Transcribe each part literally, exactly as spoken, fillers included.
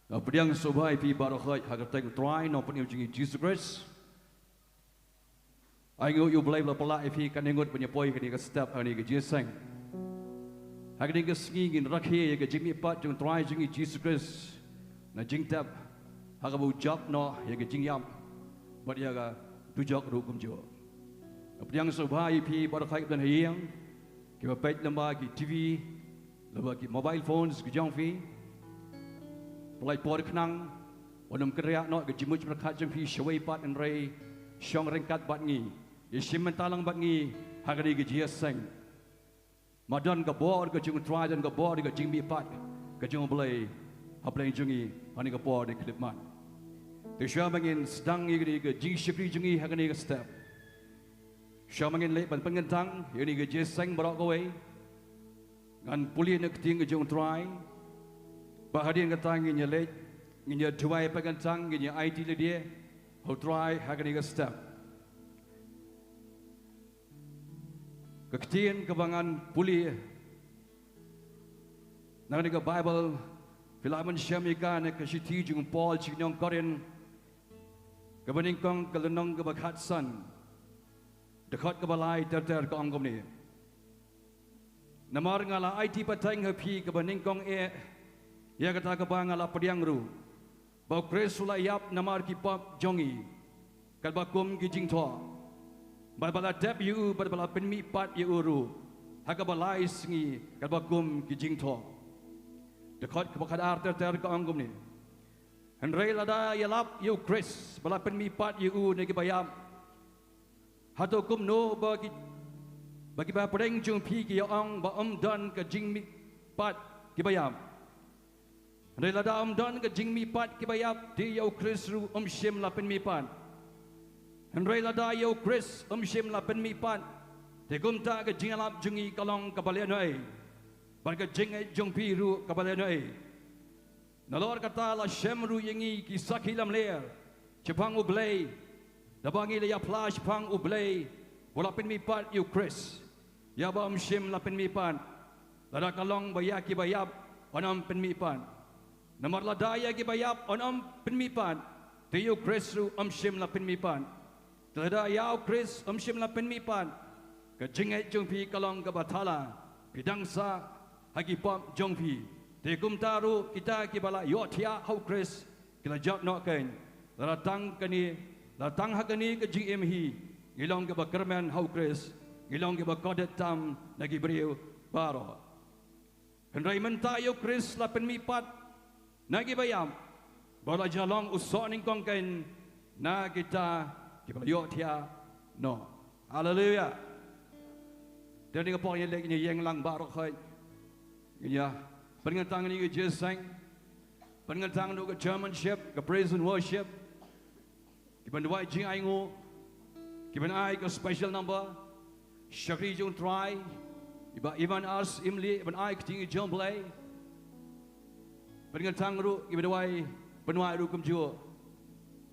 Nga pdiang sngewbha ïa phi baroh khoit ha ka kyrteng u Trai Nongpynim jong ngi Jisu Khrist. Ai nguh ïa U Blei ba la pynlah ïa phi kane ngut ban ïa poi ha kane ka step ha kane ka jingïaseng. Ha kane ka sngi ngin rakhe ïa ka jingmihpat jong u Trai jong ngi Jisu Khrist na jingtep ha kaba u jop noh ïa ka jingïap bad ïa ka dujok ruh kumjuh. Nga pdiang sngewbha ïa phi baroh khoit kiba don ha ïing, kiba peit lyngba ki TV, lyngba ki mobile phones ki jong phi. Pynlait por khnang, wat nym kynriah noh ka jingmut jingpyrkhat jong phi shawei pat, hynrei shong ryngkat bad ngi, ïashim bynta lang bad ngi ha kane ka jingïaseng. Ma don ka bor ka jong u Trai, don ka bor ka jingmihpat ka jong U Blei ha pdeng jong ngi ha kane ka por khyllipmat. Te shuwa ba ngin sdang ïa kane ka jingshakri jong ngi ha kane ka step, shuwa ba ngin leit ban pynkyntang ïa kane ka jingïaseng baroh kawei, ngan pule na ka ktien ka jong u Trai. Bad hadien kata ngin ïa leit, ngin ïa duwai pynkyntang, ngin ïa aiti lade ha u Trai ha kane ka step. Ka ktien kaba ngan pule na kane ka Baibl, phi lah ban shem ïa ka na ka shithi jong u Paul sha ki nong Korinth, kaba nyngkong, ka lynnong kaba khatsan, dkhot kaba lai ter ter, ka ong kumne: Namar nga la aiti pateng ha phi kaba nyngkong eh ïa kata kaba nga la pdiang ruh, ba u Khrist u la ïap namar ki pop jong ngi katba kum ki jingthoh, bad ba la tep ïa u bad ba la pynmihpat ïa u ruh ha kaba lai sngi katba kum ki jingthoh. Dkhot kaba khatar ter ter, ka ong kumne: Hynrei lada ïalap ïa u Khrist ba la pynmihpat ïa u na kiba ïap, hato kumno ba ki, ba kiba pdeng jong phi ki ïa ong ba ym don ka jingmihpat kiba ïap? Hynrei lada ym don ka jingmihpat kiba ïap, te ïa u Khrist ruh ym shym la pynmihpat. Hynrei lada ïa u Khrist ym shym la pynmihpat, te kumta ka jingïalap jong ngi ka long kaba lehnohei, bad ka jingngeit jong phi ruh kaba lehnohei. Nalor kata la shem ruh ïa ngi ki sakhi lamler shaphang U Blei, da ba ngi la ïa phla shaphang U Blei ba u la pynmihpat ïa u Khrist, ïa ba ym shym la pynmihpat, lada ka long ba ïa kiba ïap un ym pynmihpat. Namar lada ïa kiba ïap un ym pynmihpat, te ïa u Khrist ruh ym shym la pynmihpat. Te lada ïa u Khrist ym shym la pynmihpat, ka jingngeit jong phi ka long kaba thala, phi dang sah ha ki pop jong phi. Te kumta ruh kita kiba la ïohthiah ha u Khrist ki la jot noh kein. Lada tang kane, lada tang ha kane ka jingim hi ngi long kiba kyrmen ha u Khrist, ngi long kiba kordit tam na ki briew baroh. Hynrei mynta ïa u Khrist la pynmihpat na kiba ïap, ba u la jia long u soh nyngkong kein na kita kiba la ïohthiah noh. Haleluia. Te ha kane ka por ngin ïa leit, ngin ïa ïeng lang baroh khoit, ngin ïa pynkyntang ïa kane ka jingïaseng, pynkyntang ïa ka chairmanship ka praise and worship, kiban duwai jingainguh, kiban ai ka special number, shakri jong u Trai, i Bah Ivan Ars Imli, ban ai ka jingïaid jong U Blei. Pynkyntang ruh kiba duwai, pynduwai ruh kumjuh.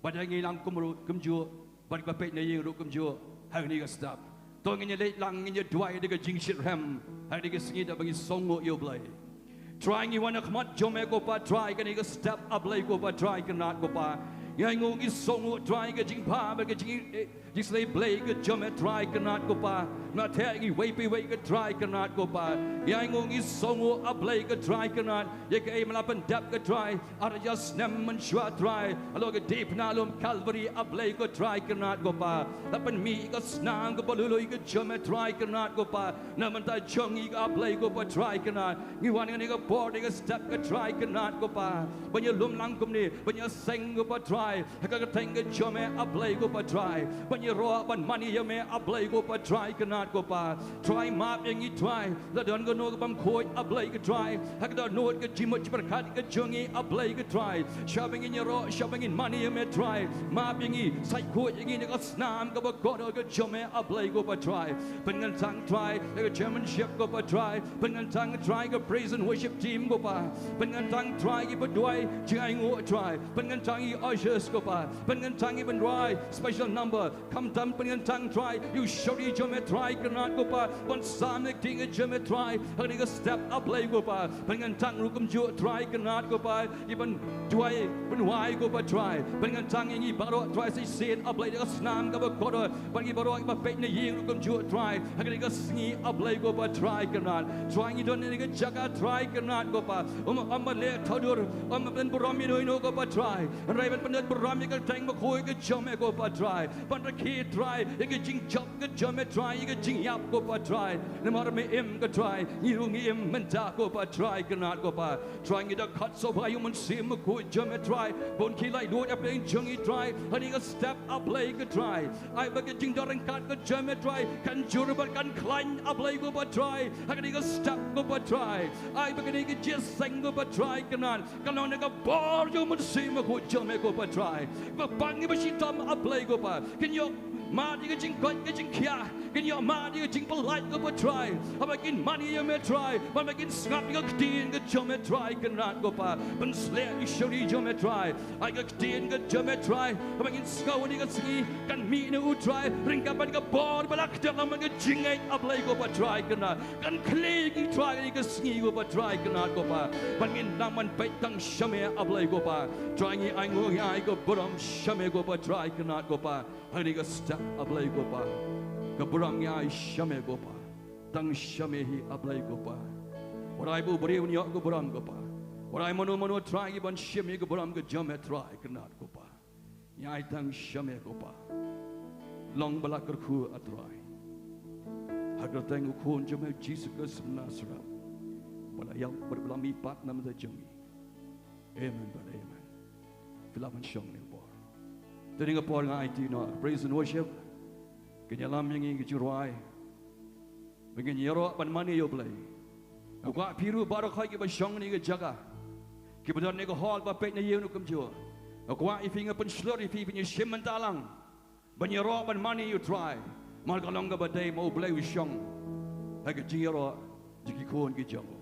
Bad ïa ngi lang kum ruh kumjuh, bad kiba peit na ïing ruh kumjuh ha kane ka step. To ngin ïa leit lang, ngin ïa duwai da ka jingshitrhem ha kane ka sngi da ba ngi sngewnguh ïa U Blei. Trai, ngi wan ha khmat jong me ko Pa Trai, kane ka step A Blei ko Pa Trai Kynrad ko Pa. Ngi ainguh, ngi sngewnguh Trai ka jingbha bad ka jing, eh, jingslei Blei ka jong me Trai Kynrad ko Pa. Nga theh ngi wei pa wei ko Trai Kynrad ko Pa. Ngi ainguh, ngi sngewnguh A Blei ko Trai Kynrad ïa kaei me la pyndep ko Trai. Ar hajar snem mynshuwa Trai, halor ka diengphna lum Calvary A Blei ko Trai Kynrad ko Pa. La pynmih ka snam kaba lui lui ka jong me Trai Kynrad ko Pa na ka bynta jong ngi ko A Blei ko Pa Trai Kynrad. Ngi wan ha kane ka por, ha kane ka step ko Trai Kynrad ko Pa, ban ïalum lang kumne, ban ïaseng ko Pa Trai ha ka kyrteng ka jong me A Blei ko Pa Trai, ban ïaroh ban mane ïa me A Blei ko Pa Trai Kynrad ko Pa. Trai, map ïa ngi Trai, lada don kano ka bym khuid A Blei ko Trai ha ka dohnud ka jingmut jingpyrkhat ka jong ngi A Blei ko Trai. Shwa ba ngin ïaroh, shwa ba ngin mane ïa me Trai, map ïa ngi, sait khuid ïa ngi na ka snam kaba kordor ka jong me A Blei ko Pa Trai. Pynkyntang Trai ïa ka chairmanship ko Pa Trai. Pynkyntang Trai ka praise and worship team ko Pa. Pynkyntang Trai kiba duwai jingainguh Trai. Pynkyntang ïa ki ushers Ko Pa, pynkyntang ngi ban rwai special number. Khamtam pynkyntang Trai ïa u shakri jong me Trai Kynrad ko Pa, ban sam ïa ka ktien ka jong me Trai ha kane ka step A Blei ko Pa. Pynkyntang ruh kumjuh Trai Kynrad ko Pa, ïa ban duwai ban wai ko Pa Trai. Pynkyntang ïa ngi baroh Trai sa shisien A Blei da ka snam kaba kordor, bad ngi baroh kiba peit na ïing ruh kumjuh Trai ha kane ka sngi A Blei ko Pa Trai Kynrad. Trai ngi don ha kane ka jaka Trai Kynrad ko Pa, ym, ym ban leh thaddur, ym ban pynburom ïano ïano ko Pa Trai. Hynrei ban pynburom ïa ka kyrteng bakhuid ka jong me ko Pa Trai, ban rakhe Trai ïa ka jingjop ka jong me Trai, ïa ka jingïap ko Pa Trai. Namar me im ko Trai, ngi ruh ngi im mynta ko Pa Trai Kynrad ko Pa. Trai ngi da khot sngewbha ïa u Mynsiem Bakhuid jong me Trai, ban khie laitluid hapdeng jong ngi Trai ha kane ka step A Blei ko Trai. Ai ba ka jingdon ryngkat ka jong me Trai kan jur bad kan khlaiñ A Blei ko Pa Trai ha kane ka step ko Pa Trai. Ai ba kane ka jingïaseng ko Pa Trai Kynrad kan long da ka bor jong u Mynsiem Bakhuid jong me ko Pa Trai. Ba pang ngi ba shitom A Blei ko Pa, kin ïoh mad ïa ka jingkoit ka jingkhiah, kin ïoh mad ïa ka jingpyllait ko Pa Trai, haba kin mane ïa me Trai, bad ba kin sngap ïa ka ktien ka jong me Trai Kynrad ko Pa. Pynsleh ïa u shakri jong me Trai, ai ka ktien ka jong me Trai, haba ngin sngew ha kane ka sngi kan mih na u Trai, ryngkat bad ka bor ba la kdew lang bad ka jingngeit A Blei ko Pa Trai Kynrad. Kan khlieh ïa ngi Trai ha kane ka sngi ko Pa Trai Kynrad ko Pa, bad ngin nang ban peit tang sha me A Blei ko Pa. Trai ngi ai nguh ngi ai ka burom sha me ko Pa Trai Kynrad ko Pa. Ha kane ka step A Blei ko Pa, ka burom ngi ai sha me ko Pa. Tang sha me hi A Blei ko Pa. Wat ai ba u briew un ïoh ka burom ko Pa. Wat ai mano mano Trai ngi ban shim ïa ka burom ka jong me Trai Kynrad ko Pa. Ngi ai tang sha me ko Pa. Long ba la kyrkhu A Trai, ha ka kyrteng u Khun jong me Jisu Khrist Nasaret, ba la ïap bad ba la mihpat na ka bynta jong ngi. Amen bad amen. Phi lah ban shong ha kane ka por. Te ha kane ka por nga aiti noh praise and worship, ka ïalam ïa ngi ka jingrwai ba ngin ïaroh ban mane ïa U Blei. Nga kwah phi ruh baroh khoit kiba shong ha kane ka jaka, kiba don ha kane ka hall, ba peit na ïing ruh kumjuh, nga kwah ïa phi, nga pynshlur ïa phi, phin ïashim bynta lang ban ïaroh ban mane ïa U Trai. Namar ka long kaba dei ba U Blei u shong ha ka jingïaroh jong ki khun ki jong u.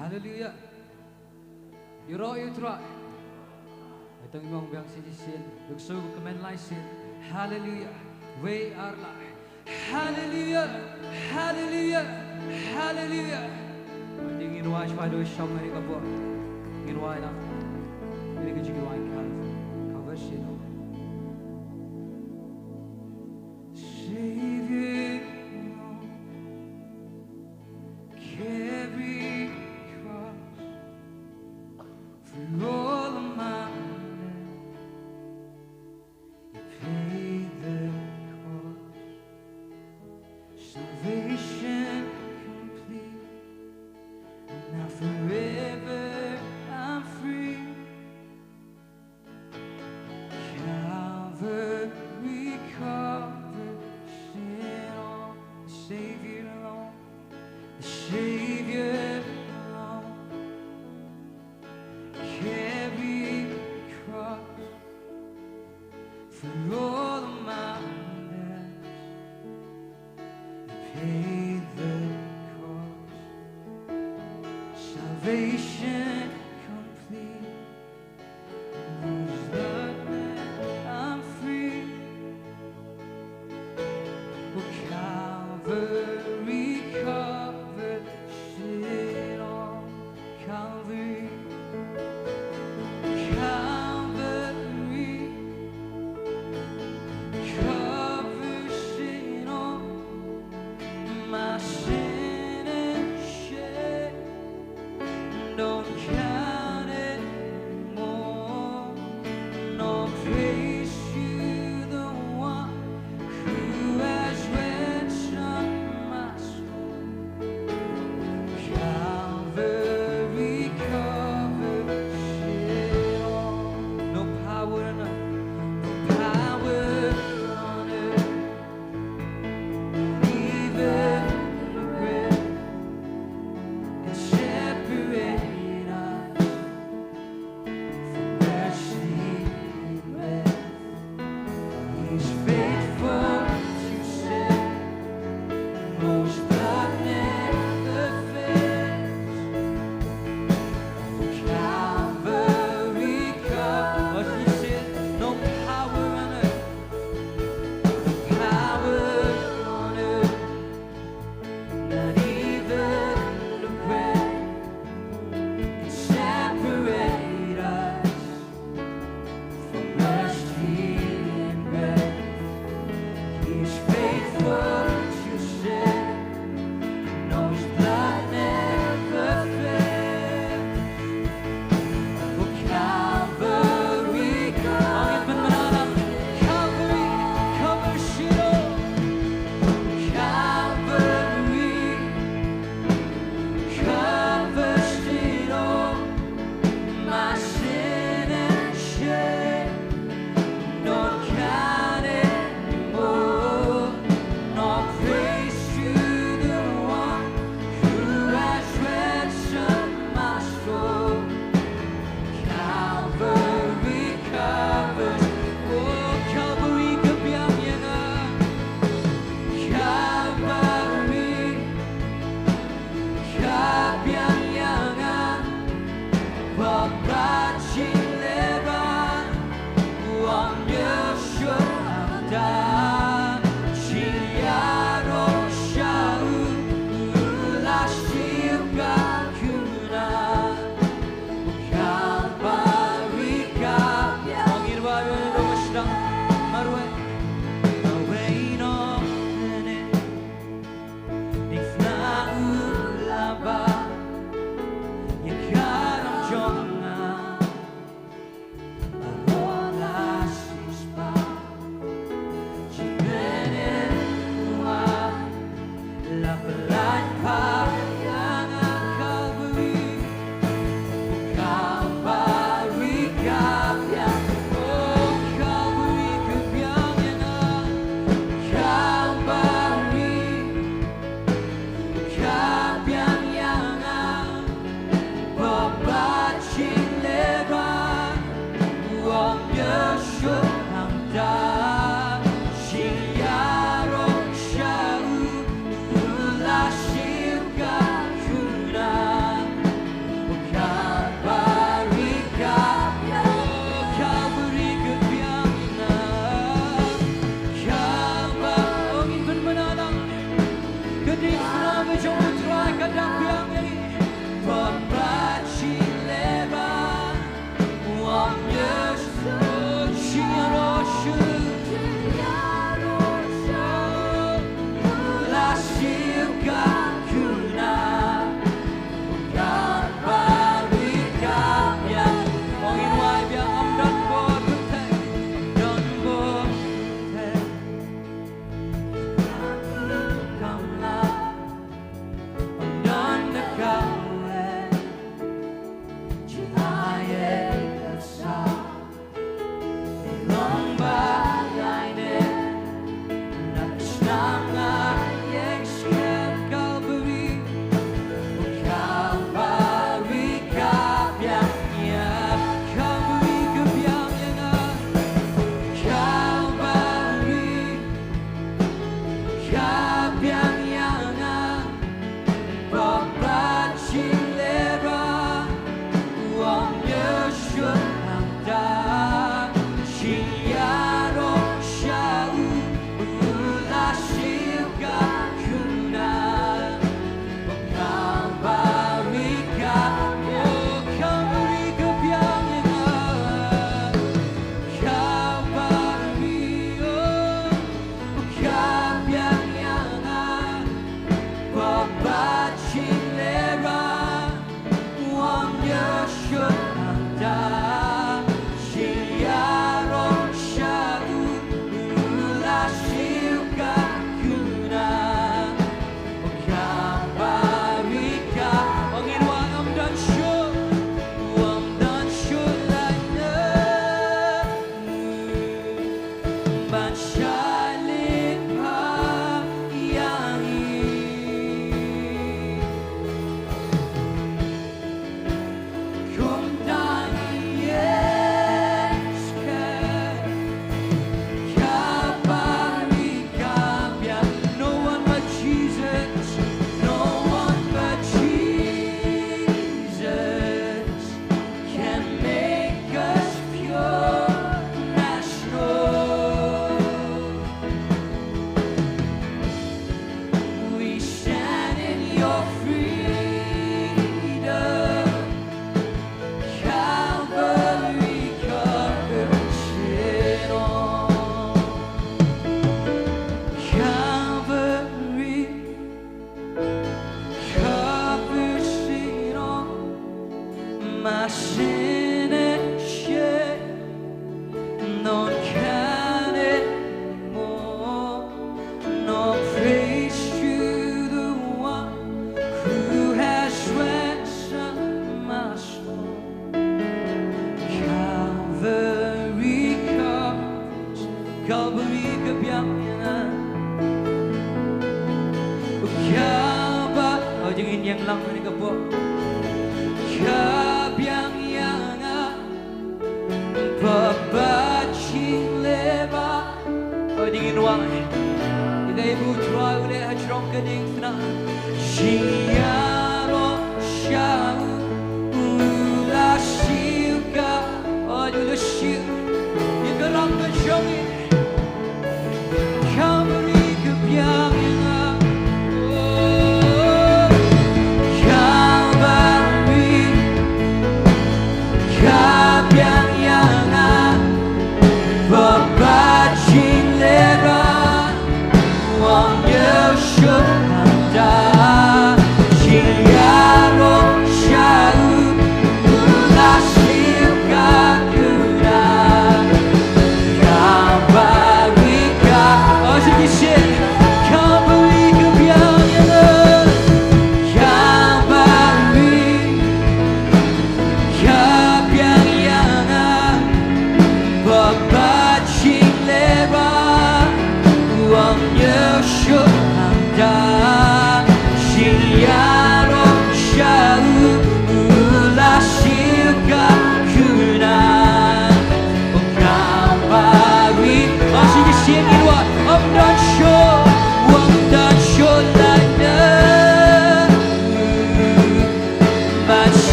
Haleluya. Ïaroh ïa U Trai. Ai tang ïa u ong biang shisien, duk shu kmen lai sien. Haleluya. Wei ar lai. Haleluya. Haleluya. Haleluya. Ai tang ngin wai shwa, dei shong ha kane ka por. Ngin wai lang ïa kane ka jingwai Calvary. Cover sien. Savior, carry cross for all of my land. You paid the cost. Salvation complete. Now forever I'm free. Calvary covers it all. The Savior alone, the Savior alone. Carry cross for all of my debts. He paid the cost. Salvation complete. Who's the man I'm free? Well, Calvary covers it all. Calvary, Calvary. Da shi ïaroh sha u, u la siew ka khun. Calvary ka biang, Calvary ka biang ïa nga. Calvary, ong i pynmana lang. Ka ding sna ka jong u Trai ka dang biang ïa ngi. Papa chi leba. Calvary ka biang ïa nga. Ka ba, oh, jingin ïeng lang ha kane ka por. Ka biang ïa nga. Papa chi leba. Oh, jingin wang. Ida ibu Trai u leh ha jrong ka ding sna. Shi ïaroh sha u, u la siew ka. Oh, u la siew. Ïa ka ram ka jong ngi. Calvary ka biang ïa nga. Oh, Calvary ka biang ïa nga. Papa chi leba. Wang ïa shu nang da. Shi ïaroh sha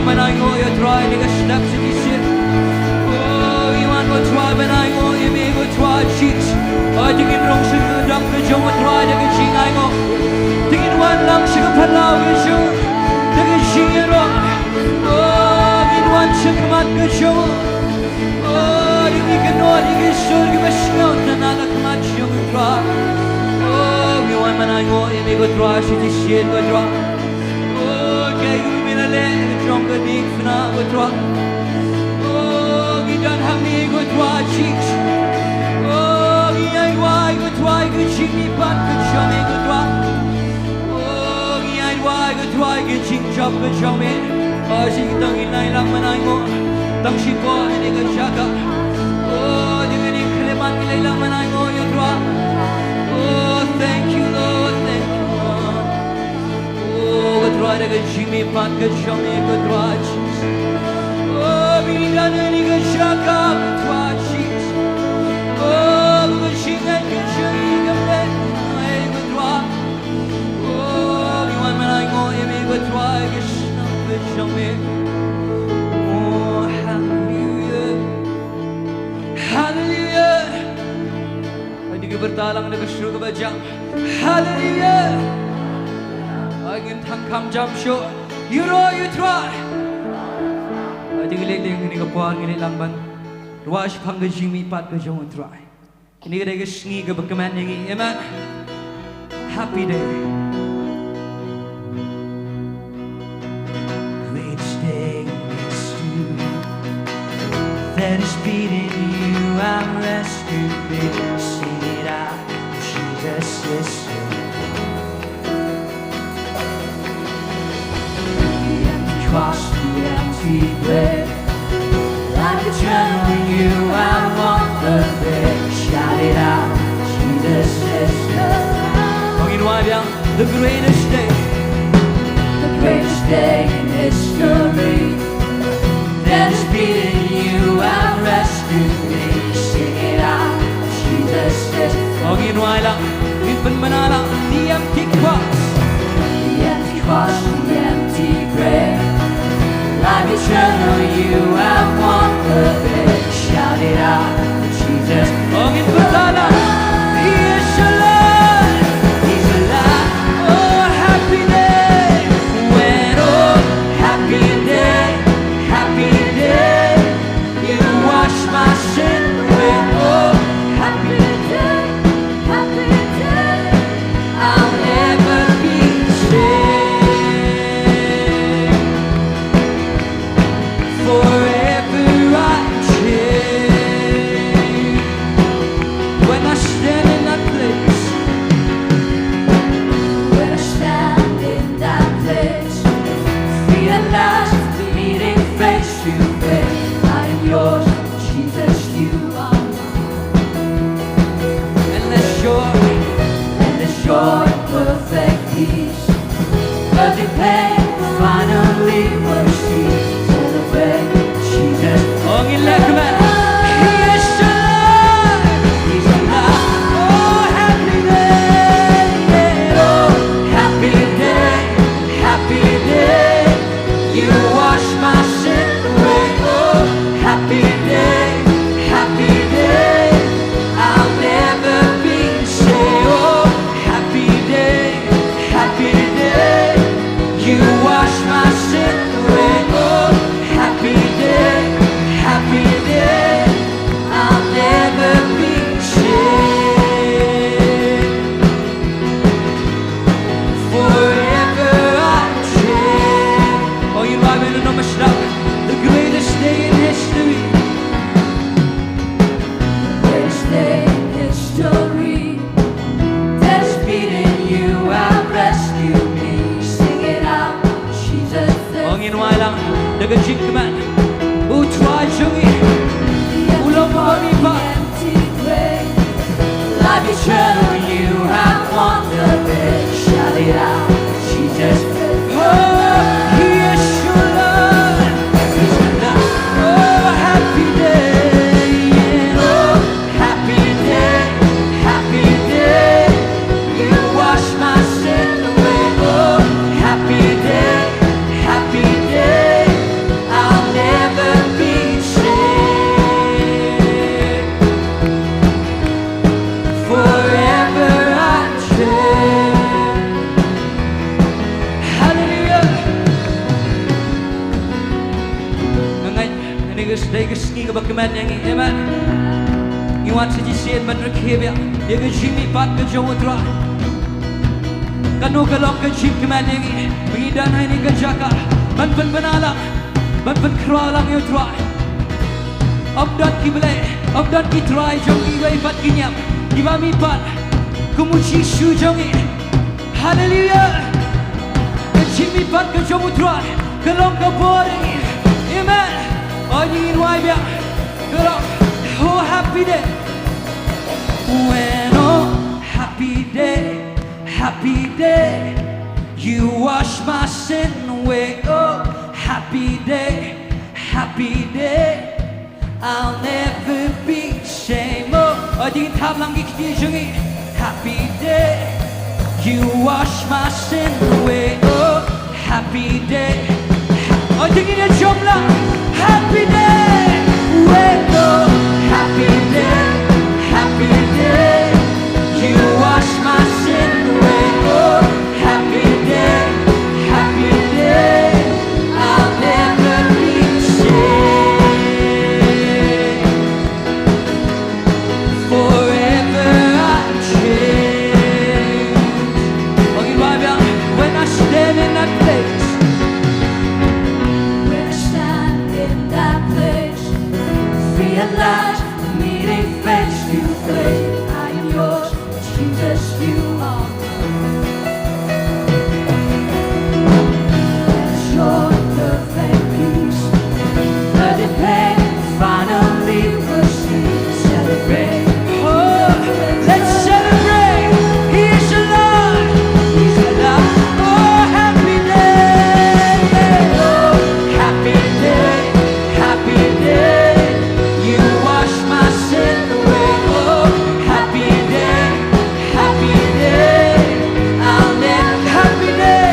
Ban ainguh ïa u Trai da ka step shisien. Oh, ngi wan ko Trai ban ainguh ïa me ko Trai Jisu. Oh, to ngin rung sha ka dap ka jong u Trai da ka jingainguh. To ngin wan lang sha ka phyllaw ka jong u da ka jingïaroh. Oh, ngin wan sha khmat ka jong u. Oh, to ngin kynnoh ïa ki sur kiba sngewtynnat ha khmat jong u Trai. Oh, ngi wan ban ainguh ïa me ko Trai shisien ko Trai. Oh, kaei kaba me la leh ha ka jong kane ka khynnah ko Trai. Oh, ngi don hangne ko Trai Jisu. Oh, ngi ai wai ko Trai ka jingmihpat ka jong me ko Trai. Oh, ngi ai wai ko Trai ka jingjop ka jong me. Oh, shi tang ngi lai lang ban ainguh. Tang shi por ha kane ka jaka. Oh, ngi ngi khlem ban ngi lai lang ban ainguh ïa u Trai. Oh, thank you Lord, thank you Lord. Oh, ko Trai da ka jingmihpat ka jong me ko Trai Jisu. Oh, me ngi don ha kane ka jaka ko Trai Jisu. Oh, ka jingngeit ka jong me ka pynlong ko Trai. Oh, ngi wan ban ainguh ïa me ko Trai ka shnong ka jong me. Oh, hallelujah. Hallelujah. Ai, to ngin pyrta lang da ka sur kaba jam. Hallelujah. Ai, ngin thang kham jam shuh. Ïaroh ïa u Trai. Ai, to ngin leit leit ha kane ka por, ngin leit lang ban rwai shaphang ka jingmihpat ka jong u Trai. Kane ka dei ka sngi kaba kmen ïa ngi. Amen. Happy day. Greatest day in history. That is beating you and rescuing me. Sing it out, Jesus is here. The empty cross, the empty grave. Like a trembling you, I won't obey. Shout it out, Jesus is here. Ong in wai biang, the greatest day. The greatest day in history. That is beating you and rescuing me. Sing it out, Jesus is. Ong in wai lang, ngin pynbna lang, the empty cross. The empty cross, the empty grave. Like eternal, you have won the day. Shout it out, Jesus. Ong in pynbna lang, He is alive. He's alive. Oh, happy day. When, oh, happy day, happy day. You wash my sin away. Oh, happy day, happy day. I'll never be the same. Forever I change. When I stand in that place, when I stand in that place, free at last, meeting face to face. I am yours, Jesus, you are mine. And the joy, and the joy of perfect peace. Perfect pain, finally mercy. Celebrate, Jesus. Ong in lang, come on. He is alive. He's alive. Oh, happy day. Oh, happy day. Happy day. You wash my sin away. Oh, happy day, happy day. I'll never be the same. Oh, happy day, happy day. You wash my sin away. Oh, happy day, happy day. I'll never be the same. Forever I change. Oh, you might be the number shut up. The greatest day in history. The greatest day in history. That's beating you and rescue me. Sing it out, Jesus. Ong in wai lang da ka jingkmen. U Trai jong ngi u long uba mihpat. Life eternal, you have won the day. Shout it out, Jesus. Oh, He is your Lord. He's your Lord. Oh, happy day. Oh, happy day, happy day. You wash my sin away. Oh, happy day, happy day. Dei ka, dei ka sngi kaba kmen ïa ngi, amen. Ngi wan sha shisien ban rakhe biang ïa ka jingmihpat ka jong U Trai. Kano ka long ka jingkmen ïa ngi ba ngi don ha kane ka jaka ban pynbna lang, ban pynkhraw lang ïa U Trai. Ym don ki blei, ym don ki trai jong kiwei pat ki niam kiba mihpat kum U Jisu jong ngi. Haleluia. Ka jingmihpat ka jong U Trai ka long ka bor ïa ngi. Amen. Ïa ngi ngin wai biang. Ka long, oh, happy day. When, oh, happy day, happy day, you wash my sin away. Oh, happy day, happy day, I'll never be same. Oh, ïa ngi thap lang ki kti jong ngi. Happy day, you wash my sin away. Oh, happy day. Oh, ïa ngi ïa jong lang. Happy day, wait, oh, happy day, happy day, you wash my sin away. Oh, happy day, happy day, I'll never be same. Forever I change. Ong in wai biang, when I stand in that place. When I stand in that place, realize the meeting face to face. I am yours, Jesus, you are. Let your perfect peace, the depend finally will cease. Celebrate. Oh, let's celebrate. He's alive. He's alive. Oh, happy day. Oh, happy day. Happy day. You wash my sin away. Oh, happy day. Happy day, I'll never, happy day,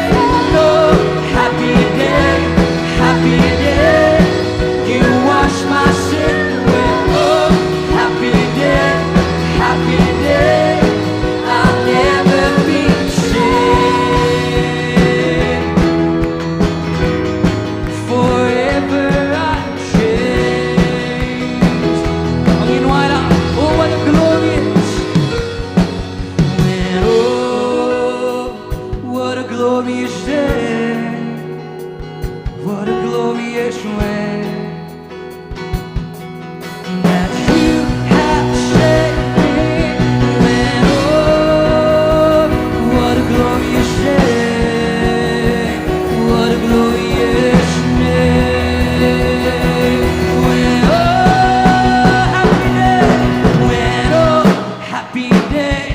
Lord, happy day, happy day. You wash my sin away, oh, happy day, happy day, I'll never be same. Forever I change. Ong in wai lang, oh, what a glorious, when, oh, what a glorious day. What a glorious way that you have saved me. When, oh, what a glorious day. What a glorious day. When, oh, happy day. When, oh, happy day.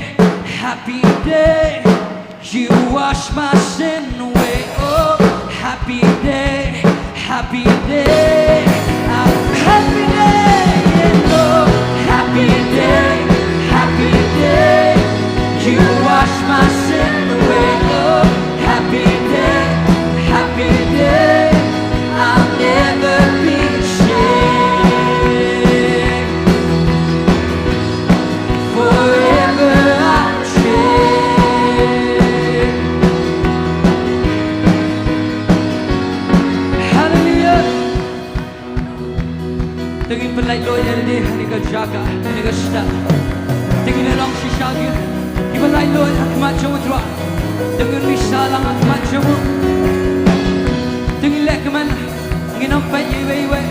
Happy day. You wash my sin away. Oh, happy day, happy day. Ah, happy day, yeah, oh, happy day, happy day. You wash my sin away. Oh, happy day, happy day. I'll never be ashamed. Forever I change. Hallelujah. Te ngin pynlait luid ïa lade ha kane ka jaka, ha kane ka step. Te ngin ïa long shisha ki, ki pynlait luid ha khmat jong U Trai. Te ngin ïa sah lang ha khmat jong u. Te ngin leh kumne. Ngin ym peit ïa iwei ïa iwei.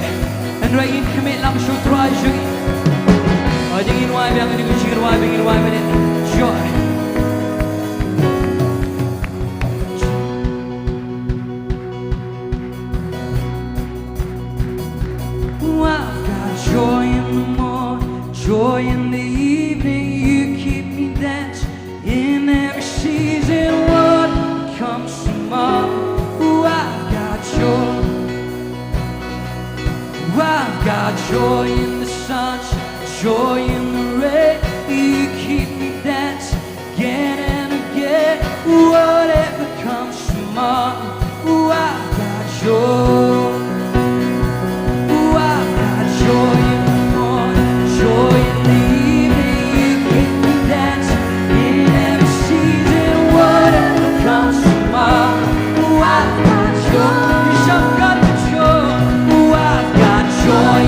Hynrei ngin khmih lang sha U Trai jong ngi. Ïa ngin wai biang, ïa ngin wai biang, ngin wai biang. Joy. I've got joy in the morning, joy in the evening. You keep me dancing. In every season, what comes tomorrow? Ooh, I've got joy. Ooh, I've got joy in the sunshine, joy in the rain. You keep me dancing again and again. Whatever comes tomorrow, ooh, I've got joy. Ooh, I've got joy in the morning, joy in the evening. You keep me dancing in every season. Whatever comes tomorrow, ooh, I've got joy. You shall got the joy. Ooh, I've got joy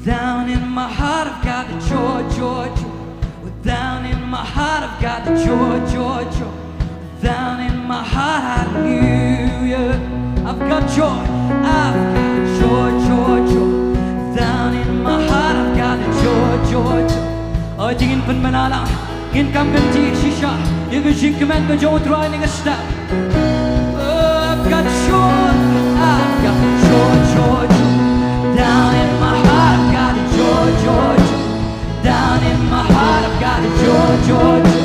Down in my heart, I've got the joy, joy, joy. Down in my heart, I've got the joy, joy, joy. Down in my heart, hallelujah. I've got joy, I've got joy, joy, joy. Down in my heart, I've got the joy, joy, joy. Oi, te ngin pynbna lang, ngin kam kynti shisha ïa ka jingkmen ka jong U Trai ha kane ka step. Oh, I've got joy, I've got joy, joy, joy. Down in my heart, I've got a joy, joy, joy. Down in my heart, I've got a joy, joy, joy.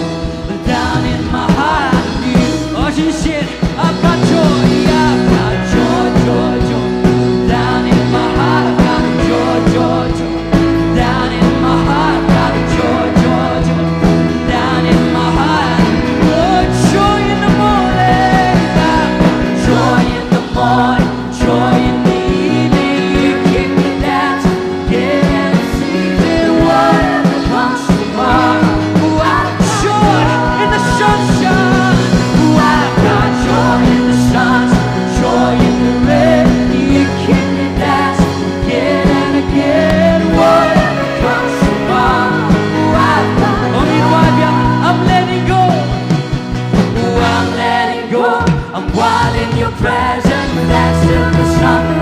Down in my heart, I need. Oh, she said, I've got joy, I've got joy, joy, joy. Down in my heart, I've got a joy, joy, joy. Down in my heart, I've got a joy, joy, joy. Down in my heart, oh, joy in the morning, I've got joy in the morning. Joy in the evening, you keep me dancing, get and see that whatever comes tomorrow. Oh, I've got joy in the sunshine. Oh, I've got joy in the sunshine. Joy in the rain, you keep me dancing, get and again, whatever comes tomorrow. Oh, I've got, oh, meanwhile, yeah, I'm letting go. Oh, I'm letting go. I'm wild in your presence. That's in the summer.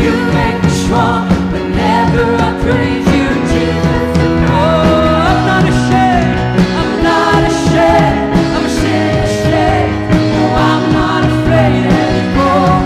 You make me strong whenever I praise you, Jesus. Oh, I'm not ashamed. I'm not ashamed. I'm ashamed. Oh, I'm not afraid anymore.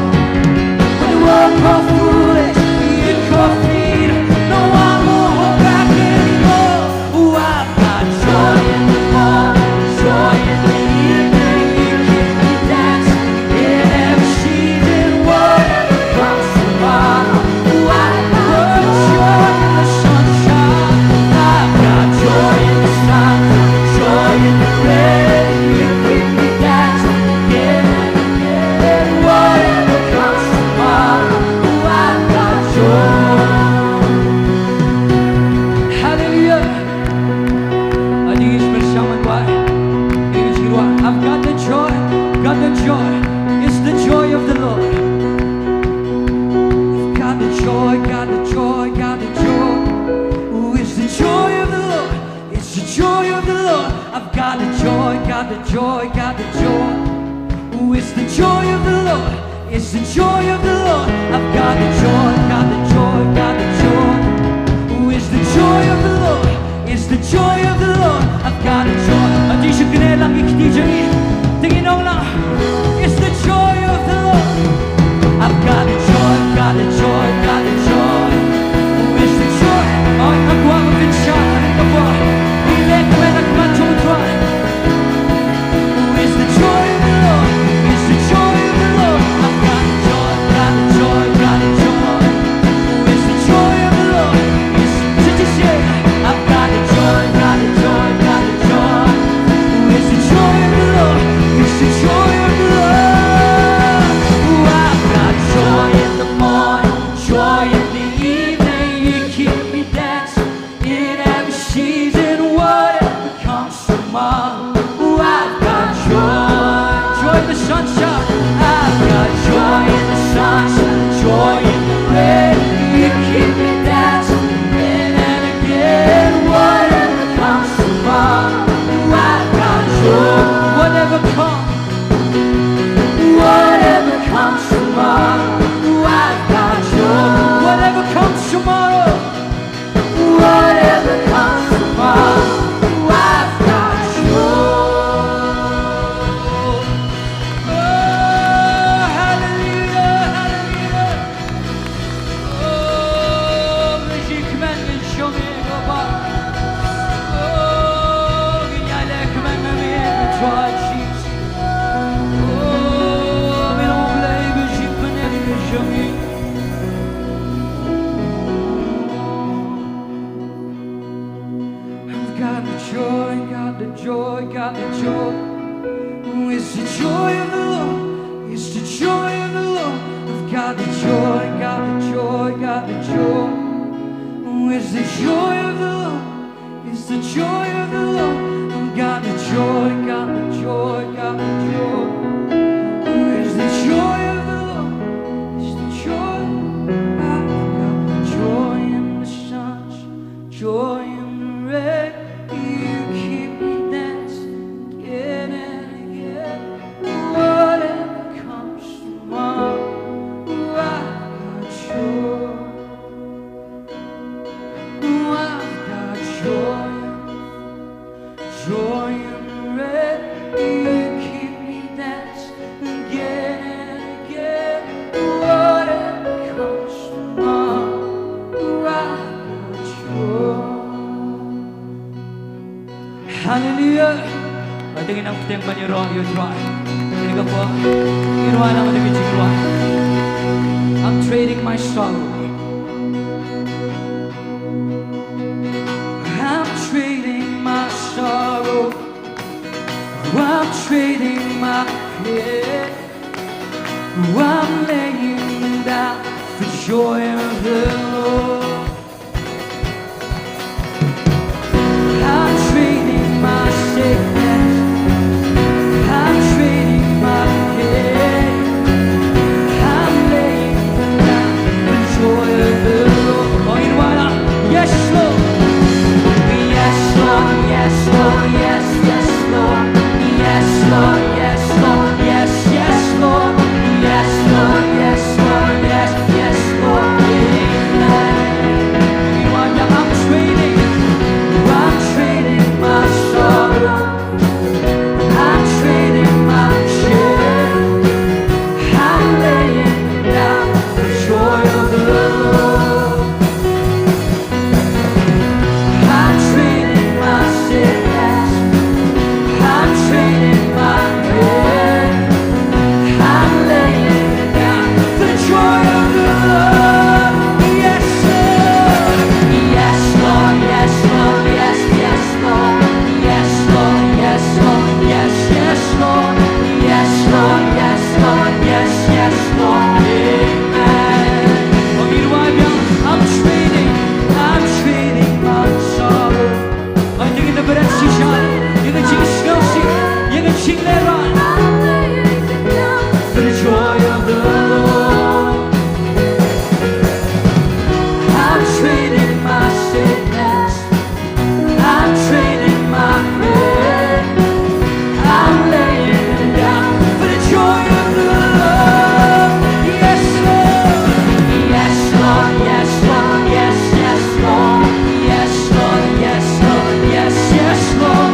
When the world calls foolish, you call feet. No, I won't hold back anymore. Oh, I've got joy in the morning, joy in the evening. You keep me dancing in every season, whatever comes tomorrow. Oh, I've got joy in the sunshine. I've got joy in the sunshine, joy in the rain. You keep me dancing in every, whatever comes tomorrow. Oh, I've got joy. Hallelujah. I've got the joy, got the joy. It's the joy of the Lord. Got the joy, got the joy, got the joy. Oh, it's the joy of the Lord. It's the joy of the Lord. I've got the joy, got the joy, got the joy. Oh, it's the joy of the Lord. It's the joy of the Lord. I've got the joy, got the joy, got the joy. Oh, it's the joy of the Lord. It's the joy of the Lord. I've got the joy. Ati shukne lang ikti jani. Tingin ong lang. It's the joy of the Lord. I've got the joy, got the joy, got the joy. Oh, it's the joy. Oh, I'm going to be shy. Come on. Ile kmen ak man jong Trai. It's the joy of the Lord. It's the joy of the Lord. I've got the joy, got the joy, got the joy. It's the joy of the Lord. It's, did you say, I've got the joy, got the joy, got the joy. It's the joy of the Lord. It's the joy of the Lord. Oh, I've got joy in the morning, joy in the evening. You keep me dancing in every season, whatever comes tomorrow. Oh, I've got joy. Joy in the sunshine. I've got joy in the sunshine. Joy in the rain. You keep me dancing again and again. Whatever comes tomorrow. Oh, I've got joy. Whatever comes. Whatever comes tomorrow. Oh, I've got joy. Whatever comes tomorrow. Whatever comes tomorrow, I've got joy. Oh, hallelujah, hallelujah. Oh, may you command me, show me, Papa. Oh, may you command me, Lord Jesus. Oh, may you command me, show me. I've got the joy, got the joy, got the joy. Oh, it's the joy of the Lord. It's the joy of the Lord. I've got the joy, got the joy, got the joy. Oh, it's the joy of the Lord. It's the joy of the Lord. I've got the joy, got the joy, got the joy. Oh, it's the joy of the Lord. It's the joy. I've got the Tang ban ïaroh ïa U Trai. Kane ka por, ïaroh lang da ka jingrwai. I'm trading my sorrow. I'm trading my sorrow. I'm trading my pain. I'm laying down the joy of the Lord. I'm trading my sickness. I'm trading my pain. I'm laying down the joy of the Lord. Oh, you know what? Yes, Lord. Yes, Lord. Yes, Lord. Yes, yes, Lord. Yes, Lord. Yes, yes, Lord. Yes, Lord. Yes, Lord. Yes, yes, Lord. Amen. I'm trading, I'm trading my sorrow. I'm trading my shame. I'm laying down the joy of the Lord. I'm trading my sickness. I'm trading my pain. I'm laying it down for the joy of the Lord. Yes, Lord. Yes, Lord. Yes, Lord. Yes, yes, Lord. Yes, Lord. Yes, Lord. Yes, yes, Lord. Yes, Lord. Yes, Lord. Yes, yes, Lord. Amen. Oh, you know what? I'm trading. I'm trading my sorrow. Ai, ding na beret shisha. Ïa ka jingsngewsih. Ïa ka jinglehrain. For the joy of the Lord. I'm trading my sickness. I'm trading my pain. I'm laying it down for the joy of the Lord. Yes, Lord. Yes, Lord. Yes, Lord. Yes, yes, Lord. Yes, Lord. Yes, Lord. Yes, yes, Lord.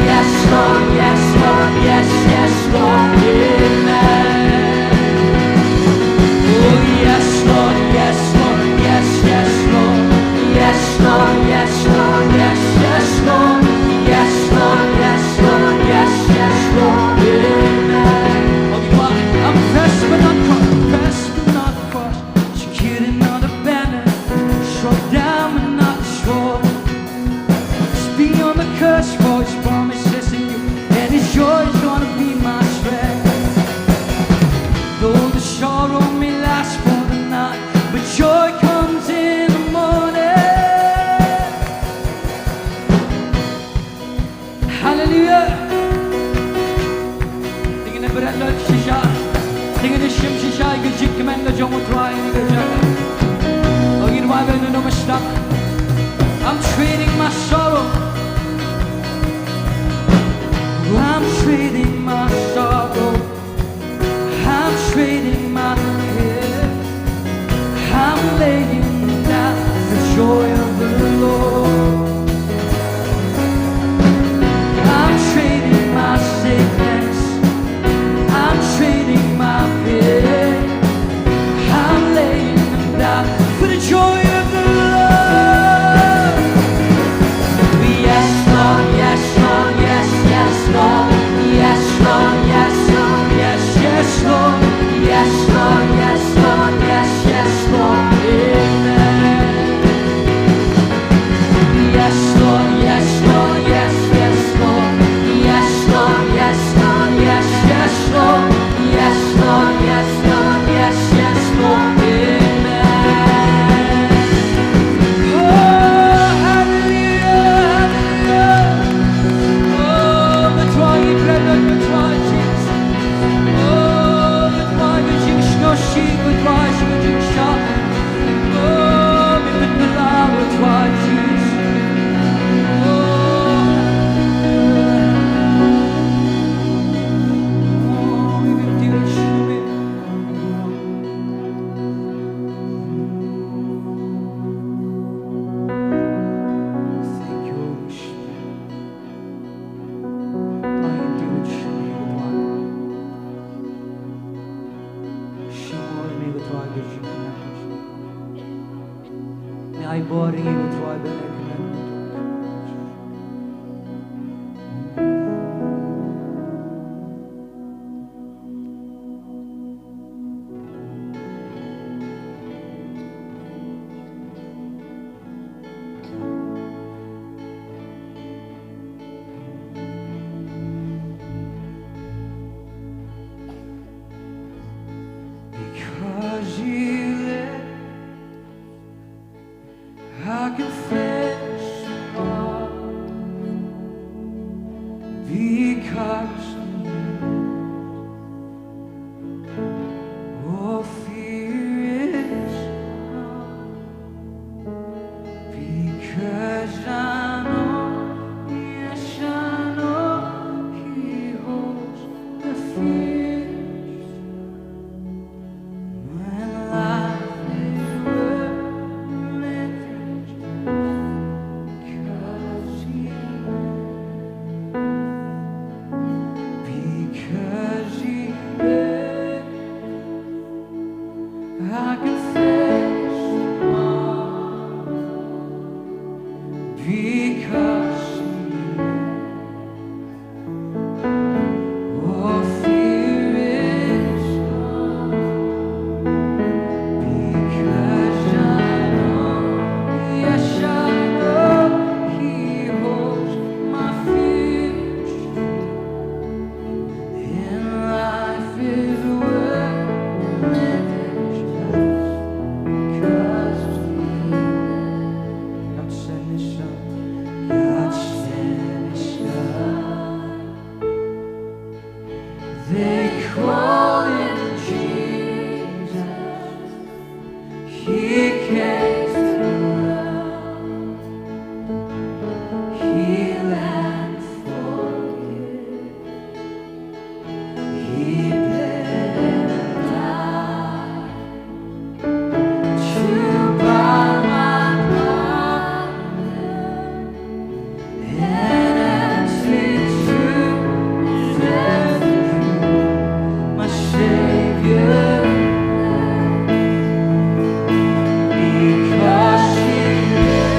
Yes, Lord. Yes, Lord. Yes, yes, Lord. Amen. Oh, yes, Lord. Yes, Lord. Yes, yes, Lord. Yes, Lord. Yes, Lord. Yes, yes, Lord. Yes, Lord. Yes, Lord. Yes, yes, Lord. Amen. Oh, you are. I'm pressed but not crushed. Pressed but not crushed. Secured under the banner. Struck down but not destroyed. It's beyond the curse, for His promises in you, and His joy is gonna be my strength. Though the sorrow may last for the night, but joy comes in the morning. Hallelujah. Te ngin ïa bret lut shisha. Te ngin ïa shim shisha ïa ka jingkmen ka jong U Trai ha kane ka jaka. Oh, ngin wad beit na u Mynsiem. I'm trading my sorrow. I'm trading my sorrow. I'm trading my fear. I'm laying down the joy of the Lord. I'm trading my sickness. I'm trading my pain. I'm laying them down for the joy of the Lord. Yes, Lord, yes, Lord, yes, yes, Lord. Yes, Lord, yes, Lord, yes, yes, Lord. Yes, Lord, yes, Lord, yes, yes, Lord. Amen. Yes, Lord, yes, Lord, yes, yes, Lord. Yes, Lord, yes, Lord, yes, yes, Lord. Yes, Lord, yes, Lord, yes, yes, Lord. Amen. Oh, hallelujah, hallelujah. Oh, U Trai, U Trai, U Trai, Jesus. Oh, U Trai, U Trai, U Trai, U Trai, U Trai. Oh, U Trai, U Trai, Jesus. Oh, oh, U Trai, U Trai. Thank you, Holy Spirit. Thank you, Holy Spirit. Shimon, may God drive you. May I bore you with drive and recommend. I can face tomorrow because you all fear is gone. Because I know, yes, I know He holds my future. And life is worth living just because we live. God sent His Son. God sent His Son. They call Him Jesus. He came to love, heal and forgive. He bled and died to buy my pardon. And empty tomb is empty, my Savior, because He lives,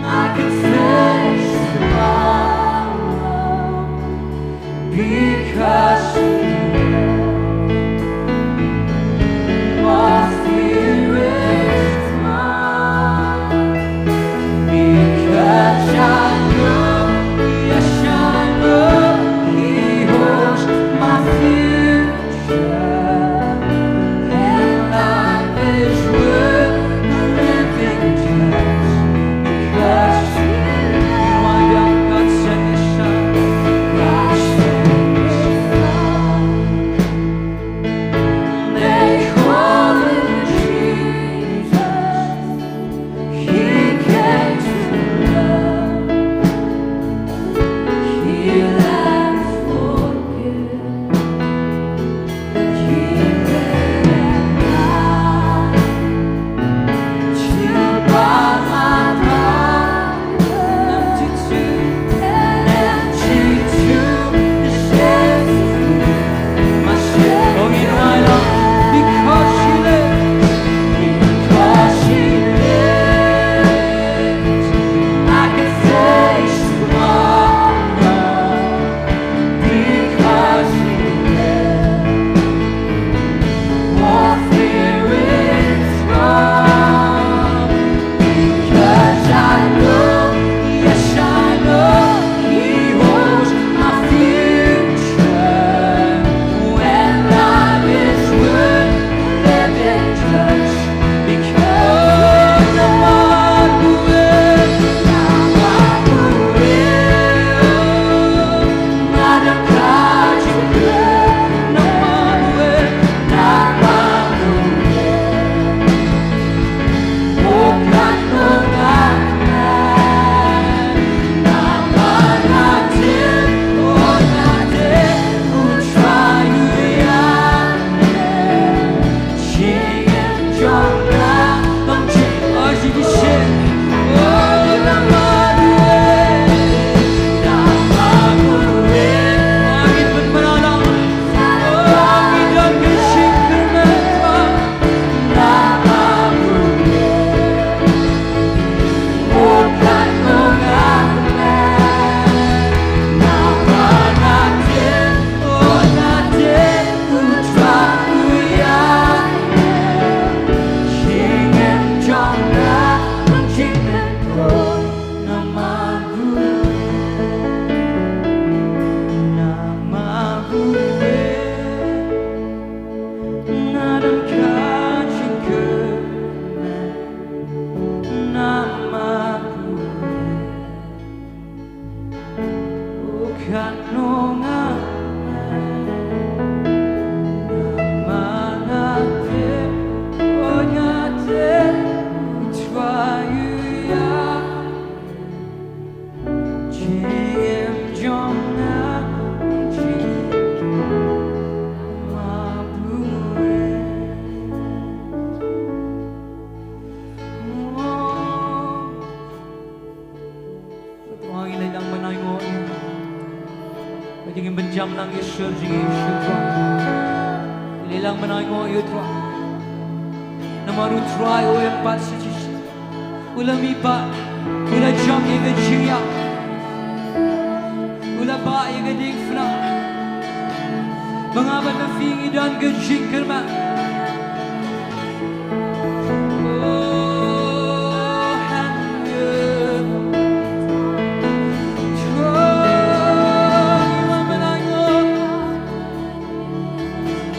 I can face tomorrow. Because He lives, all fear is gone. Because I know, yes, I know He holds my future. And life is worth living just because He lives. You know why? God sent His Son. God sent His Son. They call Him Jesus. He came to love, heal and forgive. He bled and died to buy my pardon. Empty tomb, empty tomb is empty. My Savior, oh, you know I love, because He lives, because He lives, I can face tomorrow. Because He lives, all fear is gone. Because I know, yes, I know He holds my future. When life is worth living just because. Ngi leit lang ban ai nguh ïa ka jingim ban jam lang ïa shuh jingim shuh. Ngi Dei lang ban ainguh ïa u Trai. Namar u Trai u em pat shisha. U la mihpat, u la jop ïa ka jingïap, u la bah ïa ka diengphna, ba nga bad ma phi ngi don ka jingkyrmen. Oh, hallelujah. Trai, ngi wan ban ainguh.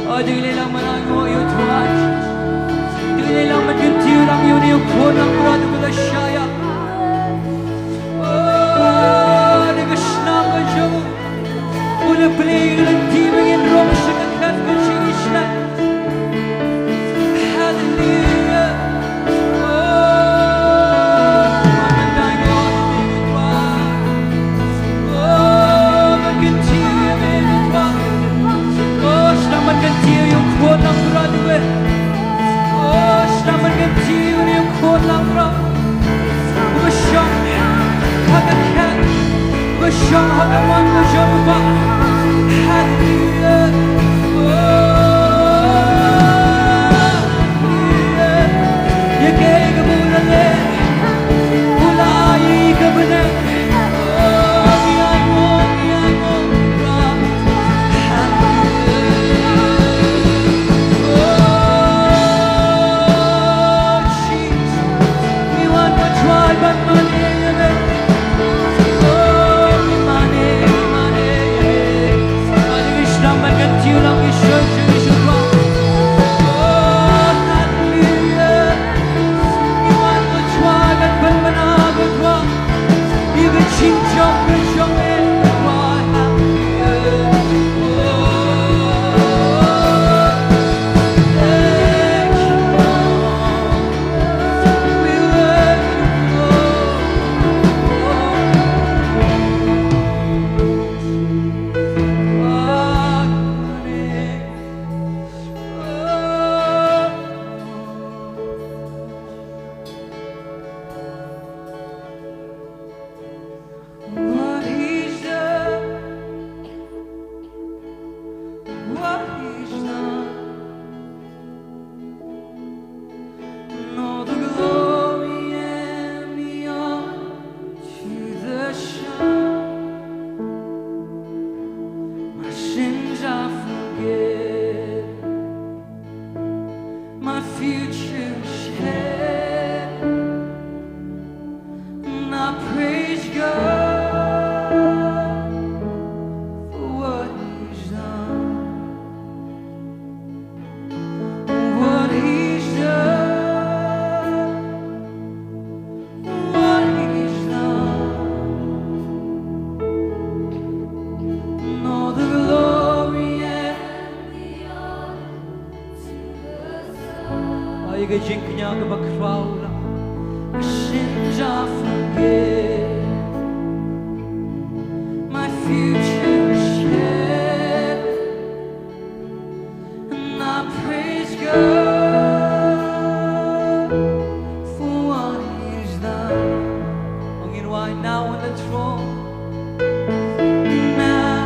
Oh, dei lang ban ainguh ïa u Trai. Dei lang ban kyntiew lang ïa une u khun langbrot uba la shah ïap. Oh, da ka snam ka jong u, u la plie ïa ka lynti ba ngin rung sha ka khet ka jingïaishna. Hallelujah. Oh, ban kyntiew ïa me, Trai. Oh, ban kyntiew ïa me, Trai. Oh, sdang ban kyntiew ïa u khun langbrot uwei. Oh, sdang ban kyntiew ïa u khun langbrot uba shong ha ka khet, uba shong ha ka mon ka jong u Bah. Hallelujah. Oh, hallelujah. Ïa kaei kaba u la leh, u la ai ïa ka bneng. Oh, ngi ainguh, ngi ainguh, Trai. Oh, Jesus. Ngi wan, Trai, ban mane ïa me. Oh, ngi mane, ngi mane ïa me. Hallelujah, sdang ban kyntiew lang ïa u Trai. Oh, hallelujah. Ngi wan, Trai, ban pynbna, Trai, ïa ka jingjop ka jong me, Trai. What he's done, what he's done, and all the glory and the honor to the Son. My sins are forgiven. My future's heaven, and I praise God for what he's done, what he's done, what he's done, and all the glory and the honor. Ai ka jingkñia kaba khraw la. My sins are forgiven. My future is shed. And I praise God for what he's done. Ong in wai now on the throne. Now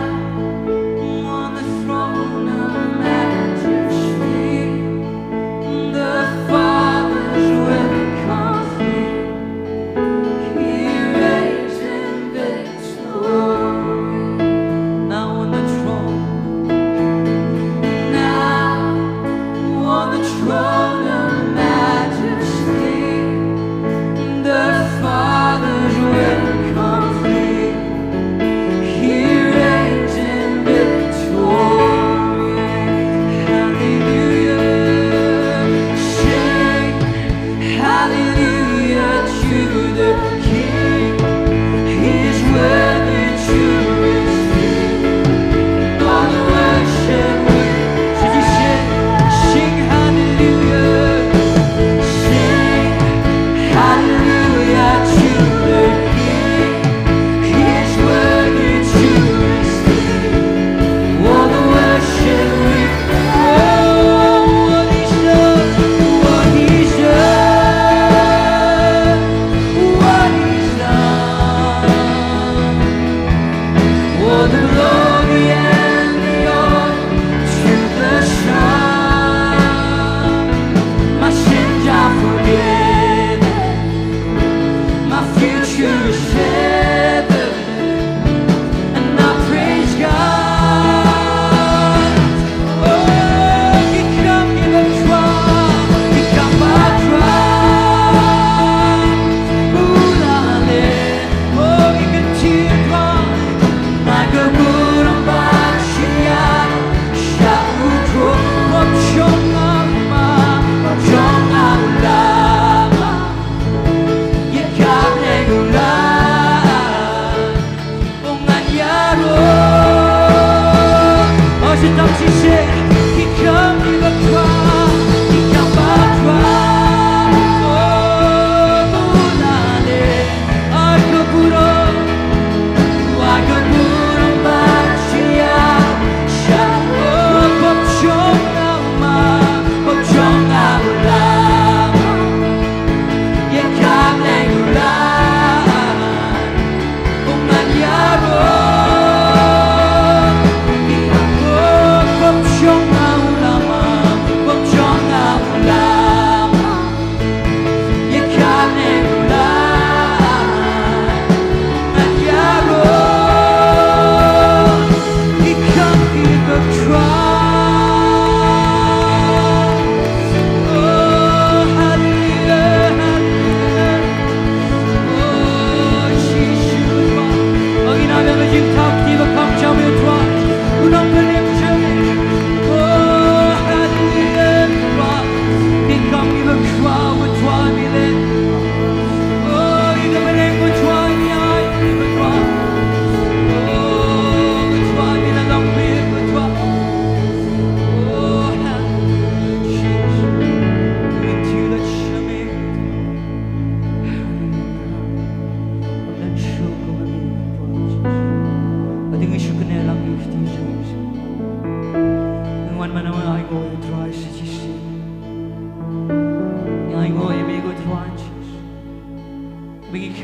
on the throne of majesty, the Father's where the conflict, he reigns in victory. Now on the throne, now on the throne.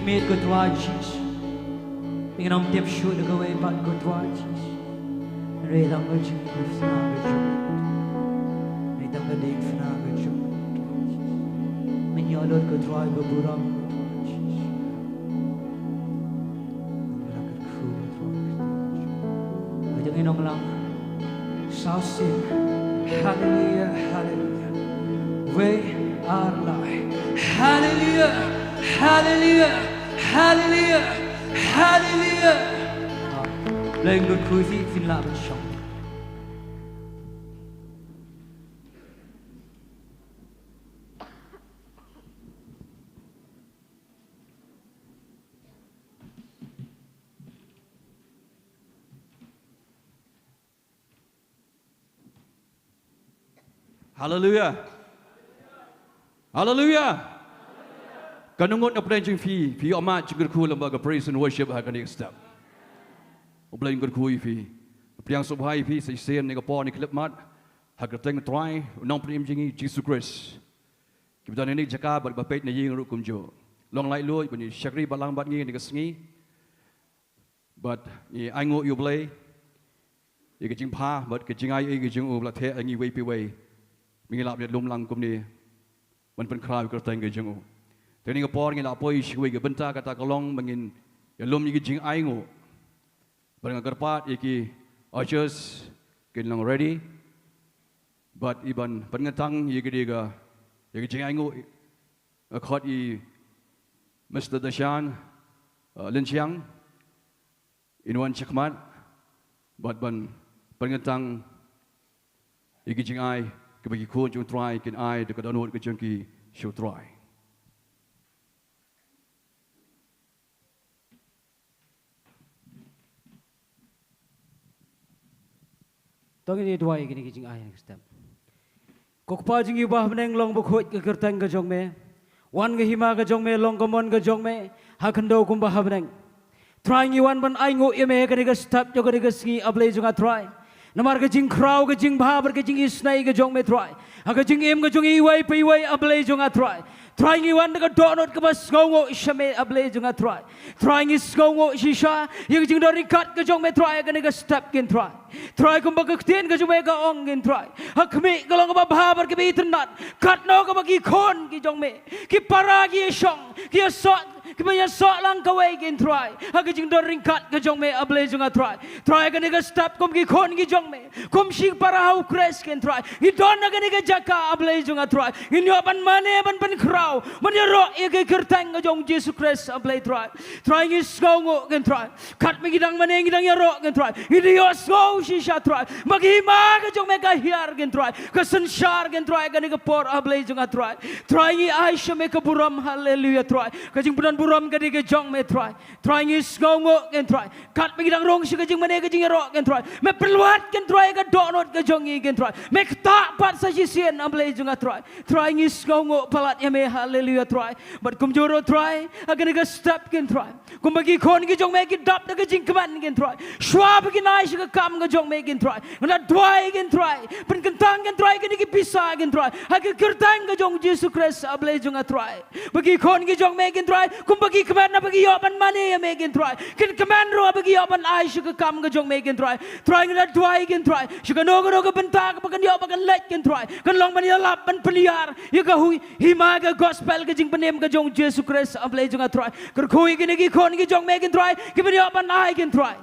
Mih ko Trai Jisu. Ngin ym tip shuh da kawei pat ko Trai Jisu. Hynrei tang ka jingpyrshang ka jong, hynrei tang ka jingpyrshang ka jong. Ngin ïoh lut ko Trai ba burom ko Trai Jisu. Ba la kyrkhu ko Trai. Ka jingïalang. Saw sien. Haleluya, haleluya. Wei ar lai. Haleluya, haleluya, haleluya, haleluya. Blei kyrkhu ïa phi, phin lah ban shong. Haleluya. Haleluya. Kan ngut na pdeng jong phi, phi ïoh mad jingkyrkhu lem bad ka praise and worship ha kane ka step. U Blei un kyrkhu ïa phi. Pdiang sngewbha ïa phi sa shisien ha kane ka por, ha kane ka khyllipmat. Ha ka kyrteng u Trai, u Nongpynim jong ngi Jisu Khrist. Kiba don ha kane ka jaka bad ba peit na ïing ruh kumjuh. Long laitluid ban ïa shakri balang bad ngi ha kane ka sngi. Bad ngi ainguh ïa U Blei ïa ka jingbha bad ka jingai ka jong u ba la theh ïa ngi iwei pa iwei. Ba ngi lah ban ïalum lang kumne ban pynkhraw ïa ka kyrteng ka jong u. Te ha kane ka por ngi la poi sha kawei ka bynta, kata ka long ba ngin ïalum ïa ka jingainguh. Bad nga kyrpad ïa ki ushers kin long ready bad ïa ban pynkyntang ïa ka dei ka, ïa ka jingainguh. Nga khot ïa Mister Dashan, uh, Lynchiang, in wan shakhmat bad ban pynkyntang ïa ki jingai kiba ki khun jong u Trai kin ai da ka dohnud ka jong ki sha u Trai. To ngin ïa duwai ïa kine ki jingai ha kane ka step. Ko Kpa jong ngi uba ha bneng, long bakhuid ka kyrteng ka jong me. Wan ka hima ka jong me, long ka mon ka jong me ha khyndew kumba ha bneng. Trai, ngi wan ban ainguh ïa me ha kane ka step jong kane ka sngi, A Blei jong nga Trai. Namar ka jingkhraw, ka jingbha bad ka jingisynei ka jong me Trai, ha ka jingim ka jong iwei pa iwei, A Blei jong nga Trai. Trai, ngi wan da ka dohnud kaba sngewnguh sha me, A Blei jong nga Trai. Trai, ngi sngewnguh shisha ïa ka jingdon ryngkat ka jong me Trai ha kane ka step kin Trai. Trai, kumba ka ktien ka jong me ka ong kin Trai, ha khmih ka long kaba bha bad kaba itynnad, katno kaba ki khun ki jong me ki para ki ïashong, ki ïasoh, kiba ïasoh lang kawei kin Trai ha ka jingdon ryngkat ka jong me, A Blei jong nga Trai. Trai, ha kane ka step kum ki khun ki jong me, kum shipara ha u Khrist kin Trai, ngi don ha kane ka jaka, A Blei jong nga Trai, ngin ïoh ban mane, ban pynkhraw, ban ïaroh ïa ka kyrteng ka jong u Jisu Khrist, A Blei Trai. Trai, ngi sngewnguh kin Trai, katba ngi dang mane, ngi dang ïaroh kin Trai, ngi dang ïohsngew shisha Trai ba ka hima ka jong me ka hiar kin Trai, ka synshar kin Trai ha kane ka por, A Blei jong nga Trai. Trai, ngi ai sha me ka burom, haleluya Trai. Ka jingpyndon burom ka dei ka jong me Trai. Trai, ngi sngewnguh kin Trai, katba ngi dang rung sha ka jingmane ka jingïaroh kin Trai, me pynwad kin Trai ïa ka dohnud ka jong ngi kin Trai, me ktah pat sa shisien, A Blei jong nga Trai. Trai, ngi sngewnguh palat ïa me, haleluya Trai. Bad kumjuh ruh Trai, ha kane ka step kin Trai, kumba ki khun ki jong me ki dap da ka jingkmen kin Trai, shuwa ba kin ai sha ka kam ka jong me kin Trai, nga la duwai kin Trai, pynkyntang kin Trai kine ki pisa kin Trai ha ka kyrteng ka jong u Jisu Khrist, A Blei jong nga Trai. Ba ki khun ki jong me kin Trai, kumba ki kmen haba ki ïoh ban mane ïa me kin Trai, kin kmen ruh haba ki ïoh ban ai sha ka kam ka jong me kin Trai. Trai, nga la duwai kin Trai, sha kano kano ka bynta kaba kan ïoh ba kan leit kin Trai, kan long ban ïalap, ban pynïar ïa ka hui, hima ka gospel, ka jingpynim ka jong u Jisu Khrist, A Blei jong nga Trai. Kyrkhu ïa kine ki khun ki jong me kin Trai, kiban ïoh ban ai kin Trai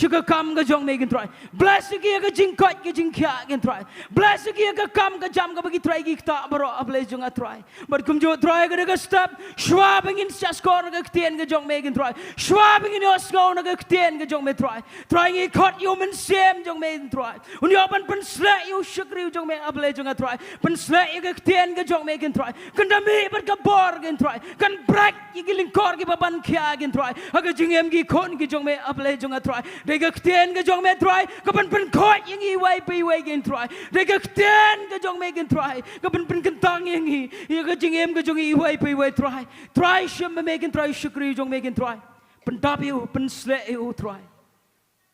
sha ka kam ka jong me kin Trai. Bless ïa ki ha ka jingkoit ka jingkhiah kin Trai. Bless ïa ki ha ka kam ka jam kaba ki trei ki ktah baroh, A Blei jong nga Trai. Bad kumjuh Trai, ha kane ka step, shuwa ba ngin sngap skhor na ka ktien ka jong me kin Trai, shuwa ba ngin ïohsngew na ka ktien ka jong me Trai, Trai, ngi khot ïa u Mynsiem jong me kin Trai, un ïoh ban pynshlur ïa u shakri jong me, A Blei jong nga Trai. Pynshlur ïa ka ktien ka jong me kin Trai, kan da mih bad ka bor kin Trai, kan bret ïa ki lyngkor kiba ban khia kin Trai ha ka jingim ki khun ki jong me, A Blei jong nga Trai. Dei ka ktien ka jong me Trai kaban pynkhuid ïa ngi iwei pa iwei kin Trai. Dei ka ktien ka jong me kin Trai kaban pynkyntang ïa ngi, ïa ka jingim ka jong ngi iwei pa iwei Trai. Trai, shim ma me kin Trai u shakri jong me kin Trai. Pyndap ïa u, pynshlur ïa u Trai.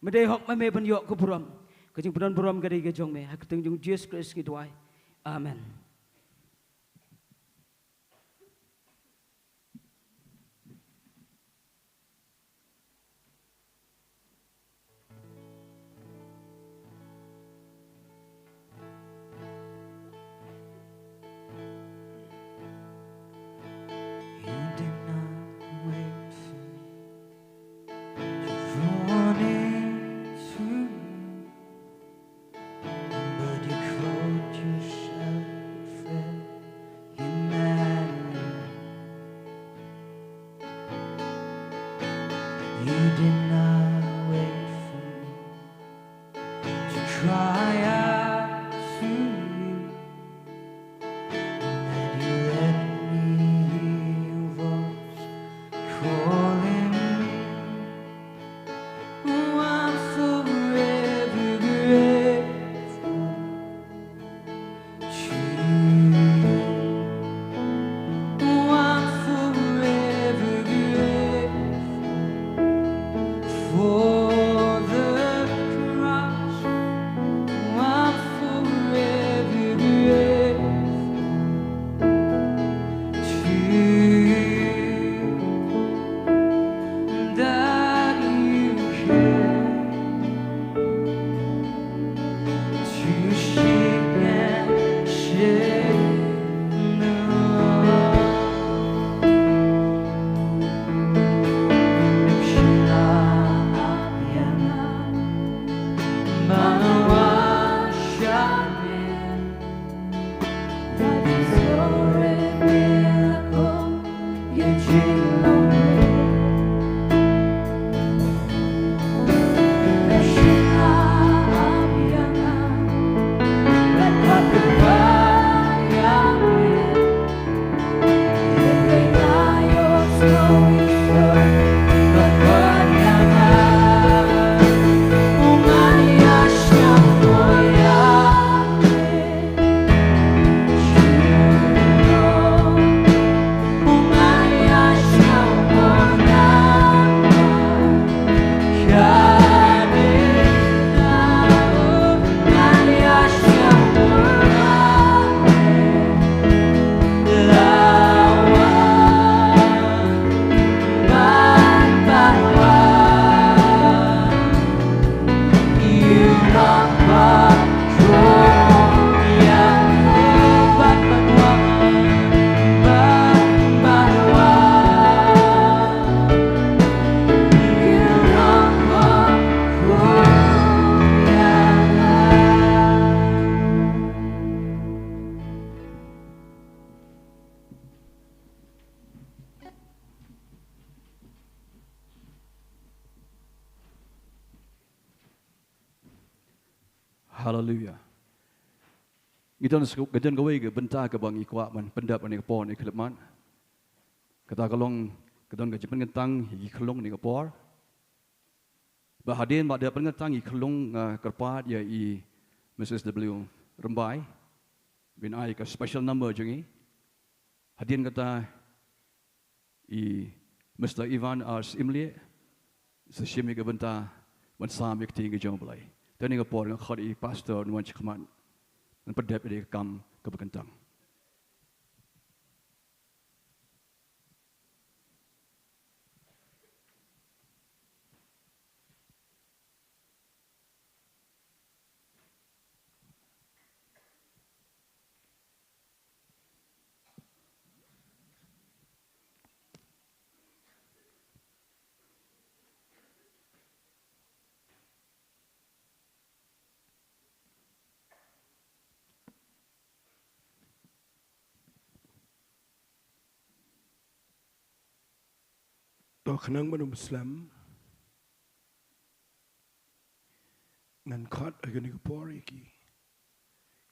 Me dei hok ma me ban ïoh ka burom. Ka jingpyndon burom ka dei ka jong me. Ha ka kyrteng jong u Jisu Khrist ngi duwai. Amen. Haleluia. Ngi don sku-, ngi don kawei ka bynta kaba ngi kwah ban pyndep ha kane ka por, ha kane ka khyllipmat. Kata ka long, ka don ka jingpynkyntang ïa ki khyllung ha kane ka por. Bad hadien ba dep pynkyntang ïa ki khyllung, nga kyrpad ïa i Missus W Rymbai ban ai ka special number jong ngi. Hadien kata i Mister Ivan R Syiemlieh sa shim ïa ka bynta ban sam ïa ka ktien ka jong U Blei. Te ha kane ka por nga khot ïa i Pastor Nuwan Shakhmat ban pyndep ïa ka kam kaba kyntang. To khnang ban ym slem, ngan khot ha kane ka por ïa ki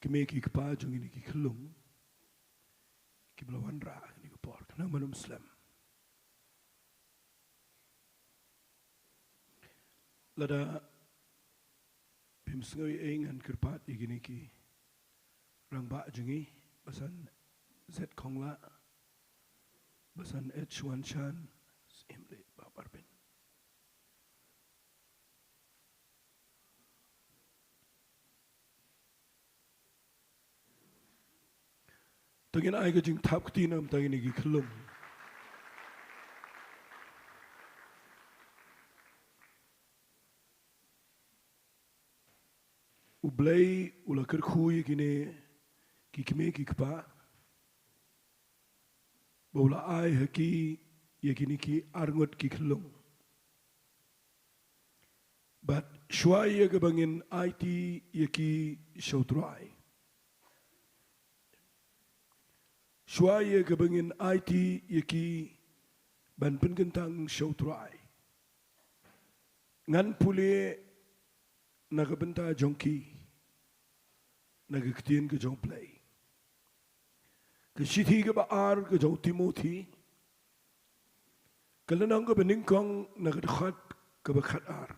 kmie ki kpa jong kine ki khyllung kiba la wanrah ha kane ka por, khnang ban ym slem. Lada phim sngew ei ei, ngan kyrpad ïa kine ki rangbah jong ngi, Bah San Z Khonglah, Bah San H Wanshan, Syiemlieh Bah Parbin. To ngin ai ka jingthap kti na ka bynta kine ki khyllung. U Blei u la kyrkhu ïa kine ki kmie ki kpa, ba u la ai ha ki ïa kine ki arngut ki khyllung. Bad shuwa ïa kaba ngin aiti ïa ki sha U Trai, shuwa ïa kaba ngin aiti ïa ki ban pynkyntang sha U Trai, ngan pule na ka bynta jong ki na ka ktien ka jong U Blei. Ka shithi kaba ar ka jong u Timothi, ka lynnong kaba nyngkong, na ka dkhot kaba khatar.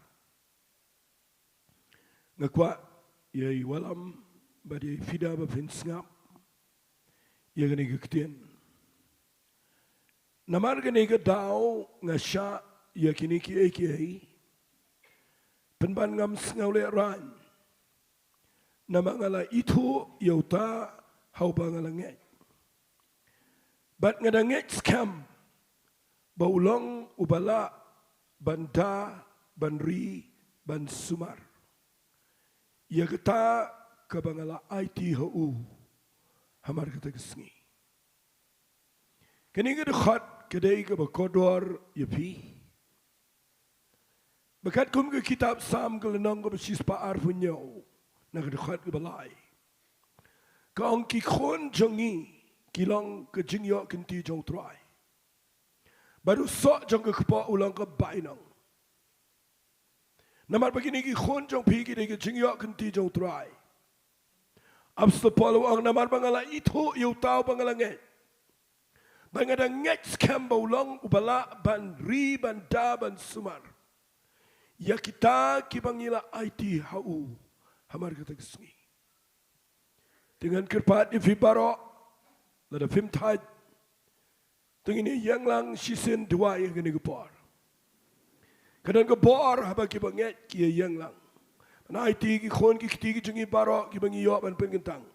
Nga kwah ïa i Wallam bad ïa i Fida ba phin sngap ïa kane ka ktien. Namar kane ka daw nga shah ïa kine kiei kiei, pynban ngam sngewlehrain, namar nga la ithuh ïa uta ha uba nga la ngeit. Bad nga da ngeit skhem ba u long uba lah ban da, ban ri, ban sumar ïa kata kaba nga la aiti ha u hamar kata ka sngi. Kane ka dkhot ka dei kaba kordor ïa phi. Ba katkum ka kitab Salm ka lynnong kaba shispah arphew hynñiew, na ka dkhot kaba lai, ka ong, ki khun jong ngi ki long ka jingïoh kynti jong U Trai, bad u soh jong ka kpoh u long ka bainong. Namar ba kine ki khun jong phi ki dei ka jingïoh kynti jong U Trai. Apostol Paul u ong, namar ba nga la ithuh ïa uta uba nga la ngeit, bad nga da ngeit skhem ba u long uba lah ban ri, ban da, ban sumar ïa kita kiba ngi la aiti ha u hamar kata ka sngi. Te ngan kyrpad ïa phi baroh, lada phim thait, to ngin ïeng lang shisien duwai ha kane ka por. Ka don ka bor haba kiba ngeit ki ïeng lang. Ban aiti ki khun ki kti ki jong ngi baroh kiba ngi ïoh ban pynkyntang,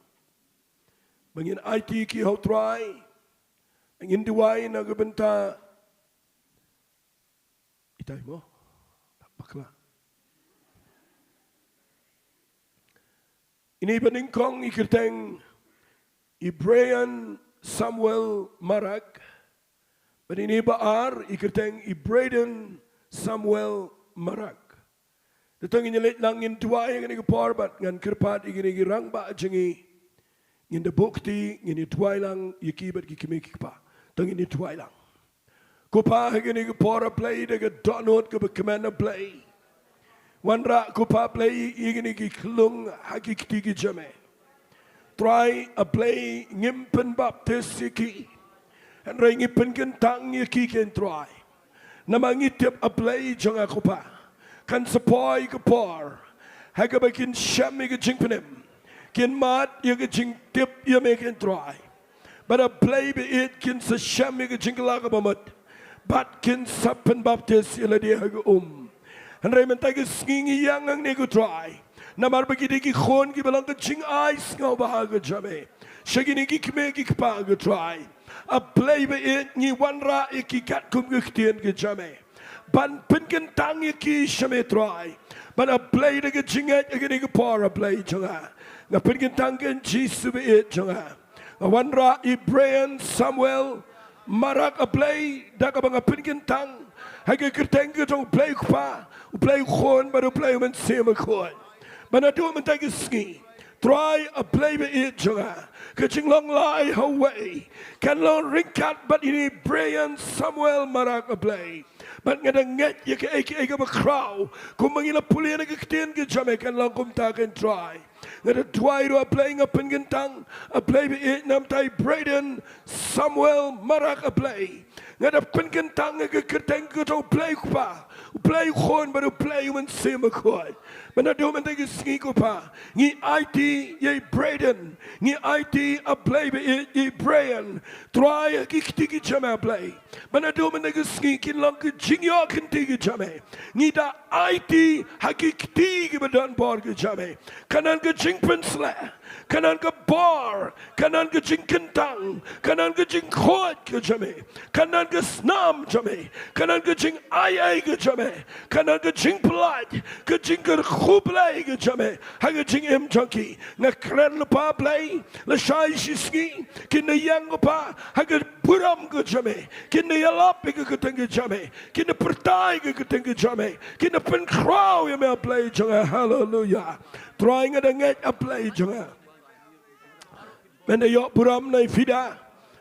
ba ngin aiti ki ha U Trai. Ngin duwai na ka bynta Itai mo. Bakla. Ine i ba nyngkong i kyrteng i Brian Samuel Marak. Bad ine i ba ar i kyrteng i Braden Samuel Marak. Te to ngin ïa leit lang, ngin duwai ha kane ka por bad ngan kyrpad ïa kine ki rangbah jong ngi. Ngin da buh kti, ngin ïa duwai lang ïa ki bad ki kmie ki kpa. To ngin ïa duwai lang. Ko Pa, ha kane ka por, A Blei, da ka dohnud kaba kmen, A Blei, Wanrah ko Pa Blei ïa kine ki khyllung ha ki kti ki jong me. Trai A Blei, ngim pynbaptis ïa ki, hynrei ngi pynkyntang ïa ki, ko Trai. Namar ngi tip, A Blei jong nga ko Pa, kan sa poi ka por ha kaba kin shem ïa ka jingpynim, kin mad ïa ka jingtip ïa me, ko Trai. Bad A Blei baieit, kin sa shem ïa ka jingkylla kaba mut bad kin sa pynbaptis ïa lade ha ka um. Hynrei mynta ka sngi ngi ïeng hangne, ko Trai, namar ba ki dei ki khun kiba long ka jingai sngewbha, ko jong me, sha kine ki kmie ki kpa, ko Trai. A Blei baieit, ngi wanrah ïa ki katkum ka ktien, ko jong me, ban pynkyntang ïa ki sha me, Trai. Bad A Blei, da ka jingngeit ha kane ka por, A Blei jong nga, nga pynkyntang, ko Jisu baieit jong nga, nga wanrah ïa i Brian Samuel Marak, A Blei, da kaba nga pynkyntang ha ka kyrteng ka jong U Blei U Kpa, U Blei U Khun bad U Blei U Mynsiem Bakhuid. Bad naduh mynta ka sngi, Trai A Blei baieit jong nga, ka jinglong lai ha uwei kan long ryngkat bad ine i Brian Samuel Marak, A Blei. Bad nga da ngeit ïa kaei kaei kaba khraw, kumba ngi la pule na ka ktien ka jong me, kan long kumta, ko Trai. Nga da duwai ruh, A Blei, nga pynkyntang, A Blei baieit, na u Brian Samuel Marak, A Blei. Nga da pynkyntang ha ka kyrteng ka jong U Blei U Kpa, U Blei U Khun bad U Blei U Mynsiem Bakhuid. Bad naduh mynta ka sngi, ko Pa, ngi aiti ïa i Brian, ngi aiti, A Blei baieit, ïa i Brian, Trai, ha ki kti ki jong me, A Blei. Bad naduh mynta ka sngi kin long ka jingïoh kynti ka jong me. Ngi da aiti ha ki kti kiba don bor ka jong me. Kan don ka jingpynsleh, kan don ka bor, kan don ka jingkyntang, kan don ka jingkhuid ka jong me, kan don ka snam jong me, kan don ka jingai ei ka jong me, kan don ka jingpyllait, ka jingkyrkhu Blei ka jong me ha ka jingim jong ki. Nga kren lypa, Blei, lashai shisngi kin da ïeng, ko Pa, ha ka burom ka jong me, kin da ïalap ïa ka kyrteng ka jong me, kin da pyrta ïa ka kyrteng ka jong me, kin da pynkhraw ïa me, A Blei jong nga. Haleluia. Trai, nga da ngeit, A Blei jong nga, men da ïoh burom na i Fida,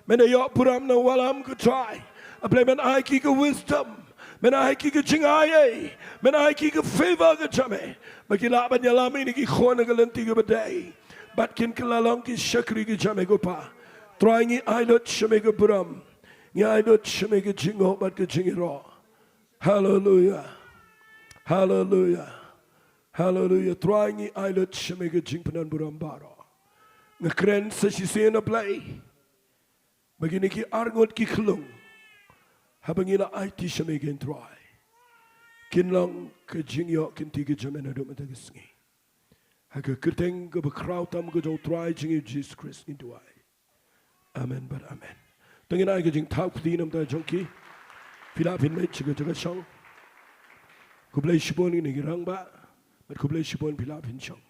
men da ïoh burom na u Wallam, ko Trai. A Blei, men ai ki ka wisdom, men ai ki ka jingai ei, men ai ki ka favor ka jong me, ba ki lah ban ïalam ïa kine ki khun ha ka lynti kaba dei, bad kin kylla long ki shakri ki jong me, ko Pa. Trai, ngi ai lut sha me ka burom, ngi ai lut sha me ka jingnguh bad ka jingïaroh. Haleluia. Haleluia. Haleluia. Trai, ngi ai lut sha me ka jingpyndonburom baroh. Nga kren sa shisien, A Blei, ba kine ki arngut ki khyllung, haba ngi la aiti sha me, ko Trai, kin long ka jingïoh kynti ka jong me naduh mynta ka sngi. Ha ka kyrteng kaba khraw tam ka jong u Trai jong ngi Jisu Khrist ngi duwai. Amen bad amen. To ngin ai ka jingthaw kti na ka bynta jong ki. Phi lah phin leit sha ka jaka shong. Khublei shibun, kine ki rangbah, bad khublei shibun, phi lah phin shong.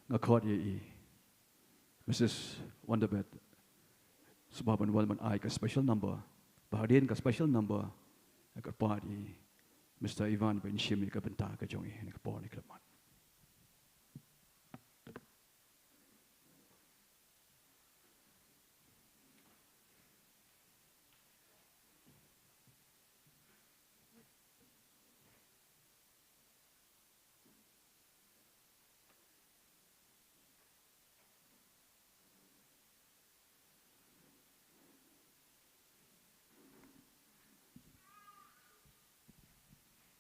Nga khot ïa i Missus Wonderbeth Sbah ban wan ban ai ka special number. Ba hadien ka special number, nga kyrpad ïa i Mister Ivan ban shim ïa ka bynta ka jong i ha kane ka por, ha kane ka khyllipmat.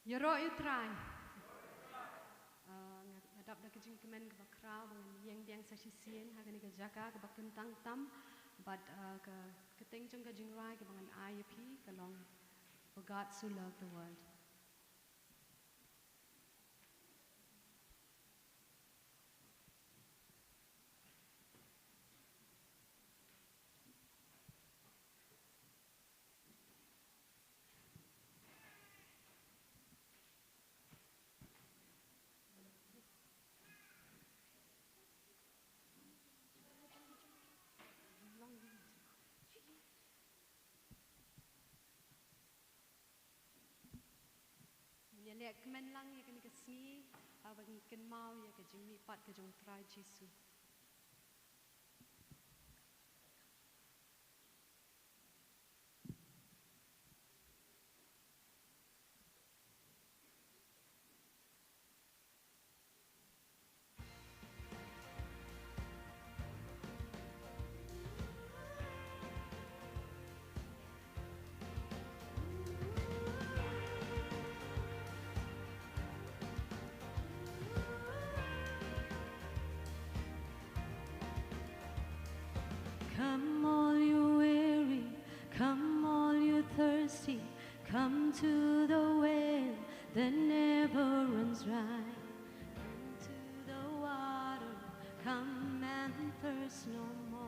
Ïaroh ïa u Trai. Ah, nga, nga dap da ka jingkmen kaba khraw ba ngan ïeng biang sa shisien ha kane ka jaka kaba kyntang tam. Bad, ah, ka, ka kyrteng jong ka jingrwai kaba ngan ai ïa phi ka long For God So Loved the World. Ngin ïaleh kmen lang ïa kane ka sngi, haba ngin kynmaw ïa ka jingmihpat ka jong u Trai Jisu. Come to the well that never runs dry. Come to the water, come and thirst no more.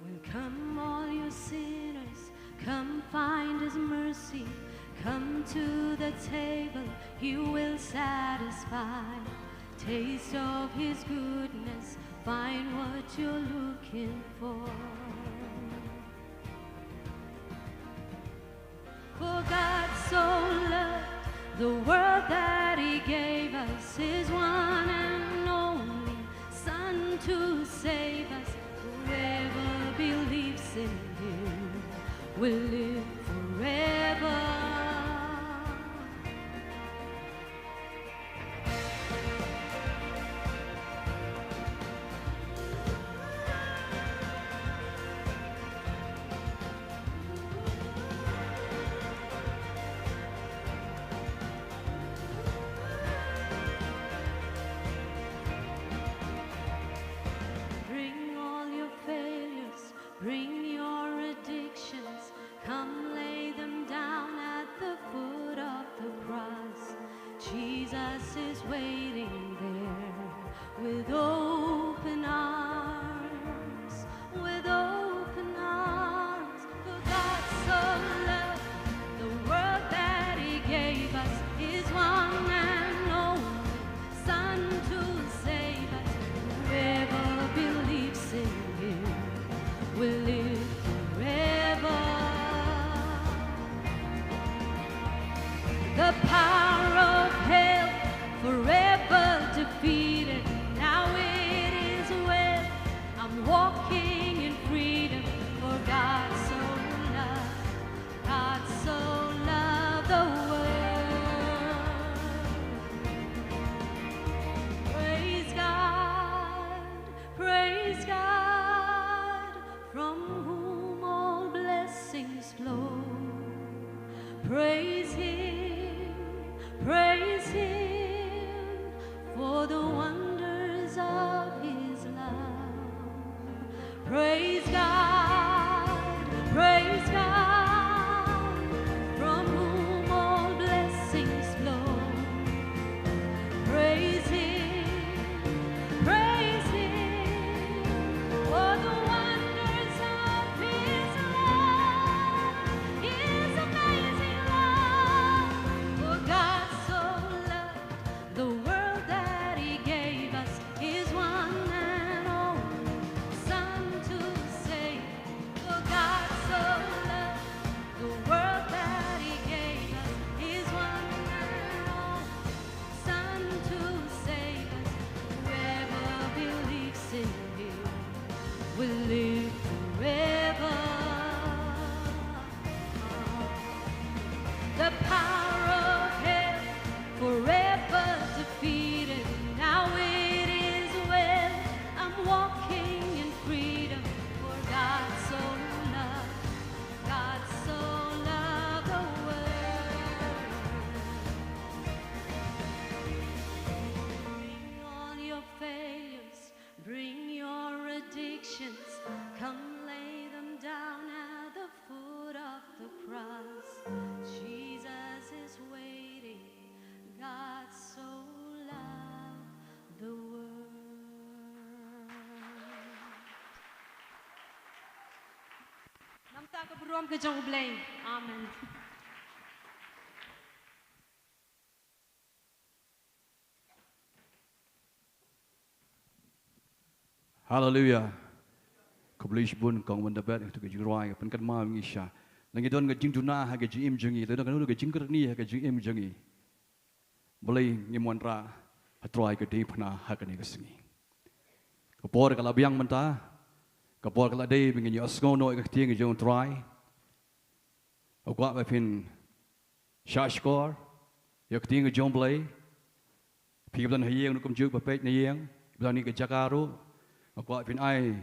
Well, come, all you sinners, come find His mercy. Come to the table, He will satisfy. Taste of His goodness, find what you're looking for. For God so loved the world that He gave us His one and only Son to save us. Whoever believes in Him will live forever. Bring all your failures, bring your addictions, come lay them down at the foot of the cross. Jesus is waiting there with open arms, with open arms. For God so loved the world that He gave us His one and only Son to save us. Whoever believes in Him will live forever. The power of hell forever defeated. Now it is well. I'm walking in freedom, for God so loved, God so loved the world. Praise God, praise God, from whom all blessings flow. Praise Him, praise Him, for the wonders of His love. Praise God, praise God, from whom all blessings flow. Praise Him, praise Him, for the wonders of His love, His amazing love. For God so loved the world that He gave us His one and only Son to save. For God so loved the world that He gave us His one and only Son to save us. Whoever believes in Him will live forever. The power of hell forever defeated. Now it is well. I'm walking in freedom, for God so loved, God so loved the world. Bring all your failures, bring your addictions, come lay them down at the foot of the cross. Jesus is waiting. God so loved the world. Namta ka burom ka jong U Blei. Amen. Haleluia. Khublei shibun kong Wanda Bet, ïa katu ka jingrwai ka pynkynmaw ïa ngi sha. Lada ngi don ka jingduna ha ka jingim jong ngi, lada ngi don ka jingkyrni ha ka jingim jong ngi, balei ngim wanrah ha U Trai ka diengphna ha kane ka sngi? Ka por ka la biang mynta, ka por ka la dei ba ngin ïohsngew noh ïa ka ktien ka jong U Trai. Nga kwah ba phin shahshkor ïa ka ktien ka jong U Blei. Phi kiba don ha ïing ruh kumjuh ba peit na ïing, kiba don ha ka jaka ruh, nga kwah phin ai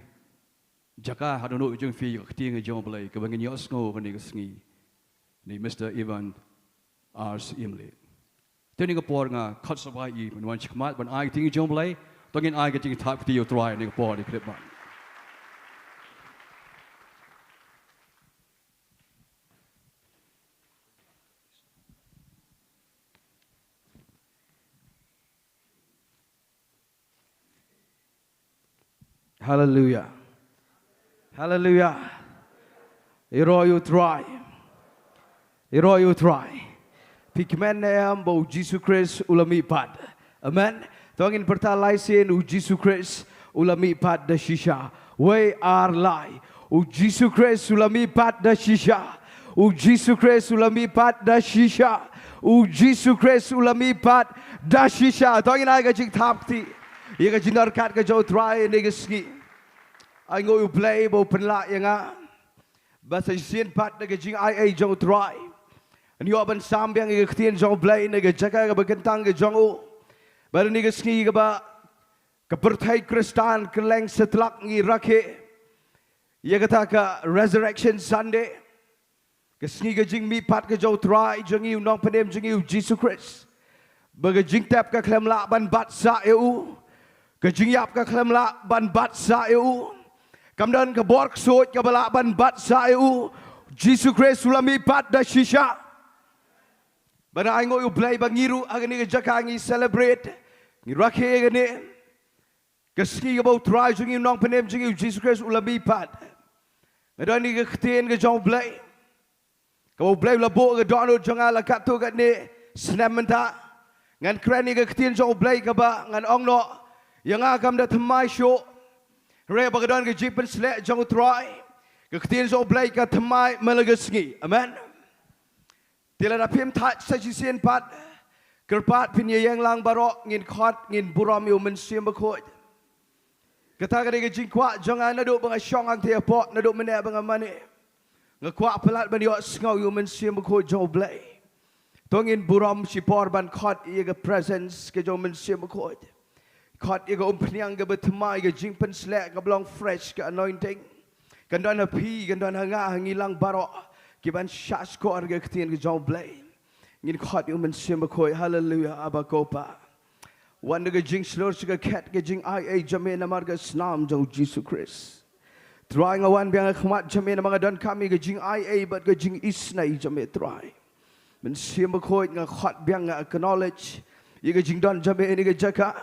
jaka ha dohnud jong phi ïa ka ktien ka jong U Blei kaba ngin ïohsngew kane ka sngi. Ni Mister Evan R. Syiemlieh. Te ha kane ka por nga khot sngewbha ïa i ban wan shakhmat ban ai ka ktien ka jong U Blei. To ngin ai ka jingthap kti ïa U Trai ha kane ka por, ïa khlem ban. Haleluia. Haleluia. Ïaroh ïa u Trai. Ïaroh ïa u Trai. Phi kmen ne em ba u Jisu Khrist u la mihpat? Amen. To ngin pyrta lai sien, u Jisu Khrist u la mihpat da shisha. Wei ar lai. U Jisu Khrist u la mihpat da shisha. U Jisu Khrist u la mihpat da shisha. U Jisu Khrist u la mihpat da shisha. To ngin ai ka jingthap kti ïa ka jingdon ryngkat ka jong u Trai ha kane ka sngi. Ai nguh ïa u Blei ba u pynlah ïa nga ba sa shisien pat da ka jingaiei jong u Trai, ngi ïoh ban sam biang ïa ka ktien jong u Blei na ka jaka kaba kyntang ka jong u. Bad ha kane ka sngi kaba ka pyrthei Khristan kylleng satlak ngi rakhe ïa kata ka Resurrection Sunday, ka sngi ka jingmihpat ka jong u Trai jong ngi, u Nongpynim jong ngi u Jisu Khrist. Ba ka jingtep ka khlem lah ban bat sah ïa u. Ka jingïap ka khlem lah ban bat sah ïa u. Kam don ka bor ksuid kaba lah ban bat sah ïa u. Jisu Khrist u la mihpat da shisha. Bad ai nguh ïa u Blei ba ngi ruh ha kane ka jaka ngi celebrate, ngi rakhe ïa kane ka sngi kaba u Trai jong ngi, u Nongpynim jong ngi u Jisu Khrist u la mihpat. Nga don ïa ka ktien ka jong u Blei kaba u Blei u la buh ha ka dohnud jong nga la katto katne snem mynta. Ngan kren ïa ka ktien jong u Blei kaba ngan ong noh ïa nga kam da thymmai shuh. Hynrei ba ka don ka jingpynsleh jong u Trai, ka ktien jong u Blei ka thymmai man la ka sngi. Amen. Te lada phim thait sa shisien pat, kyrpad phin ïa ïeng lang baroh, ngin khot, ngin burom ïa u Mynsiem Bakhuid. Kata ka dei ka jingkwah jong nga naduh ba nga shong hangtei hapoh, naduh mynne ba nga mane. Nga kwah palat ban ïohsngew ïa u Mynsiem Bakhuid jong u Blei. To ngin burom shipor ban khot ïa ka presence ka jong u Mynsiem Bakhuid. Khot ïa ka umphniang kaba thymmai, ka jingpynsleh kaba long fresh, ka anointing. Kan don ha phi, kan don ha nga, ha ngi lang baroh kiban shahshkor ïa ka ktien ka jong u Blei. Ngin khot ïa u Mynsiem Bakhuid. Haleluia, Aba ko Pa. Wan da ka jingshlur sha ka khet ka jingaiei jong me namar ka snam jong u Jisu Khrist. Trai, nga wan biang ha khmat jong me namar nga donkam ïa ka jingaiei bad ka jingisynei jong me Trai. Mynsiem Bakhuid, nga khot biang, nga acknowledge ïa ka jingdon jong me ha kane ka jaka.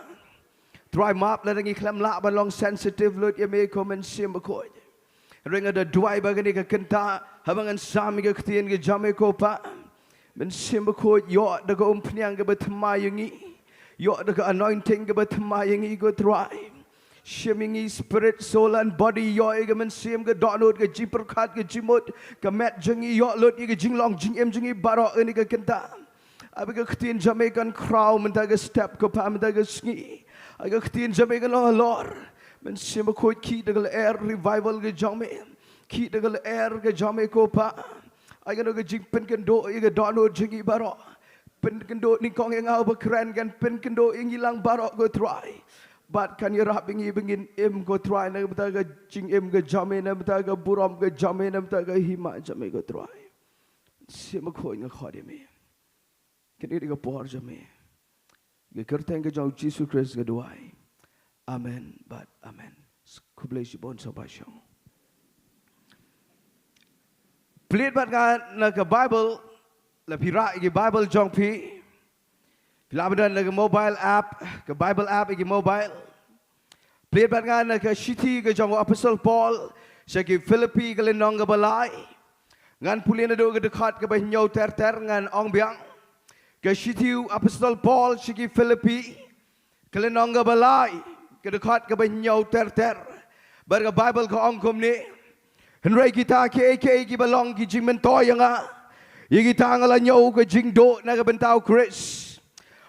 Trai, map lada ngi khlem lah ban long sensitive lut ïa me ko Mynsiem Bakhuid. Hynrei nga da duwai ba kane ka kynta haba ngan sam ïa ka ktien ka jong me ko Pa, Mynsiem Bakhuid, ïoh da ka umphniang kaba thymmai ïa ngi. Ïoh da ka anointing kaba thymmai ïa ngi ko Trai. Shim ïa ngi spirit, soul and body, ïoh ïa ka mynsiem, ka dohnud, ka jingpyrkhat, ka jingmut, ka met jong ngi, ïoh lut ïa ka jinglong jingim jong ngi baroh ha kane ka kynta. Ai ba ka ktien jong me kan khraw mynta ka step ko Pa, mynta ka sngi. Ai ka ktien jong me kan long halor. Mynsiem Bakhuid, khih da ka lyer revival ka jong me. Khih da ka lyer ka jong me ko Pa. Ai kano ka jingpynkynduh ïa ka dohnud jong ngi baroh. Pynkynduh nyngkong ïa nga uba kren, kan pynkynduh ïa ngi lang baroh ko Trai. Bad kan ïarap ïa ngi ba ngin im ko Trai na ka bynta ka jingim ka jong me, na ka bynta ka burom ka jong me, na ka bynta ka hima jong me ko Trai. Mynsiem Bakhuid, nga khot ïa me. Kane ka dei ka por jong me. Ha ka kyrteng ka jong u Jisu Khrist nga duwai. Amen bad amen. Khublei shibun sngewbha shong. Plie bad nga na ka Bible, lada phi rah ïa ka Bible jong phi. Phi lah ban don na ka mobile app, ka Bible app ïa ka mobile. Plie bad nga na ka shithi ka jong u Apostol Paul sha ki Philippi, ka lynnong kaba lai. Ngan pule naduh ka dkhot kaba hynñiew ter ter, ngan ong biang. Ka shithi u Apostol Paul sha ki Philippi, ka lynnong kaba lai, ka dkhot kaba hynñiew ter ter. Bad ka Bible ka ong kumne: Hynrei kita kiei kiei kiba long ki jingmyntoi ïa nga, ïa kita nga la ñiew ka jingduh na ka bynta u Khrist.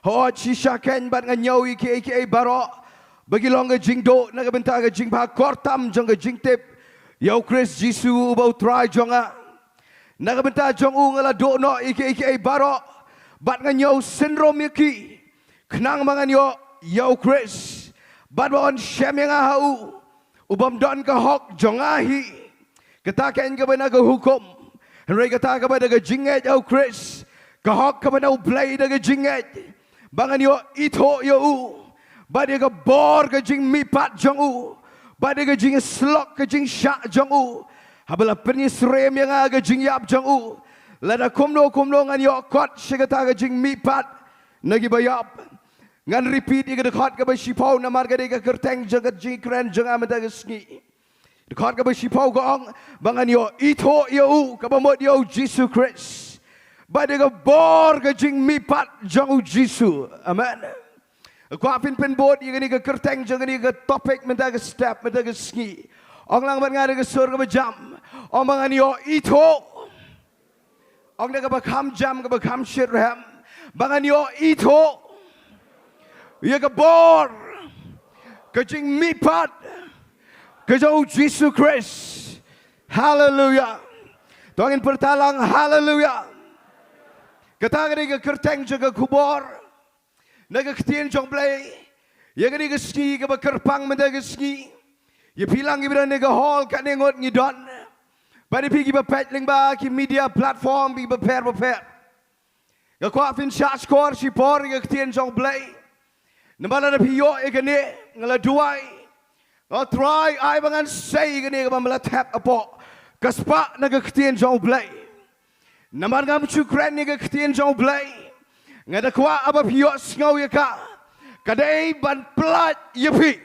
Hooid, shisha kein bad nga ñiew ïa kiei kiei baroh ba ki long ka jingduh na ka bynta ka jingbha kor tam jong ka jingtip ïa u Khrist Jisu uba u Trai jong nga. Na ka bynta jong u nga la duh noh ïa kiei kiei baroh bad nga ñiew synrum ïa ki, khnang ba ngan ïoh ïa u Khrist bad ba un shem ïa nga ha u ubym don ka hok jong nga hi, kata kein kaba na ka hukum, hynrei kata kaba da ka jingngeit ha u Khrist, ka hok kaba na u Blei da ka jingngeit, ba ngan ïoh ithuh ïa u bad ïa ka bor ka jingmihpat jong u bad ïa ka jingïasyllok ka jingshah jong u, haba la pynïasyriem ïa nga ka jingïap jong u, lada kumno kumno ngan ïoh kot sha kata ka jingmihpat na kiba ïap. Ngan repeat ïa ka dkhot kaba shiphew namar ka dei ka kyrteng jong ka jingkren jong nga mynta ka sngi. Dkhot kaba shiphew ka ong ba ngan ïoh ithuh ïa u kaba mut ïa u Jisu Khrist. Bad ïa ka bor ka jingmihpat jong u Jisu. Amen. Kwah phin pynbud ïa kane ka kyrteng jong kane ka topic mynta ka step mynta ka sngi. Ong lang bad nga da ka sur kaba jam. Ong ba ngan ïoh ithuh. Ong da kaba kham jam kaba kham shitrhem. Ba ngan ïoh ithuh ïa ka bor ka jingmihpat ka jong u Jisu Khrist. Haleluya. To ngin pyrta lang haleluya. Kata ka dei ka kyrteng jong ka khubor na ka ktien jong u Blei ïa kane ka sngi kaba kyrpang mynta ka sngi. Ïa phi lang kiba don ha ka hall katne ngut ngi don. Bad ïa phi kiba peit lyngba ki media platform kiba pher ba pher. Nga kwah phin shah shkor shipor ïa ka ktien jong u Blei. Namar lada phi ïoh ïa kane nga la duwai. Nga Trai ai ba ngan sei ïa kane kaba me la thep hapoh ka spah na ka ktien jong u Blei. Namar ngam shu kren ïa ka ktien jong u Blei. Nga da kwah haba phi ïohsngew ïa ka ka dei ban pyllait ïa phi.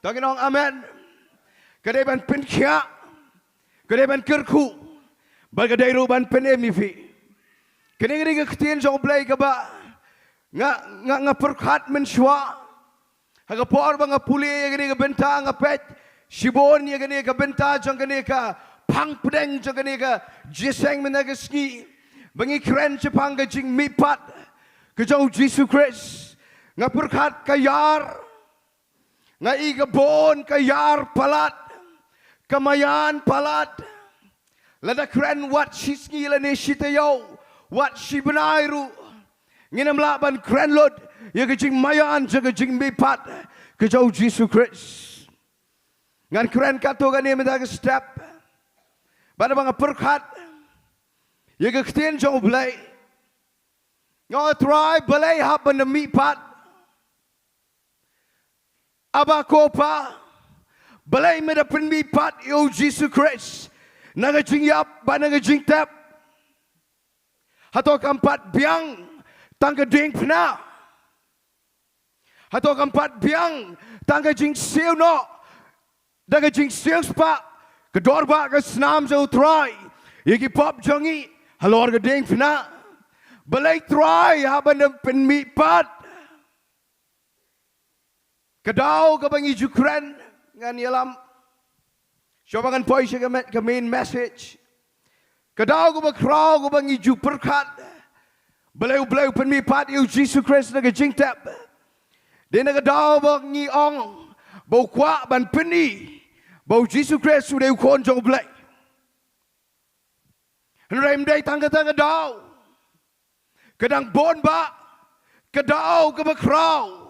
To ngin ong amen. Ka dei ban pynkhiah, ka dei ban kyrkhu bad ka dei ruh ban pynim ïa phi. Kane ka dei ka ktien jong u Blei kaba nga nga nga pyrkhat mynshuwa. Ha ka por ba nga pule ïa kane ka bynta nga peit shibun ïa kane ka bynta jong kane ka phang pdeng jong kane ka jingïaseng mynta ka sngi ba ngi kren shaphang ka jingmihpat ka jong u Jisu Khrist. Nga pyrkhat ka ïar, nga i ka bun ka ïar palat, ka maïan palat. Lada kren wat shi sngi lane shi taïew, wat shi bnai ruh ngin ym lah ban kren lut ïa ka jingmaïan jong ka jingmihpat ka jong u Jisu Khrist. Ngan kren katto katne mynta ka step. Bad haba nga pyrkhat ïa ka ktien jong u Blei, nga ong Trai balei hap ban da mihpat. Aba ko Pa, balei me da pynmihpat ïa u Jisu Khrist na ka jingïap bad na ka jingtep. Hato kam pat biang tang ka diengphna? Hato kam pat biang tang ka jingsiew noh da ka jingsiew spah ka dor ba ka snam jong u Trai ïa ki pop jong ngi halor ka diengphna? Balei Trai hap ban da pynmihpat? Ka daw kaba ngi ju kren ngan ïalam. Shuwa ba ngan poi sha ka me-, ka main message. Ka daw kaba khraw kaba ngi ju pyrkhat balei u Blei u pynmihpat ïa u Jisu Khrist na ka jingtep. Dei na ka daw ba ngi ong ba u kwah ban pyni ba u Jisu Khrist u dei u khun jong u Blei. Hynrei ym dei tang kata ka daw. Ka dang bun bah ka daw kaba khraw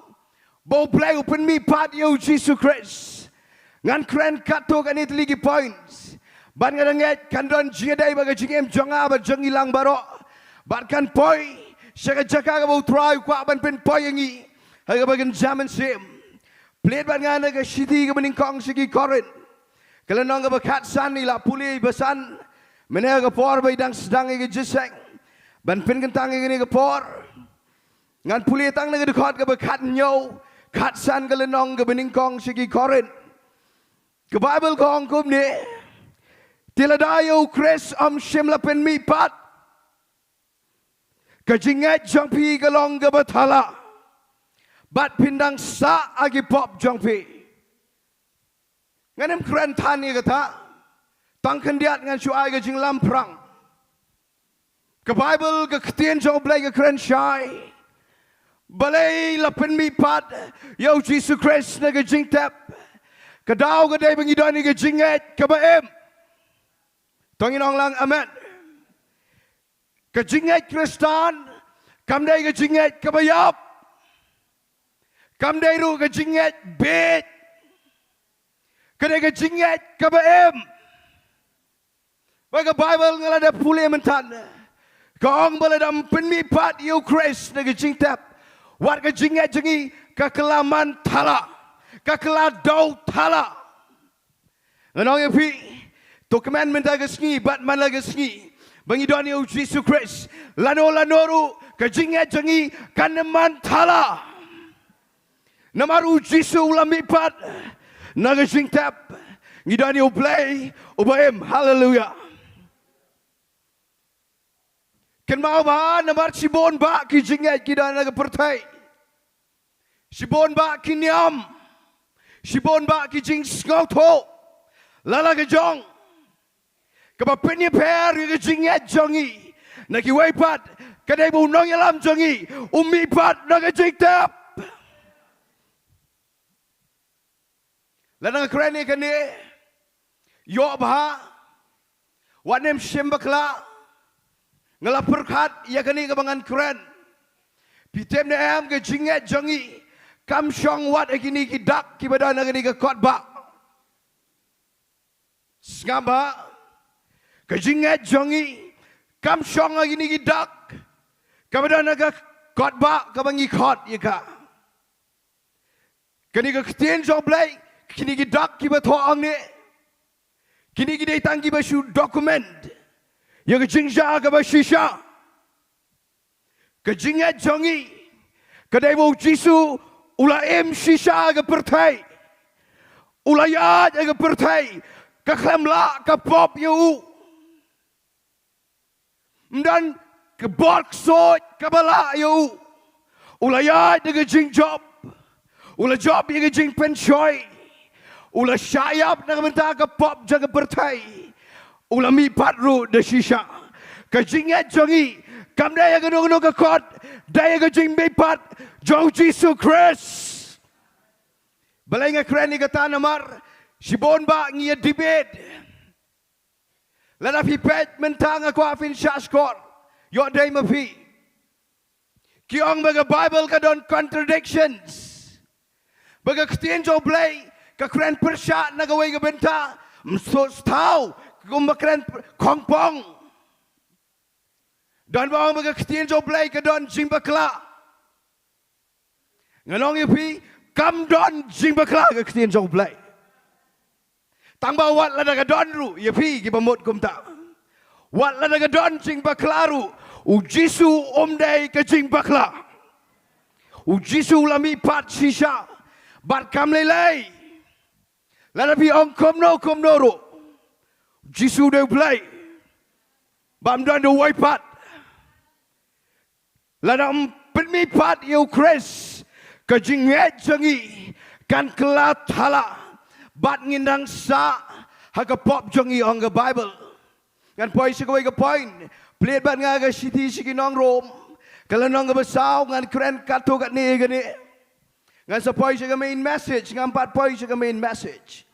ba u Blei u pynmihpat ïa u Jisu Khrist. Ngan kren katto katne tylli ki points. Bad nga da ngeit kan don jingïadei bad ka jingim jong nga bad jong ngi lang baroh. Bad kan poi sha ka jaka kaba u Trai u kwah ban pynpoi ïa ngi ha kaba kynja mynsiem. Plie bad nga na ka shithi kaba nyngkong sha ki Korinth, ka lynnong kaba khatsan, ngi la pule basan mynne ha ka por ba i dang sdang ïa ka jingïaseng ban pynkyntang ïa kane ka por. Ngan pule tang na ka dkhot kaba khathynñiew, khatsan ka lynnong kaba nyngkong sha ki Korinth. Ka Baibl ka ong kumne, te lada ïa u Khrist ym shym la pynmihpat, ka jingngeit jong phi ka long kaba thala bad phin dang sah ha ki pop jong phi. Ngan ym kren than ïa kata. Tang khyndiat ngan shu ai ka jinglamphrang. Ka Baibl, ka ktien jong u Blei ka kren shai balei la pynmihpat ïa u Jisu Khrist na ka jingtep. Ka daw ka dei ba ngi don ïa ka jingngeit kaba im. To ngin ong lang amen. Ka jingngeit Khristan kam dei ka jingngeit kaba ïap. Kam dei ruh ka jingngeit bieit. Ka dei ka jingngeit kaba im. Bad ka Baibl nga la dep pule mynta ka ong ba lada ym pynmihpat ïa u Khrist na ka jingtep, wat ka jingngeit jong ngi ka kylla man thala, ka kylla daw thala. Ngan ong ïa phi, to kmen mynta ka sngi bad man la ka sngi ba ngi don ïa u Jisu Khrist. Lano lano ruh Ka jingngeit jong ngi kan ym man thala. Namar u Jisu u la mihpat na ka jingtep. Ngi don ïa u Blei uba im. Haleluya. Kynmaw ba namar shibun bah ki jingngeit ki don ha ka pyrthei. Shibun bah ki niam. Shibun bah ki jingsngewthuh. Lada ka jong kaba pynïapher ïa ka jingngeit jong ngi na kiwei pat, ka dei ba u nongïalam jong ngi u mihpat na ka jingtep. Lada nga kren ïa kane, ïoh bha, wat nym shim bakla. Nga la pyrkhat ïa kane kaba ngan kren. Phi tip ne em, ka jingngeit jong ngi kam shong wat ha kine ki dak kiba don ha kane ka kot bah. Sngap bha, ka jingngeit jong ngi kam shong ha kine ki dak kaba don ha ka kot bah kaba ngi khot ïa ka. Kane ka ktien jong u Blei, kine ki dak kiba thoh hangne, kine ki dei tang kiba shu document ïa ka jingjia kaba shisha. Ka jingngeit jong ngi ka dei ba u Jisu u la im shisha ha ka pyrthei. U la ïaid ha ka pyrthei, ka khlem lah ka pop ïa u. Ym don ka bor ksuid kaba lah ïa u. U la ïaid da ka jingjop. U la jop ïa ka jingpynshoi. U la shah ïap na ka bynta ka pop jong ka pyrthei. U la mihpat ruh da shisha. Ka jingngeit jong ngi kam dei ha kano kano ka kot, dei ha ka jingmihpat jong u Jisu Khrist. Balei nga kren ïa kata? Namar shibun bah ngi ïa debate. Lada phi peit mynta, nga kwah phin shah shkor. Ïoh dei ma phi. Ki ong ba ka Bible ka don contradictions. Ba ka ktien jong u Blei ka kren pyrshah na kawei ka bynta, ym sngewthuh kumba kren khongpong. Don ba ong ba ka ktien jong u Blei ka don jingbakla. Ngan ong ïa phi, kam don jingbakla ha ka ktien jong u Blei. Tang ba wat lada ka don ruh, ïa phi kiba mut kumta, wat lada ka don jingbakla ruh, u Jisu um dei ka jingbakla. U Jisu u la mihpat shisha. Bad kam lei lei, lada phi ong kumno kumno ruh, u Jisu u dei u Blei. Bym don da uwei pat. Lada ym pynmihpat ïa u Khrist, ka jingngeit jong ngi kan kylla thala bad ngin dang sah ha ka pop jong ngi, ong ka Bible. Ngan poi sha kawei ka point. Plie bad nga ka shithi sha ki nong Rom, ka lynnong kaba saw. Ngan kren katto katne ïa kane. Ngan sa poi sha ka main message, ngam pat poi sha ka main message.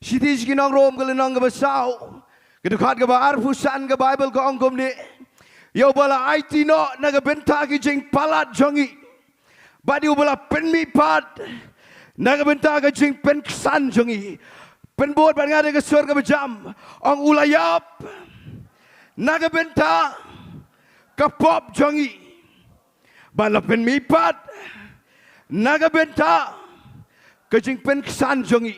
Shithi sha ki nong Rom ka lynnong kaba saw, ka dkhot kaba arphew san, ka Bible ka ong kumne: Ïa uba la aiti noh na ka bynta ki jingpalat jong ngi, bad ïa uba la pynmihpat na ka bynta ka jingpynksan jong ngi. Pynbud bad nga da ka sur kaba jam, ong: U la ïap na ka bynta ka pop jong ngi, bad la pynmihpat na ka bynta ka jingpynksan jong ngi.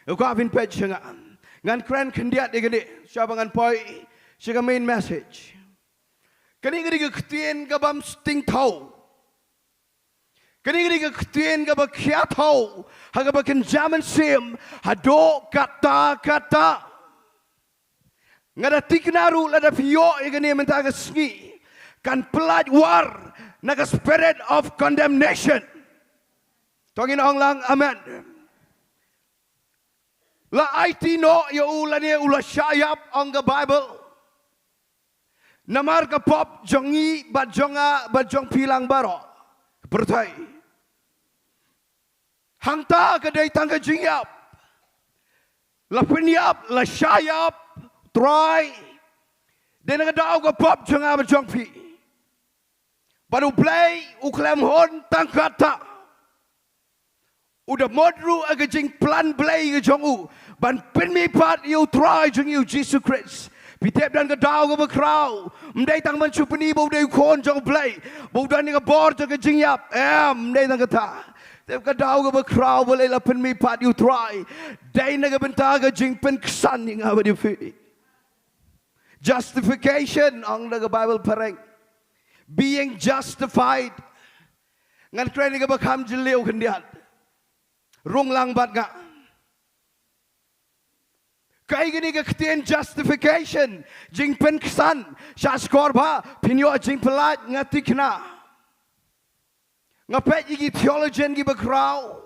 Nga kwah phin peit sha nga. Ngan kren khyndiat ïa kane shwa ba ngan poi sha ka main message. Kane ka dei ka ktien kabym sting thaw. Kane ka dei ka ktien kaba khia thaw ha kaba kynja mynsiem haduh katta katta. Nga da thikna ruh, lada phi ïoh ïa kane mynta ka sngi, kan pyllait war na ka spirit of condemnation. To ngin ong lang amen. La aiti noh ïa u lane u la shah ïap, ong ka Bible, namar ka pop jong ngi bad jong nga bad jong phi lang baroh, pyrthei. Hangta ka dei tang ka jingïap. La pynïap, la shah ïap, Trai. Dei na ka daw ka pop jong nga bad jong phi. Bad u Blei u khlem hun tang katta. U da mut ruh ha ka jingplan Blei ka jong u ban pynmihpat ïa u Trai jong ngi u Jisu Khrist. Phi tip, don ka daw kaba khraw, ym dei tang ban shu pyni ba u dei u Khun jong u Blei, ba u don ïa ka bor jong ka jingïap. Em, ym dei tang kata. Tip, ka daw kaba khraw balei la pynmihpat ïa u Trai, dei na ka bynta ka jingpynksan ïa nga bad ïa phi. Justification, ong da ka Bible phareng. Being justified. Ngan kren ïa kaba kham jylliew khyndiat. Rung lang bad nga. Kaei kane ka ktien justification? Jingpynksan. Sha skor ba phin ïoh jingpyllait, nga thikna. Nga peit ïa ki theologian kiba khraw.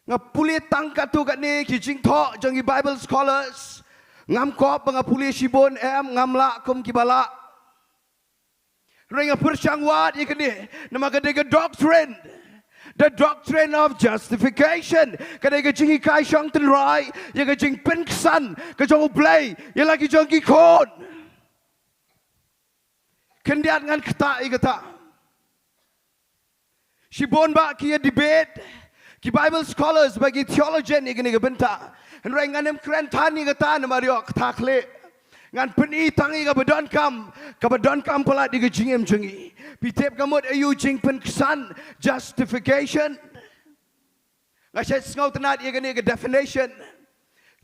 Nga pule tang katto katne ki jingthoh jong ki Bible scholars. Ngam kwah ba nga pule shibun, em, ngam lah kum kiba lah. Hynrei nga pyrshang wad ïa kane namar ka dei ka doctrine. The doctrine of justification. Ka dei ka jinghikai shong tynrai ïa ka jingpynksan ka jong U Blei ïa la ki jong ki khun. Khyndiat ngan ktah ïa kata. Shibun ba ki ïa debate ki Bible scholars bad ki theologian ïa kane ka bynta. Hynrei ngan ym kren than ïa kata namar ïoh kata khlieh. Ngan pyni tang ïa kaba donkam, kaba donkam palat ïa ka jingim jong ngi. Phi tip ka mut aïu jingpynksan, justification? Nga shait sngewtynnat ïa kane ka definition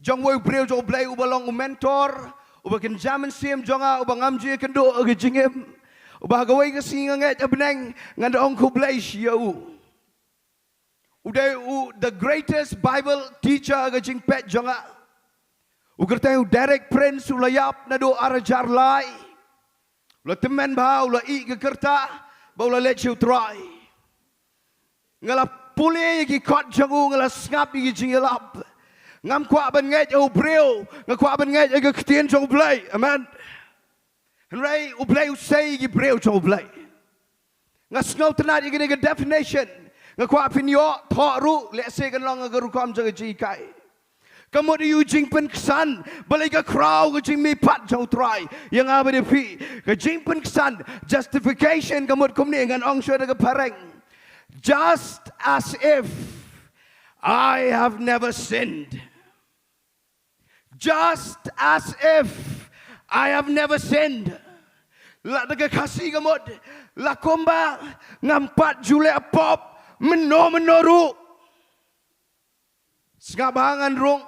jong uwei u briew jong U Blei uba long u mentor, uba kynja mynsiem jong nga, uba ngam ju ïakynduh ha ka jingim, uba ha kawei ka sngi nga ngeit ha bneng ngan da ong khublei shi ïa u. U dei u the greatest Bible teacher ha ka jingpeit jong nga. U kyrteng u Derek Prince, u la ïap naduh ar hajar lai. U la tymmen bha, u la ïeh ka kyrta, bad u la leit sha U Trai. Nga la pule ïa ki kot jong u, nga la sngap ïa ki jingïalap. Ngam kwah ban ngeit ïa u briew, nga kwah ban ngeit ïa ka ktien jong U Blei. Amen. Hynrei U Blei u sei ïa ki briew jong U Blei. Nga sngewtynnat ïa kane ka definition. Nga kwah phin ïoh thoh ruh, lehse kan long ha ka rukom jong ka jinghikai. Ka mut aïu jingpynksan? Balei ka khraw ka jingmihpat jong U Trai ïa nga bad ïa phi? Ka jingpynksan, justification, ka mut kumne, ngan ong shuwa da ka phareng. Just as if I have never sinned. Just as if I have never sinned. Lada ka Khasi ka mut, la kumba ngam pat ju leh pop mynno mynno ruh. Sngap ba ngan rung.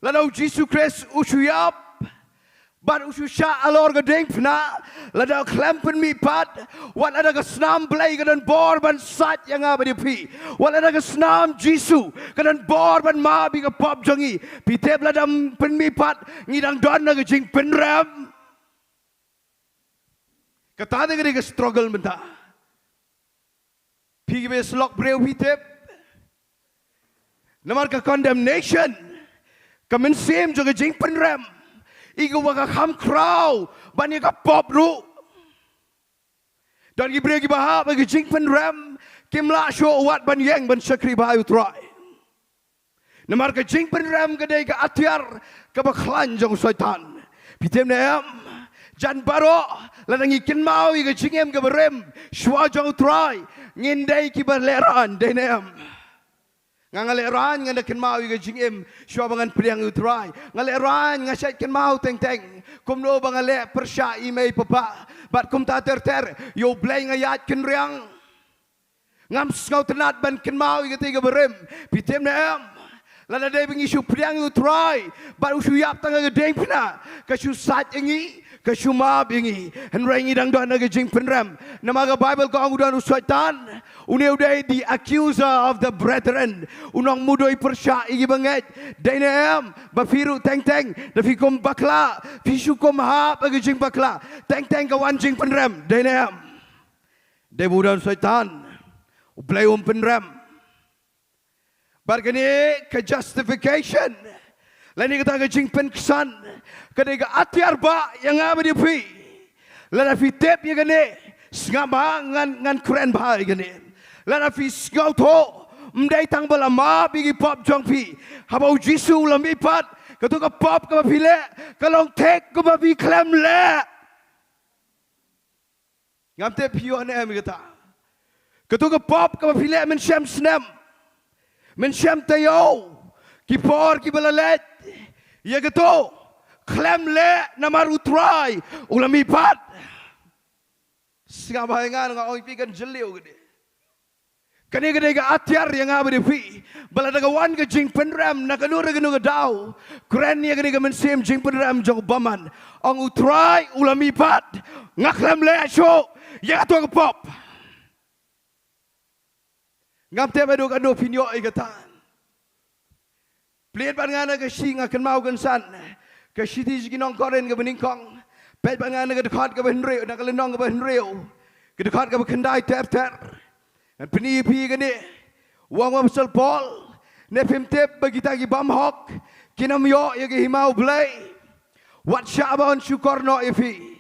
Lada u Jisu Khrist u shu ïap bad u shu shah halor ka diengphna, lada u khlem pynmihpat, wat lada ka snam Blei ka don bor ban sait ïa nga bad ïa phi, wat lada ka snam Jisu ka don bor ban map ïa ka pop jong ngi, phi tip lada um pynmihpat, ngi dang don ha ka jingpynrem. Kata te ka dei ka struggle mynta. Phi kiba ïasyllok briew phi tip. Namar ka condemnation, ka mynsiem jong ka jingpynrem, ïa kaba ka kham khraw ban ïa ka pop ruh. Don ki briew kiba hap ha ka jingpynrem, kim lah shuh wat ban ïeng ban shakri bha ïa U Trai. Namar ka jingpynrem ka dei ka atiar kaba khlaiñ jong u Soitan. Phi tip ne em? Jan baroh, lada ngi kynmaw ïa ka jingim kaba rim shuwa jong U Trai, ngin dei kiba lehraiñ, dei ne em? Nga, nga lehraiñ, nga da kynmaw ïa ka jingim shuwa ba ngan pdiang ïa U Trai. Nga lehraiñ, nga shait kynmaw teng teng kumno ba nga leh pyrshah ïa i mei i papa, bad kumta ter ter, ïa U Blei nga ïaid kynriang. Ngam sngewtynnat ban kynmaw ïa kata kaba rim. Phi tip ne em? Lada dei ba ngi shu pdiang ïa U Trai bad u shu ïap tang ha ka diengphna, ka shu sait ïa ngi, ka shu map ïa ngi. Hynrei ngi dang don ha ka jingpynrem. Namar ka Baibl ka ong u don u Soitan, une u dei the accuser of the brethren, u nongmudui pyrshah ïa kiba ngeit. Dei ne em ba phi ruh teng teng, da phi kum bakla, phi shu kum hap ha ka jingbakla, teng teng ka wan jingpynrem? Dei ne em? Dei ba u don Soitan, U Blei um pynrem. Bad kane ka justification, lane kata ka jingpynksan, ka dei ka atiar ba ïa nga bad ïa phi. Lada phi tip ïa kane, sngap ba ngan, ngan kren bha ïa kane. Lada phi sngewthuh, ym dei tang ba la map ïa ki pop jong phi, haba u Jisu u la mihpat, kato ka pop kaba phi leh ka long thik kaba phi khlem leh. Ngam tip phi ïoh ne em ïa kata. Kato ka pop kaba phi leh mynshem snem, mynshem taïew, ki por kiba la leit, ïa kato khlem leh namar U Trai u la mihpat. Sngap ba ïa nga, nga ong ïa phi kan jylliew kane. Kane ka dei ka atiar ïa nga bad ïa phi. Ba lada ka wan ka jingpynrem na kano re kano ka daw, kren ïa kane ka mynsiem jingpynrem jong u bymman. Ong U Trai u la mihpat. Nga khlem leh shuh ïa kato ka pop. Ngam tip haduh katno phin ïoh ïa kata. Plie bad nga na ka shi, nga kynmaw kynsan ka shithi sha ki nong Korinth kaba nyngkong. Peit bad nga na ka dkhot kaba hynriew, na ka lynnong kaba hynriew, ka dkhot kaba khyndai ter ter. Ngan pyni ïa phi kane. U ong u Apostol Paul, ne phim tip ba kita ki bymhok kin ym ïoh ïa ka hima U Blei? Wat shah ban shukor noh ïa phi,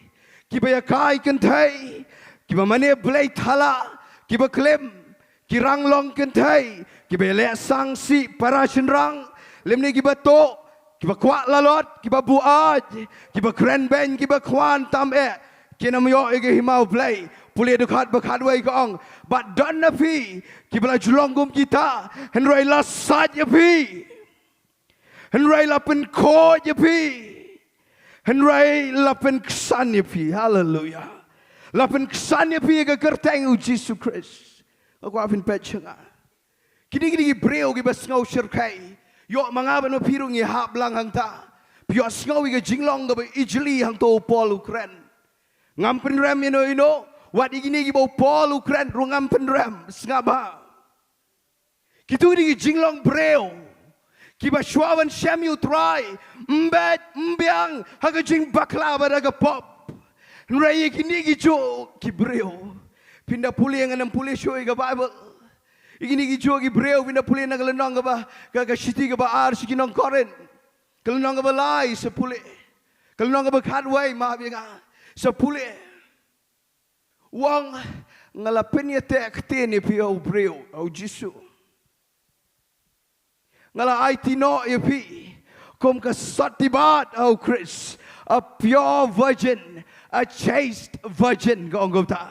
kiba ïakai kynthei, kiba mane blei thala, kiba klim, ki rang long kynthei, kiba ïaleh sang sih para shynrang, lymne kiba tuh, kiba kwah lalot, kiba buaid, kiba kren beiñ, kiba khwan tam eh, kin ym ïoh ïa ka hima U Blei. Pule dkhot ba khatwei ka ong, bad don na phi kiba la ju long kum kita, hynrei la sait ïa phi. Hynrei la pynkhuid ïa phi. Hynrei la pynksan ïa phi. Haleluya. La pynksan ïa phi ha ka kyrteng U Jisu Khrist. Nga kwah phin peit sha nga. Kine, kine ki briew kiba sngew shyrkhei. Ïoh ma nga bad ma phi ruh ngi hap lang hangta. Phi ïohsngew ïa ka jinglong kaba ijli hangto u Paul u kren. Ngam pynrem ïano ïano. Wat ïa kine kiba u Paul u kren ruh ngam pynrem. Sngap bha. Kito kine ki jinglong briew kiba shuwa ban shem ïa U Trai, ym beit ym biang ha ka jingbakla bad ha ka pop. Hynrei ïa kine kijuh ki briew, phin da pule, ngan ym pule shuh ïa ka Baibl. Ïa kine kijuh ki briew phin da pule na ka lynnong kaba, ka, ka shithi kaba ar sha ki nong Korinth, ka lynnong kaba lai, sa pule. Ka lynnong kaba khatwei, map ïa nga, sa pule. U ong, nga la pynïateh ktien ïa phi, O briew, O Jisu. Nga la aiti noh ïa phi kum ka sotti bad, O Khrist, a pure virgin, a chaste virgin, ka ong kumta.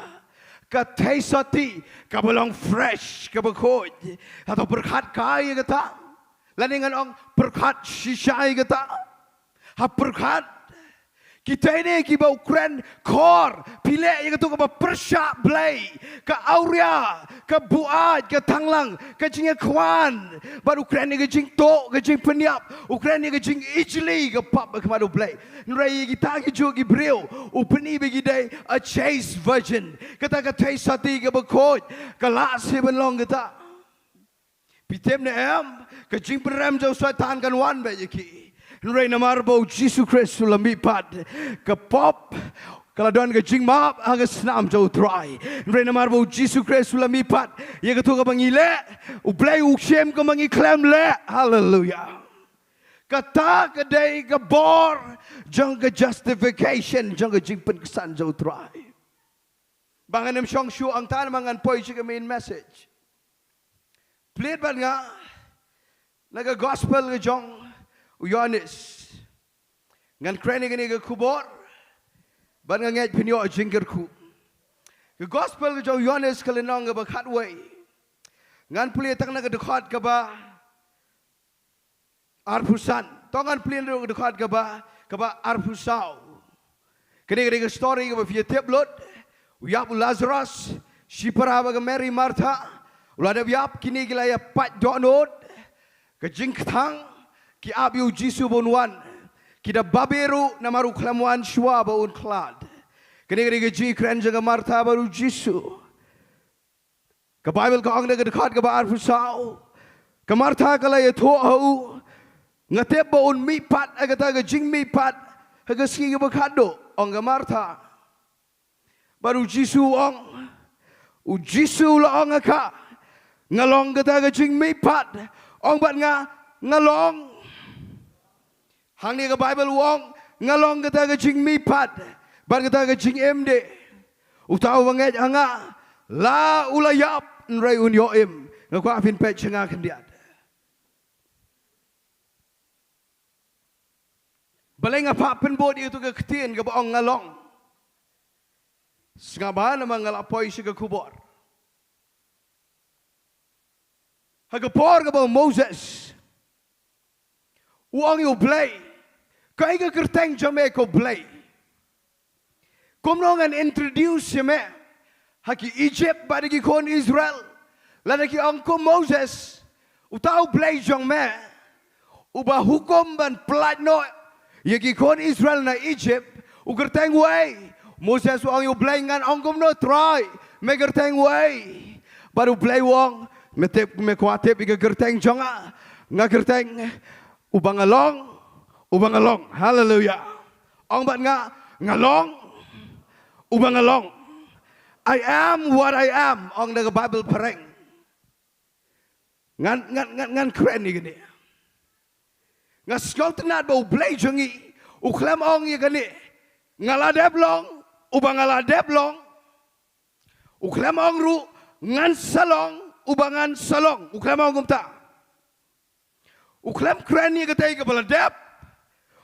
Ka theisotti kaba long fresh, kaba khuid. Hato pyrkhat kai ïa kata? Lane ngan ong pyrkhat shisha ïa kata? Ha pyrkhat. Kita ne kiba u kren khor, phi leh ïa kato kaba pyrshah Blei, ka awria, ka buaid, ka thanglang, ka jingïakhwan. Bad u kren ïa ka jingtuh, ka jingpynïap, u kren ïa ka jingijli, ka pop ha khmat U Blei. Hynrei ïa kita kijuh ki briew, u pyni ba ki dei a chaste virgin. Kata ka theisotti kaba khuid, ka lah seh ban long kata. Phi tip ne em, ka jingpynrem jong u Soitan kan wan beit ïa ki. Hynrei namar ba U Jisu Khrist u la mihpat, ka pop ka la don ka jingmap ha ka snam jong U Trai. Hynrei namar ba U Jisu Khrist u la mihpat ïa kato kaba ngi leh, U Blei u shim kaba ngi khlem leh. Haleluya. Kata ka dei ka bor jong ka justification, jong ka jingpynksan jong U Trai. Ba ngan ym shong shuh hangta, namar ngan poi sha ka main message. Plie bad nga na ka gospel ka jong u Ïoannis. Ngan kren ïa kane ka khubor bad nga ngeit phin ïoh jingkyrkhu. Ka gospel ka jong u Ïoannis, ka lynnong kaba khatwei. Ngan plie tang na ka dkhot kaba arphew san. To ngan plie ruh ka dkhot kaba, kaba arphew saw. Kane ka dei ka story kaba phi ïatip lut. U ïap u Lazarus, shipara bad ka Mary Martha. U la dep ïap, kine ki la ïa pait dohnud. Ka jingkthang, ki ap ïa u Jisu ba un wan. Ki da babe ruh namar u khlem wan shuwa ba un khlad. Kane ka dei ka jingkren jong ka Martha bad u Jisu. Ka Baibl ka ong da ka dkhot kaba arphew saw, ka Martha ka la ïathuh ha u, nga tip ba un mihpat ha kata ka jingmihpat ha ka sngi kaba khatduh, ong ka Martha. Bad u Jisu u ong, u Jisu u la ong ha ka, nga long kata ka jingmihpat, ong bad nga, nga long. Hangne ka Baibl u ong, nga long kata ka jingmihpat bad kata ka jingim de. Uta uba ngeit ha nga, la u la ïap, hynrei un ïoh im. Nga kwah phin peit sha nga khyndiat. Balei nga phah pynbud ïa uto ka ktien kaba ong nga long? Sngap bha namar nga la poi sha ka khubor. Ha ka por kaba u Moses u ong ïa u Blei, kaei ka kyrteng jong me ko Blei? Kumno ngan introduce ïa me ha ki Egypt bad ki khun Israel? Lada ki ong ko Moses, uta u Blei jong me uba hukum ban pyllait noh ïa ki khun Israel na Egypt, u kyrteng uei? Moses u ong ïa u Blei, ngan ong kumno Trai, me kyrteng uei? Bad u Blei u ong, me tip, me kwah tip ïa ka kyrteng jong nga? Nga kyrteng uba nga long, uba nga long. Haleluia. Ong bad nga, nga long uba nga long. I am what I am, ong da ka Baibl phareng. Ngan, ngan, ngan, ngan kren ïa kane. Nga sngewtynnad ba u Blei jong ngi u khlem ong ïa kane, nga la dep long uba nga la dep long. U khlem ong ruh, ngan sa long uba ngan sa long. U khlem ong kumta. U khlem kren ïa katei kaba la dep.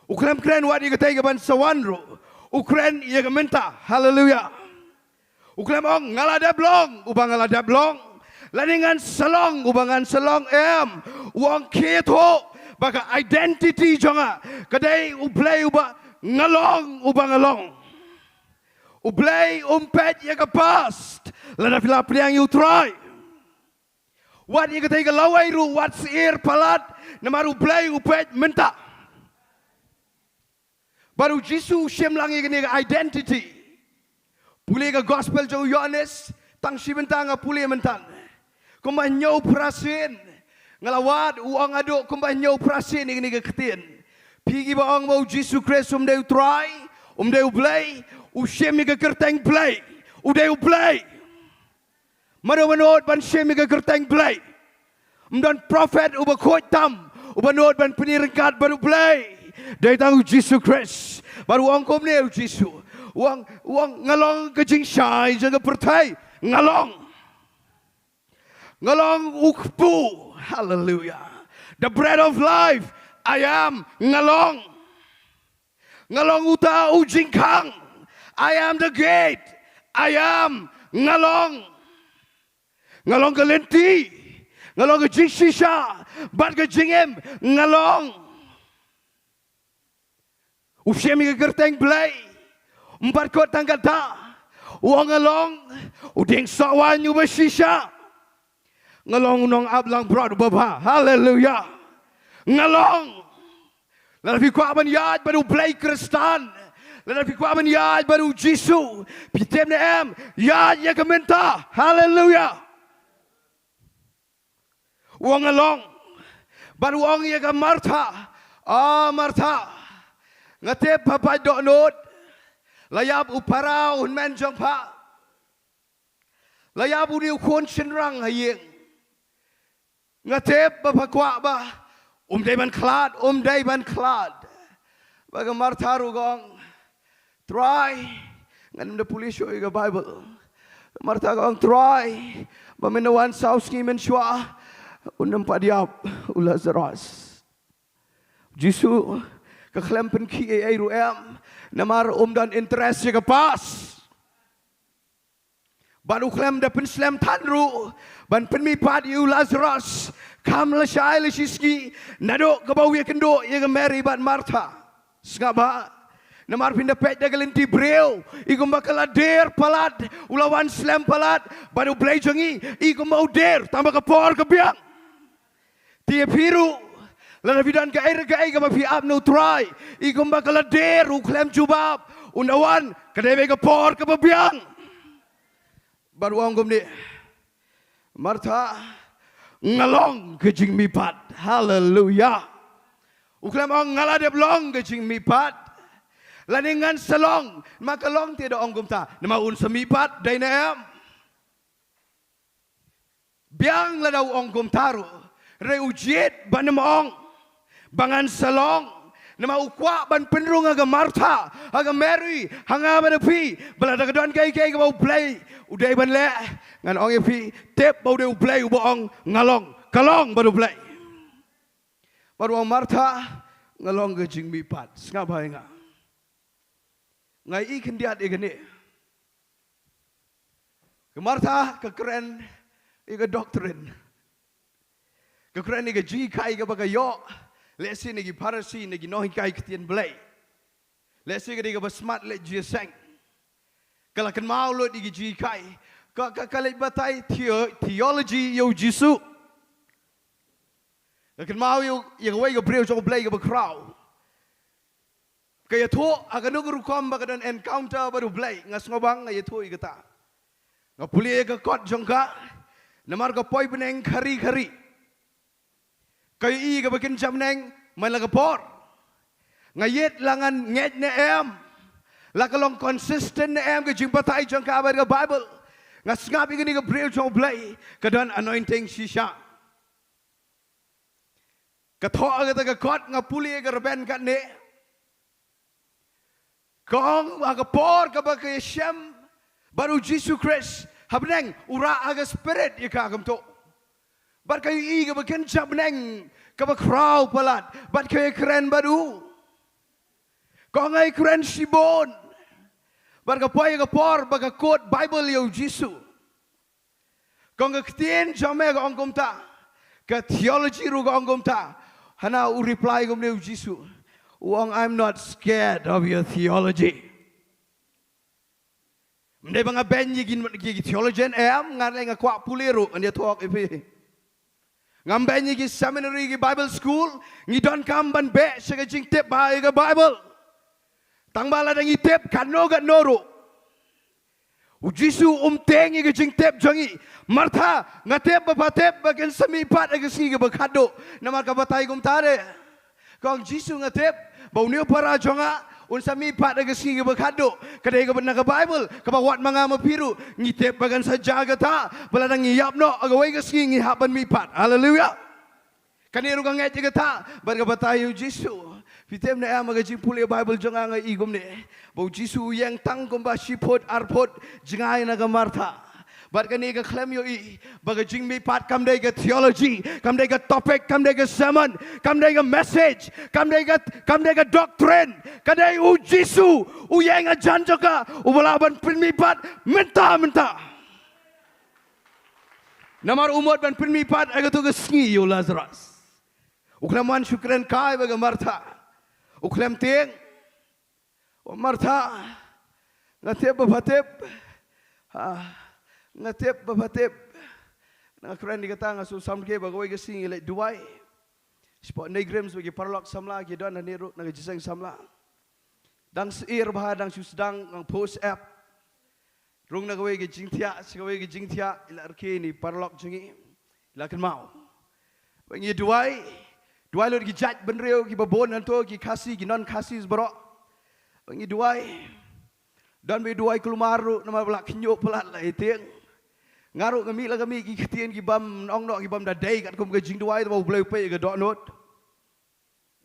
U khlem kren wat ïa katei kaban sa wan ruh. U kren ïa ka mynta. Haleluia. U khlem ong, nga la dep long uba nga la dep long, lane ngan sa long uba ngan sa long, em. U ong, khie thoh ba ka identity jong nga ka dei u Blei uba nga long uba nga long. U Blei um peit ïa ka past lada phi la pdiang ïa u Trai. Wat ïa katei ka lawei ruh wat syier palat, namar u Blei u peit mynta. Bad u Jisu u shim lang ïa kane ka identity. Pule ka gospel jong u Ïoannis, tang shi bynta nga pule mynta. Kumba hynñiew phra sien nga la wad, u ong haduh kumba hynñiew phra sien ïa kane ka ktien. Phi kiba ong ba u Jisu Khrist um dei u Trai, um dei u Blei, u shim ïa ka kyrteng Blei. U dei u Blei. Mano ba nud ban shim ïa ka kyrteng Blei? Ym don prophet uba khuid tam uba nud ban pyni ryngkat bad u Blei. Dei tang u Jisu Khrist. Bad u ong kumne u Jisu, u ong, u ong, nga long ka jingshai jong ka pyrthei. Nga long. Nga long u kpu. Haleluia. The bread of life. I am. Nga long. Nga long uta u jingkhang. I am the gate. I am. Nga long. Nga long ka lynti. Nga long ka jingshisha bad ka jingim. Nga long. U shim ïa ka kyrteng Blei. Ym pat kut tang kata. U ong nga long u dieng sohwaiñ uba shisha. Nga long u nongap langbrot uba bha. Haleluia. Nga long. Lada phi kwah ban ïaid bad u Blei Khristan, lada phi kwah ban ïaid bad u Jisu, phi tip ne em, ïaid ïa ka mynta. Haleluia. U ong nga long. Bad u ong ïa ka Martha. Ah, Martha, nga tip pha pait dohnud. La ïap u para u hynmen jong pha. La ïap une u khun shynrang ha ïing. Nga tip ba pha kwah ba um dei ban khlad, um dei ban khlad. Bad ka Martha ruh ka ong, Trai, ngan ym da pule shuh ïa ka Baibl. Ka Martha ka ong, Trai, ba men da wan saw sngi mynshuwa, un ym pat ïap u Lasaros. Jisu ka khlem pynkhih ei ei ruh em, namar um don interest ïa ka past. Bad u khlem da pynslem than ruh ban pynmihpat ïa u Lasaros, kham lashai lashisngi naduh kaba u ïakynduh ïa ka Mary bad Martha. Sngap bha, namar phin da peit da ka lynti briew, i kumba ka la dier palat, u la wan slem palat. Bad u Blei jong ngi, i kumba u dier, tang ba ka por ka biang. Te ïa phi ruh, lada phi don kaei re kaei kaba phi ap na u Trai, i kumba ka la dier, u khlem jubab, un da wan, ka dei beit ka por kaba biang. Bad u ong kumne, Martha, nga long ka jingmihpat. Haleluia. U khlem ong nga la dep long ka jingmihpat, lane ngan sa long. Ma ka long te da ong kumta, namar un sa mihpat, dei ne em? Biang lada u ong kumta ruh, hynrei u jied ban ym ong ba ngan sa long. Namar u kwah ban pynrung ha ka Martha, ha ka Mary, ha nga bad ha phi, ba lada ka don kaei kaei kaba u Blei u dei ban leh, ngan ong ïa phi, tip ba u dei u Blei uba ong nga long, ka long bad u Blei. Bad u ong Martha, nga long ka jingmihpat. Sngap bha ïa nga. Nga i khyndiat ïa kane. Ka Martha ka kren ïa ka doctrine. Ka kren ïa ka jinghikai kaba ka ïoh. Lehse na ki Pharisi, na ki nonghikai ktien Blei. Lehse ka dei kaba smat leit jingïaseng. Ka la kynmaw lut ïa ki jinghikai. Ka, ka, ka leit batai theo-, theology ïa u Jisu. Ka kynmaw ïa u, ïa kawei ka briew jong u Blei kaba khraw. Ka ïathuh ha kano ka rukom ba ka don encounter bad U Blei. Nga sngewbang nga ïathuh ïa kata. Nga pule ïa ka kot jong ka. Namar ka poi bneng khari khari. Ka ïohi kaba kynja bneng man la ka por. Nga ïeit la ngan ngeit ne em, la ka long consistent ne em ka jingbatai jong ka bad ka Bible. Nga sngap ïa kane ka briew jong U Blei ka don anointing shisha. Ka thoh ïa kata ka kot, nga pule ïa ka rben katne. Ka ong ha ka por kaba ka ïashem bad U Jisu Khrist ha bneng, u rah ha ka spirit ïa ka kumto. Bad ka ïohi kaba kynja bneng kaba khraw palat bad ka ïakren bad u. Ka ong, nga ïakren shibun. Bad ka poi ha ka por ba ka quote Bible ïa U Jisu. Ka ong, ka ktien jong me ka ong kumta, ka theology ruh ka ong kumta. Hana u reply kumne U Jisu, u ong, "I'm not scared of your theology." Ym dei ba nga beiñ ïa ki, ïa ki theologian, em, nga leh, nga kwah pule ruh, ngan ïathuh ïa phi. Ngam beiñ ïa ki seminary, ki Bible school. Ngi donkam ban beh sha ka jingtip bha ïa ka Bible. Tang ba lada ngi tip katno katno ruh, U Jisu um tieng ïa ka jingtip jong ngi. Martha, nga tip ba pha tip ba kin sa mihpat ha ka sngi kaba khatduh. Namar ka batai kumta de. Ka ong, Jisu, nga tip ba une u para jong nga un sa mihpat ha ka sngi kaba khatduh. Ka dei kaba na ka Bible kaba wat ma nga ma phi ruh ngi tip ba kan sa jia kata, ba lada ngi ïap noh ha kawei ka sngi ngi hap ban mihpat. Haleluia. Kane ruh ka ngeit ïa kata bad ka batai ïa U Jisu. Phi tip ne em, ha ka jingpule Bible jong nga, nga i kumne ba U Jisu u ïeng tang kumba shi phut ar phut jngai na ka Martha. Bad kane ka khlem ïohi ba ka jingmihpat kam dei ka theology, kam dei ka topic, kam dei ka sermon, kam dei ka message, kam dei ka, kam dei ka doctrine. Ka dei U Jisu u ïeng hajan jong ka, uba lah ban pynmihpat mynta mynta. Namar u mut ban pynmihpat ha kato ka sngi ïa u Lazarus. U khlem wan shu kren kai bad ka Martha. U khlem tieng. "O Martha, nga tip ba pha tip. Ha, nga tip ba pha tip." Nga kren ïa kata, nga shu samrkhie ba kawei ka sngi ngi leit duwai. Spot NEIGRIHMS bad ki paralok samla ki don hangne ruh na ka jingïaseng samla. Dang syiar bha, dang shu sdang, dang post app. Rung na kawei ka jingthiah sha kawei ka jingthiah, i la rkhie ïa i paralok jong ngi, i la kynmaw ba ngi duwai. Duwai lut ki jaitbynriew kiba bun hangto, ki Khasi, ki non Khasi baroh. Ba ngi duwai. Don ba i duwai kulmar ruh namar ba la khynñiuh palat, la ïa tieng. Nga ruh nga mih la ka mih ki ktien kibym ong noh, kibym da dei katkum ka jingduwai, tangba U Blei u peit ïa ka dohnud.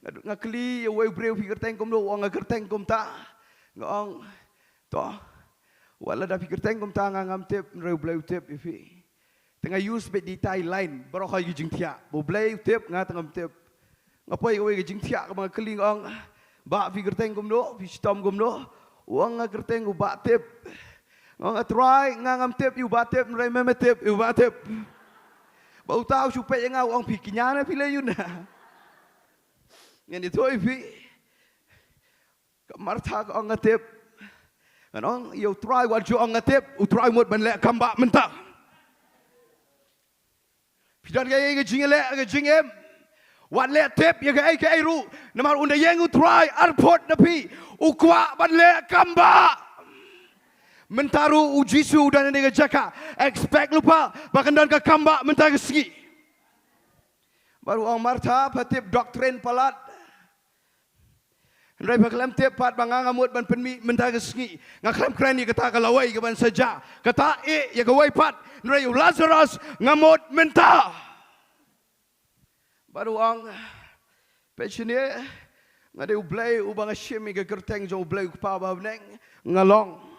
Nga, nga kylli ïa uwei u briew, "Phi kyrteng kumno?" U ong, "Nga kyrteng kumta." Nga ong, "To, wat lada phi kyrteng kumta nga ngam tip, hynrei U Blei u tip ïa phi." Te nga use beit ïa itai i line baroh ki jingthiah, ba U Blei u tip, nga te ngam tip. Nga poi kawei ka jingthiah kaba nga kylli, nga ong, "Bah, phi kyrteng kumno, phi shitom kumno?" U ong, "Nga kyrteng u Bah Tip." Nga ong, "A Trai, nga ngam tip ïa u Bah Tip, hynrei me me tip ïa u Bah Tip." Ba uta u shu peit ïa nga, u ong, "Phi kñia ne phi leh ïa u na?" Ngan ïathuh ïa phi. Ka Martha ka ong, "Nga tip." Ngan ong ïa U Trai, wat ju ong, "Nga tip." U Trai u mut ban leh kam bah mynta. Phi don kaei ka jingïaleh ka jingim, wat leh tip ïa kaei kaei ruh, namar ynda ïeng U Trai arput na phi, u kwah ban leh kam bah. Mynta ruh U Jisu u don ha kane ka jaka, expect lypa ba kan don ka kam bah mynta ka sngi. Bad u ong, "Martha, pha tip doctrine palat. Hynrei pha khlem tip pat ba nga nga mut ban pynmih mynta ka sngi. Nga khlem kren ïa kata ka lawei kaban sa jia. Kata eh ïa kawei pat. Hynrei u Lazarus nga mut mynta." Bad u ong, "Peit shane, nga dei U Blei uba nga shim ïa ka kyrteng jong U Blei U Kpa uba ha bneng. Nga long.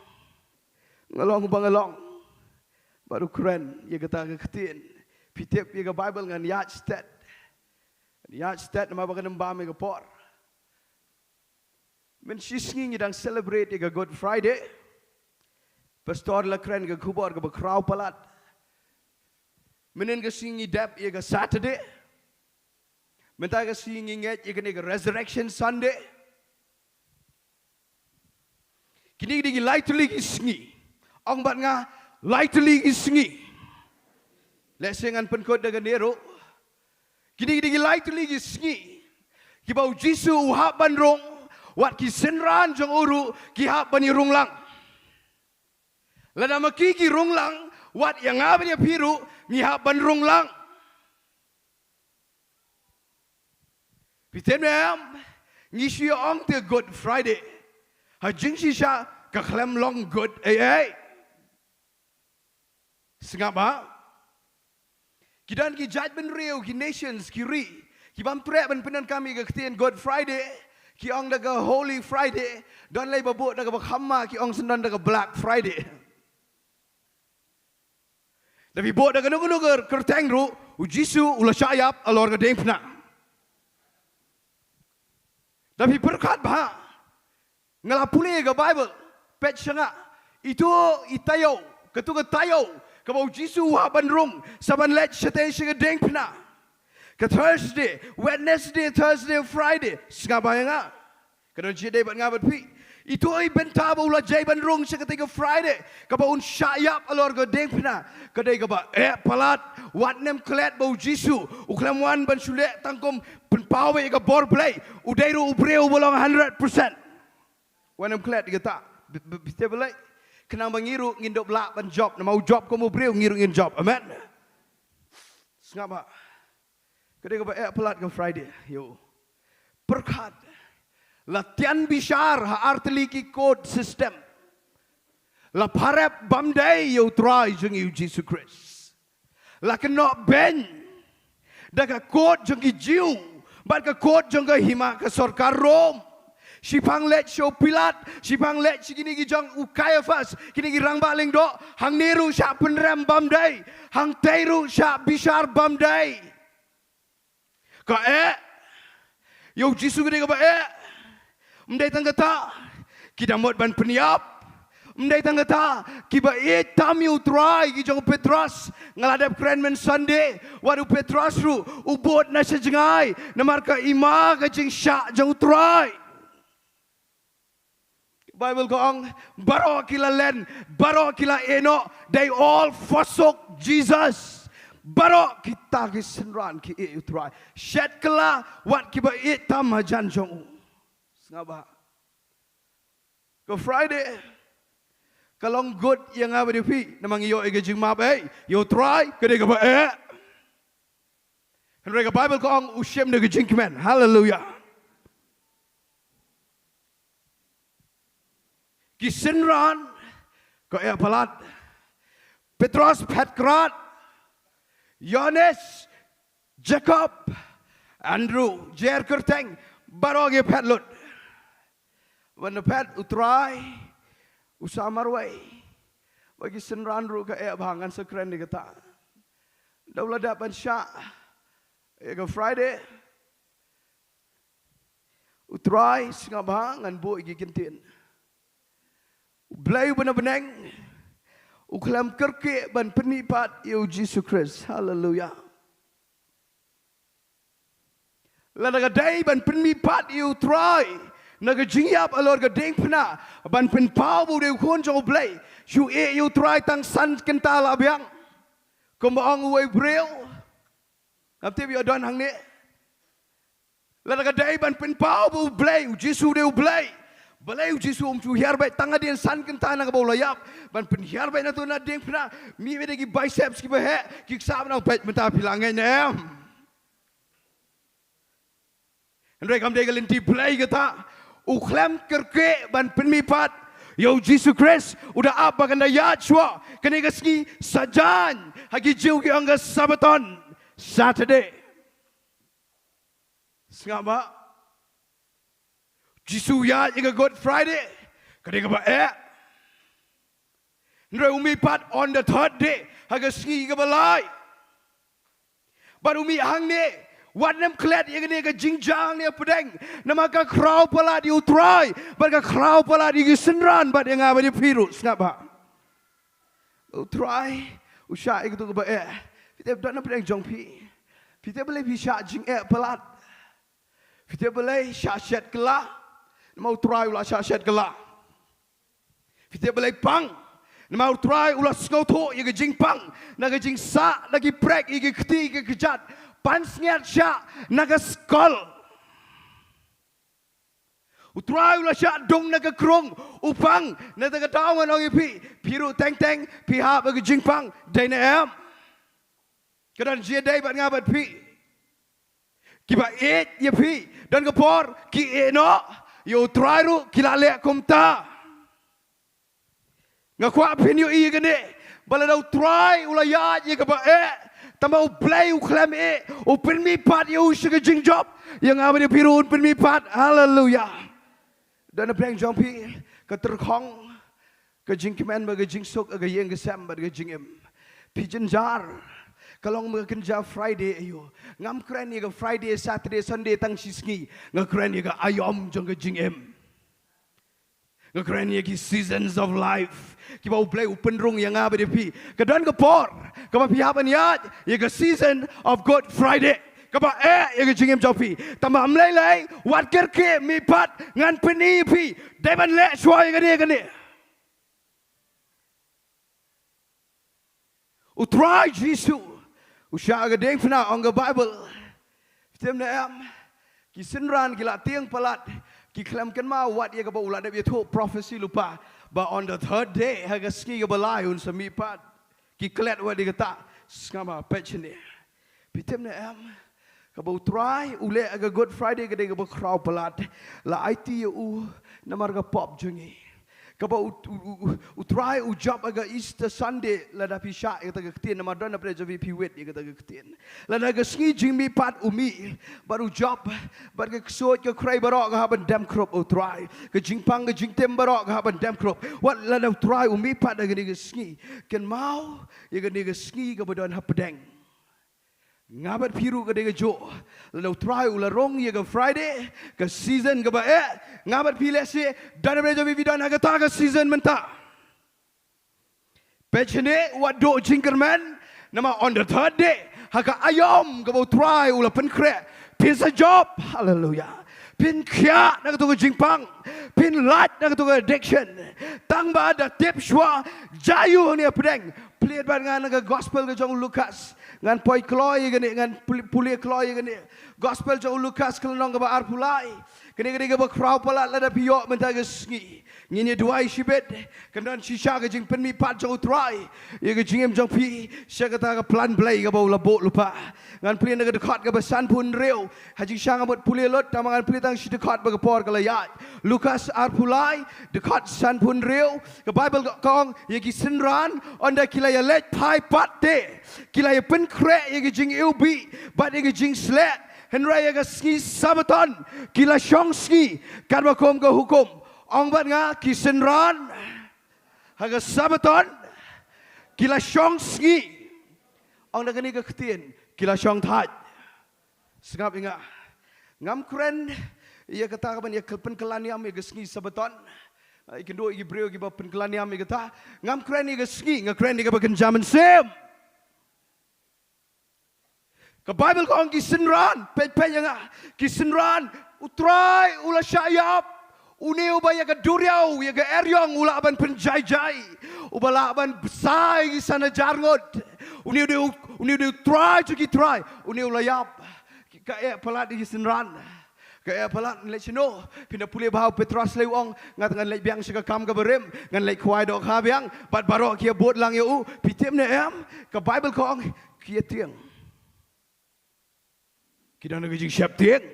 Nga long uba nga long." Bad u kren ïa kata ka ktien. Phi tip ïa ka Bible, ngan ïaid stet. Ngan ïaid stet namar ba kan ym bam ïa ka por. Mynshisngi ngi dang celebrate ïa ka Good Friday. Pastor la kren ka khubor kaba khraw palat. Mynhynnin ka sngi ngi dep ïa ka Saturday. Mynta ka sngi ngi ngeit ïa kane ka Resurrection Sunday. Kine ki dei ki lai tylli ki sngi. Ong bad nga, lai tylli ki sngi. Lehse ngan pynkut da kane ruh. Kine ki dei ki lai tylli ki sngi kiba U Jisu u hap ban rung, Wat ki synran jong u ruh ki hap ban ïa rung lang. Lada ma ki ki rung lang, wat ïa nga bad ïa phi ruh ngi hap ban rung lang. Phi tip ne em, ngi shu ong te Good Friday. Ha jingshisha ka khlem long good ei ei. Sngap ba? Ki don ki jaitbynriew, ki nations, ki ri, ki bym treh ban pyndonkam ïa ka ktien Good Friday, ki ong da ka Holy Friday, don lei ba bud da kaba kham ma, ki ong shen don da ka Black Friday. Da phi bud da kano kano ka kyrteng ruh, u Jisu u la shah ïap halor ka diengphna. Da phi pyrkhat ba, nga la pule ka Bible, peit sha nga. Ito i taïew, kato ka taïew kaba u Jisu u hap ban rung, sa ban leit shatei sha ka diengphna. Ka Thursday, Wednesday, Thursday, Friday, sngap ba ïa nga. Ka don jingïadei bad nga bad phi. Ito i bynta ba u la jai ban rung sha katei ka Friday, kaba un shah ïap halor ka diengphna, ka dei kaba eh palat. Wat nym klet ba u Jisu u khlem wan ban shu leh tang kum pynpaw ïa ka bor Blei. U dei ruh u briew ba long hundred percent. Wat nym klet ïa kata. Bi-, bi-, bite balei? Khnang ba ngi ruh ngin dup lah ban jop, namar u jop kum u briew, ngi ruh ngin jop. Amen. Sngap ba? Ka dei kaba eh palat ka Friday. Ïa u. Pyrkhat. La tian bishar ha artylli ki court system. La pharep bym dei ïa u Trai jong ngi u Jisu Khrist. La kynnoh beiñ da ka court jong ki Jiw bad ka court jong ka hima ka sorkar Rom. Shiphang leit sha u Pilat, shiphang leit sha kine ki jong u Kaiaphas, kine ki rangbah lyngdoh, hangne ruh shah pynrem bym dei, hangtei ruh shah bishar bym dei. Ka eh ïa u Jisu ka dei kaba eh. Ym dei tang kata, ki da mut ban pynïap. Ym dei tang kata, kiba ïeit tam ïa u Trai ki jong u Petros. Nga la dep kren myn Sunday, wat u Petros ruh u bud na sha jngai namar ka ima ka jingshah jong u Trai. Bible ka ong, baroh ki la len, baroh ki la ïehnoh, they all forsook Jesus. Baroh kita ki synran ki ïeh ïa u Trai. Shet kylla wat kiba ïeit tam hajan jong u. Sngap ba? Ka Friday ka long good ïa nga bad ïa phi, namar ngi ïoh ïa ka jingmap ei ïa u Trai, ka dei kaba eh. Hynrei ka Bible ka ong u shim da ka jingkmen. Haleluya. Ki synran ka eh palat. Petros phet krad. Ïoannis, Jakob, Andrew, jer kyrteng, baroh ki phet lut. Ban da phet u Trai u sa marwei. Ba ki synran ruh ka eh bha, ngan sa kren ïa kata. Da u la dep ban shah ïa ka Friday, u Trai, sngap bha, ngan buh ïa ki kyntien. U Blei uba na bneng u khlem kyrkieh ban pynmihpat ïa u Jisu Khrist. Haleluya. Lada ka dei ban pynmihpat ïa u Trai na ka jingïap halor ka diengphna, ban pynpaw ba u dei u Khun jong u Blei, shu ïeh ïa u Trai tang san kynta la biang. Kumba ong uwei u briew, ngam tip ïoh don hangne. Lada ka dei ban pynpaw ba u Blei, u Jisu u dei u Blei, balei u Jisu um shu hiar beit tang hadien san kynta na kaba u la ïap? Ban pynhiar beit na tu na diengphna, mih beit da ki biceps kiba heh, ki ksah ban ong, peit mynta phi la ngeit ne em? Hynrei kam dei ka lynti Blei kata. U khlem kyrkieh ban pynmihpat ïa u Jisu Khrist, u da ap ba kan da ïaid shuwa kane ka sngi sajan, ha ki Jiw ki ong ka Sabaton, Saturday. Sngap ba? Jisu ïaid ïa ka Good Friday, ka dei kaba eh. Hynrei u mihpat on the third day, ha ka sngi kaba lai. Bad u mih hangne, wat nym klet ïa kane ka jingjia hangne hapdeng, namar ka khraw palat ïa u Trai, bad ka khraw palat ïa ki synran, bad ïa nga bad ïa phi ruh, sngap ba? U Trai u shah ïa kito kiba eh. Phi tip don hapdeng jong phi, phi tip balei phi shah jingeh palat? Phi tip balei shah shet kylla? Namar u Trai u la shah shet kylla. Phi tip balei pang? Namar u Trai u la sngewthuh ïa ka jingpang, na ka jingsah, na ki prek, ïa ki kti, ïa ki kjat, pansngiat shah na ka skul. U Trai u la shah dung na ka krung, u pang, na kata ka daw ngan ong ïa phi, phi ruh teng teng phi hap ha ka jingpang, dei ne em? Ka don jingïadei bad nga bad phi. Kiba ïeit ïa phi, don ka por ki ïeh noh ïa U Trai ruh ki la leh kumta. Nga kwah phin ïohi ïa kane, ba lada U Trai u la ïaid ïa kaba eh, tangba U Blei u khlem eh, u pynmihpat ïa u sha ka jingjop, ïa nga bad ïa phi ruh un pynmihpat. Haleluia. Don na pdeng jong phi ka tyrkhong, ka jingkmen bad ka jingsuk ha ka ïing ka sem bad ka jingim. Phi jynjar, ka long ma ka kynja Friday aïu. Ngam kren ïa ka Friday, Saturday, Sunday tang shi sngi. Nga kren ïa ka aïom jong ka jingim. Nga kren ïa ki seasons of life kiba U Blei u pynrung ïa nga bad ïa phi. Ka don ka por kaba phi hap ban ïaid ïa ka season of Good Friday, kaba eh ïa ka jingim jong phi. Tangba ym lei lei, wat kyrkieh, mihpat, ngan pyni ïa phi. Dei ban leh shuwa ïa kane, kane. U Trai Jisu u shah ha ka diengphna, ong ka Baibl. Phi tip ne em? Ki synran ki la tieng palat, ki khlem kynmaw wat ïa kaba u la dep ïathuh, prophecy lypa, ba on the third day, ha ka sngi kaba lai, un sa mihpat. Ki klet wat ïa kata. Sngap ma, peit shane. Phi tip ne em? Kaba U Trai u leh ha ka Good Friday ka dei kaba khraw palat. La aiti ïa u namar ka pop jong ngi. Kaba U, U, U, U Trai u jop ha ka Easter Sunday, lada phi shah ïa kata ka ktien, namar don na pdeng jong phi phi wit ïa kata ka ktien. Lada ka sngi jingmihpat u mih, bad u jop, bad ka ksuid ka khrei baroh ka hap ban dem khrup, U Trai. Ka jingpang ka jingtim baroh ka hap ban dem khrup. Wat lada U Trai u mihpat ha kane ka sngi, kynmaw ïa kane ka sngi kaba don hapdeng. Nga bad phi ruh ka dei kajuh. Lada U Trai u la rung ïa ka Friday, ka season kaba eh, nga bad phi lehse don na pdeng jong phi phi don ha kata ka season mynta. Peit shane, wat duh jingkyrmen, namar on the third day, ha ka aïom kaba U Trai u la pynkhreh, phin sa jop. Haleluia. Phin khiah na kato ka jingpang, phin lait na kato ka addiction. Tangba da tip shuwa, jia ïa u hangne hapdeng. Plie bad nga na ka gospel ka jong u Lukas. Ngan poi kloi ïa kane, ngan pule, pule kloi ïa kane. Gospel jong u Lukas ka lynnong kaba arphew lai. Kane ka dei kaba khraw palat lada phi ïoh mynta ka sngi. Ngin ïa duwai shibit. Kan don shisha ka jingpynmihpat jong U Trai ïa ka jingim jong phi sha kata ka plan Blei kaba u la buh lypa. Ngan plie na ka dkhot kaba sanphew hynriew. Ha jingshisha nga mut pule lut, tangba ngan plie tang shi dkhot ba ka por ka la ïaid. Lukas arphew lai, dkhot sanphew hynriew. Ka Baibl ka ong, ïa ki synran, ynda ki la ïaleit phai pat te, ki la ïa pynkhreh ïa ka jingiwbih bad ïa ka jingsleh. Hynrei ïa ka sngi Sabbaton ki la shong sngi, katba kum ka hukum. Ong bad nga, ki synran ha ka Sabbaton ki la shong sngi. Ong da kane ka ktien, ki la shong thait. Sngap ïa nga. Ngam kren ïa kata kaban ïa pynkylla niam ïa ka sngi Sabbaton. Ïa kynduh ïa ki briew kiba pynkylla niam ïa kata. Ngam kren ïa ka sngi, nga kren ïa kaba kynja mynsiem. Ka Baibl ka ong ki synran, peit, peit ïa nga. Ki synran, U Trai u la shah ïap. Une uba ïa ka duriaw, ïa ka eriong u lah ban pynjai jai. Uba lah ban bsa ïa ki san hajar ngut. Une u dei, une u dei U Trai jong ki trai. Une u la ïap. Ka eh palat ïa ki synran. Ka eh palat, leit shano? Phin da pule ba u Petros lei u ong, nga te ngan leit biang sha ka kam kaba rim, ngan leit khwai dohkha biang bad baroh ki ïa bud lang ïa u. Phi tip ne em? Ka Baibl ka ong ki ïa tieng. Ki don ha ka jingsheptieng.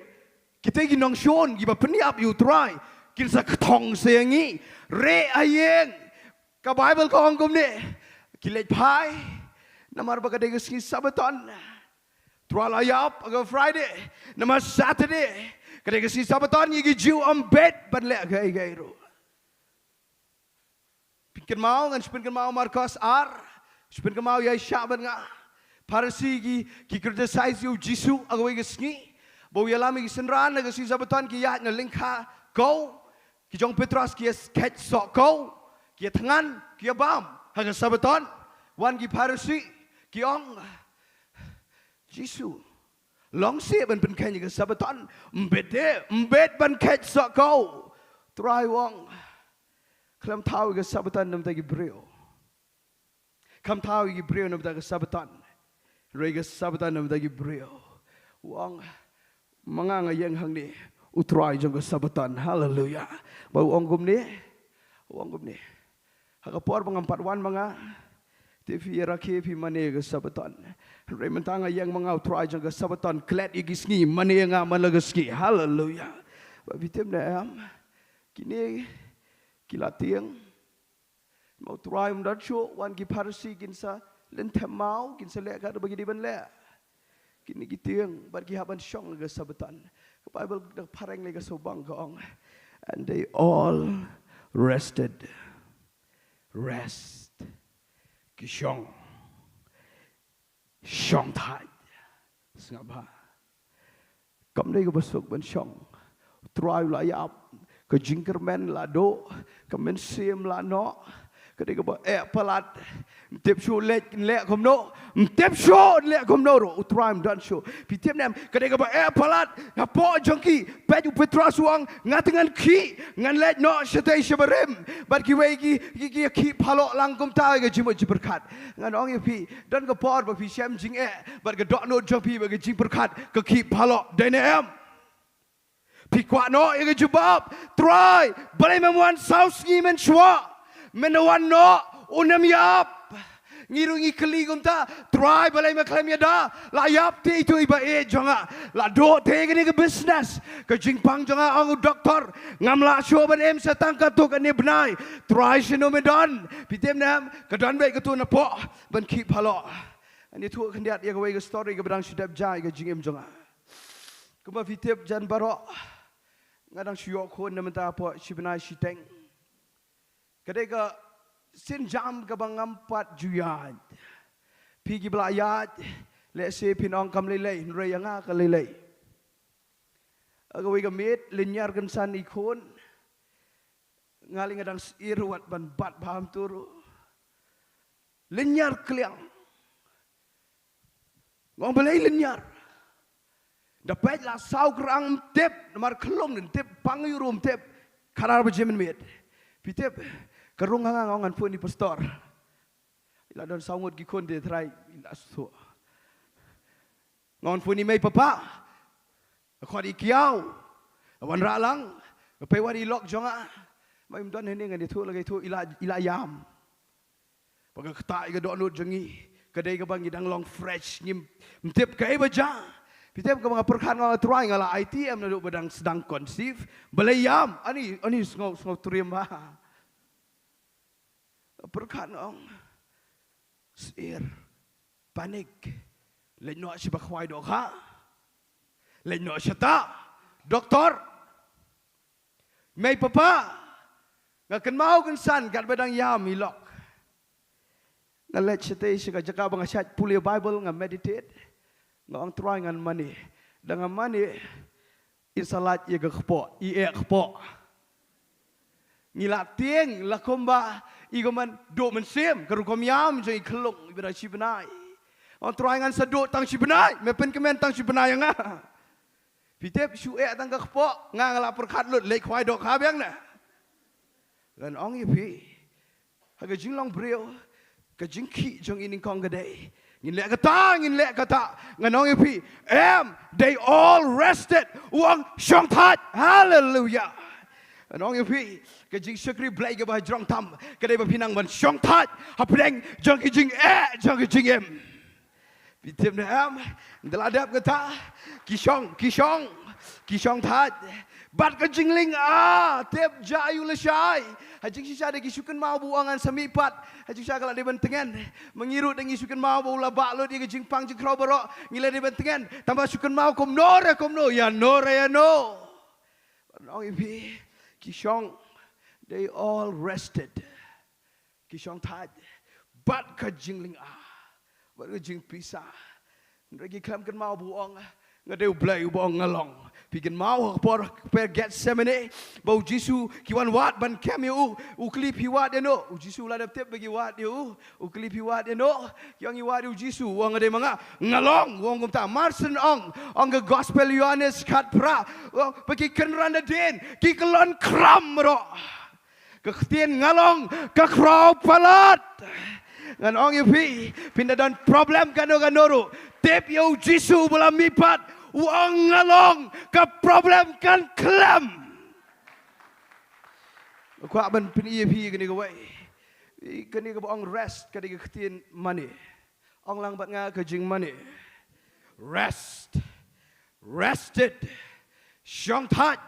Kita ki nongshun kiba pynïap ïa U Trai, kin sa kthong sa ïa ngi. Re ha ïing. Ka Baibl ka ong kumne, ki leit phai. Namar ba ka dei ka sngi Sabbaton. Trai la ïap ha ka Friday. Namar Saturday ka dei ka sngi Sabbaton, ïa ki Jiw ym bit ban leh kaei kaei ruh. Pynkynmaw, ngan shu pynkynmaw Markos ar. Shu pynkynmaw ïa i shah bad nga. Pharisi ki, ki criticize ïa u Jisu ha kawei ka sngi. Ba u ïalam ïa ki synran ha ka sngi Sabbaton, ki ïaid na lyngkha kow. Ki jong Petros ki ïa kheit soh kow. Ki ïa thngan, ki ïa bam ha ka Sabbaton. Wan ki Pharisi, ki ong, Jisu, long seh ban pynkheiñ ïa ka Sabbaton? Ym bit de, ym bit ban kheit soh kow. Trai u ong, khlem thaw ïa ka Sabbaton na ka bynta ki briew. Khlem thaw ïa ki briew na ka bynta ka Sabbaton, hynrei ka Sabbaton na ka bynta ki briew. U ong, ma nga nga ïeng hangne, U Trai jong ka Sabaton. Haleluya. Ba u ong kumne. U ong kumne. Ha ka por ba ngam pat wan ma nga, te phi ïa rakhe, phi mane ka Sabaton. Hynrei mynta nga ïeng ma nga, U Trai jong ka Sabaton, klet ïa ki sngi, mane ïa nga man la ka sngi. Haleluya. Ba phi tip ne em? Kine ki la tieng. Ma U Trai um don shuh, wan ki Pharisi kin sa lynthem maw, kin sa leh kat ba ki dei ban leh. Kine ki tieng, bad ki hap ban shong ka Sabaton. Ka Bible da phareng lei ka sawbang ka ong. And they all rested. Rest. Ki shong. Shong thait. Sngap bha. Kam dei kaba suk ban shong. U Trai u la ïap. Ka jingkyrmen la duh. Ka mynsiem la noh. Ka dei kaba eh palat. Ym tip shuh leh, leh kumno. Ym tip shuh leh kumno ruh. U Trai um don shuh. Phi tip ne em, ka dei kaba eh palat. Hapoh jong ki, peit u Petros u ong, nga te ngan khih, ngan leit noh shatei shabarim. Bad kiwei ki, ki, ki khih phalok lang kumta ïa ka jingmut jingpyrkhat. Ngan ong ïa phi, don ka por ba phi shem jingeh, bad ka dohnud jong phi bad ka jingpyrkhat ka khih phalok. Dei ne em? Phi kwah noh ïa ka jubab, Trai, balei me wan saw sngi mynshuwa? Men wan noh, un ym ïap. Ngi ruh ngi kylli kumta, Trai, balei me khlem ïada? La ïap te itu i ba-ïeit jong nga. La duh te kane ka business. Ka jingpang jong nga, ong u doktor, ngam lah shuh ban im sa tang katto katne bnai. Trai, shano me don? Phi tip ne em, ka don beit katu napoh ban khih phalok. Ani thuh khyndiat ïa kawei ka story kaba dang shu dep jia ïa ka jingim jong nga. Kumba phi tip jan baroh, nga dang shu ïoh khun na mynta hapoh shi bnai shiteng. Ka dei ka sienjam kaba ngam pat ju ïaid. Phi kiba la ïaid, lehse phin ong kam lei lei, hynrei ïa nga ka lei lei. Kawei ka miet, lynñiar kynsan i khun. Nga lei nga dang syier wat ban bat bha kumtu ruh. Lynñiar kliang. Nga ong balei lynñiar? Da peit la saw krang ym tip, namar khyllung ym tip, pang ïa u ruh ym tip. Khadar baje mynmiet. Phi tip, ka rung ha nga, nga ong ngan phone ïa i pastor. I la don saw ngut ki khun te, Trai, i la shuh. Nga ong phone ïa i mei papa. Khot i kiaw. Wanrah lang. Peit wat i lok jong nga. Mei ym don hangne, ngan ïathuh la ka ïathuh, i la, i la ïam. Ba ka ktah ïa ka dohnud jong ngi, ka dei kaba ngi dang long fresh, ngim tip kaei ba jia. Phi tip kaba nga pyrkhat, nga ong Trai, nga la I T M naduh ba dang sdang conceive. Balei ïam? Ani, ani sngew, sngew triem bha. Pyrkhat, nga ong. Syier. Panic. Leit noh sha ba khwai dohkha. Leit noh shata. Doktor. Mei papa, nga kynmaw kynsan katba dang ïam i lok. Nga leit shatei sha ka jaka ba nga shait pule Bible, nga meditate. Nga ong Trai ngan mane. Da nga mane, i sa lait ïa ka kpoh, i eh kpoh. Ngi la tieng la kumba i ka man duh mynsiem, ka rukom ïam jong i khyllung, i ba dang shi bnai. Ong Trai ngan sa duh tang shi bnai, me pynkmen tang shi bnai ïa nga. Phi tip shu eh tang ka kpoh, nga nga la pyrkhat lut, leit khwai dohkha biang na. Ngan ong ïa phi, ha ka jinglong briew, ka jingkhih jong i nyngkong ka dei, ngin leh kata, ngin leh kata. Ngan ong ïa phi, em, they all rested. U ong shong thait. Haleluya. Ngan ong ïa phi, ka jingshakri Blei kaba ha jrong tam ka dei ba phi nang ban shong thait hapdeng jong ka jingeh jong ka jingim. Phi tip ne em? Ynda la dep kata, ki shong, ki shong, ki shong thait. Bad ka jingling, ah, tip jia ïa u lashai. Ha jingshisha da ki shu kynmaw ba u ong ngan sa mihpat. Ha jingshisha ka la dei ban tngen. Ma ngi ruh da ngi shu kynmaw ba u la bah lut ïa ka jingpang jingkhraw baroh, ngi la dei ban tngen. Tangba shu kynmaw kumno re kumno, ïano re ïano. Ngan ong ïa phi, ki shong, they all rested. Ki shong thait. Bad ka jingling, ah, bad ka jingpisa. Hynrei ki khlem kynmaw ba u ong, nga dei u Blei uba ong nga long. Phi kynmaw ha ka por, por Gethsemane, ba u Jisu ki wan wad ban kem ïa u. U kylli phi wad ïano. U Jisu u la dep tip ba ki wad ïa u. U kylli phi wad ïano. Ki ong ngi wad ïa u Jisu. U ong nga dei ma nga. Nga long. U ong kumta. Marsien ong, ong ka Gospel Ïoannis khatphra, u ong ba ki kynran hadien ki kyllon khram baroh. Ka ktien nga long ka khraw palat. Ngan ong ïa phi, phin da don problem kano kano ruh, tip ïa u Jisu ba la mihpat. U ong nga long, ka problem kan khlem. Kwah ban pyni ïa phi kane kawei. Kane kaba ong rest, kane ka ktien mane. Ong lang bad nga ka jingmane. Rest. Rested. Shong thait.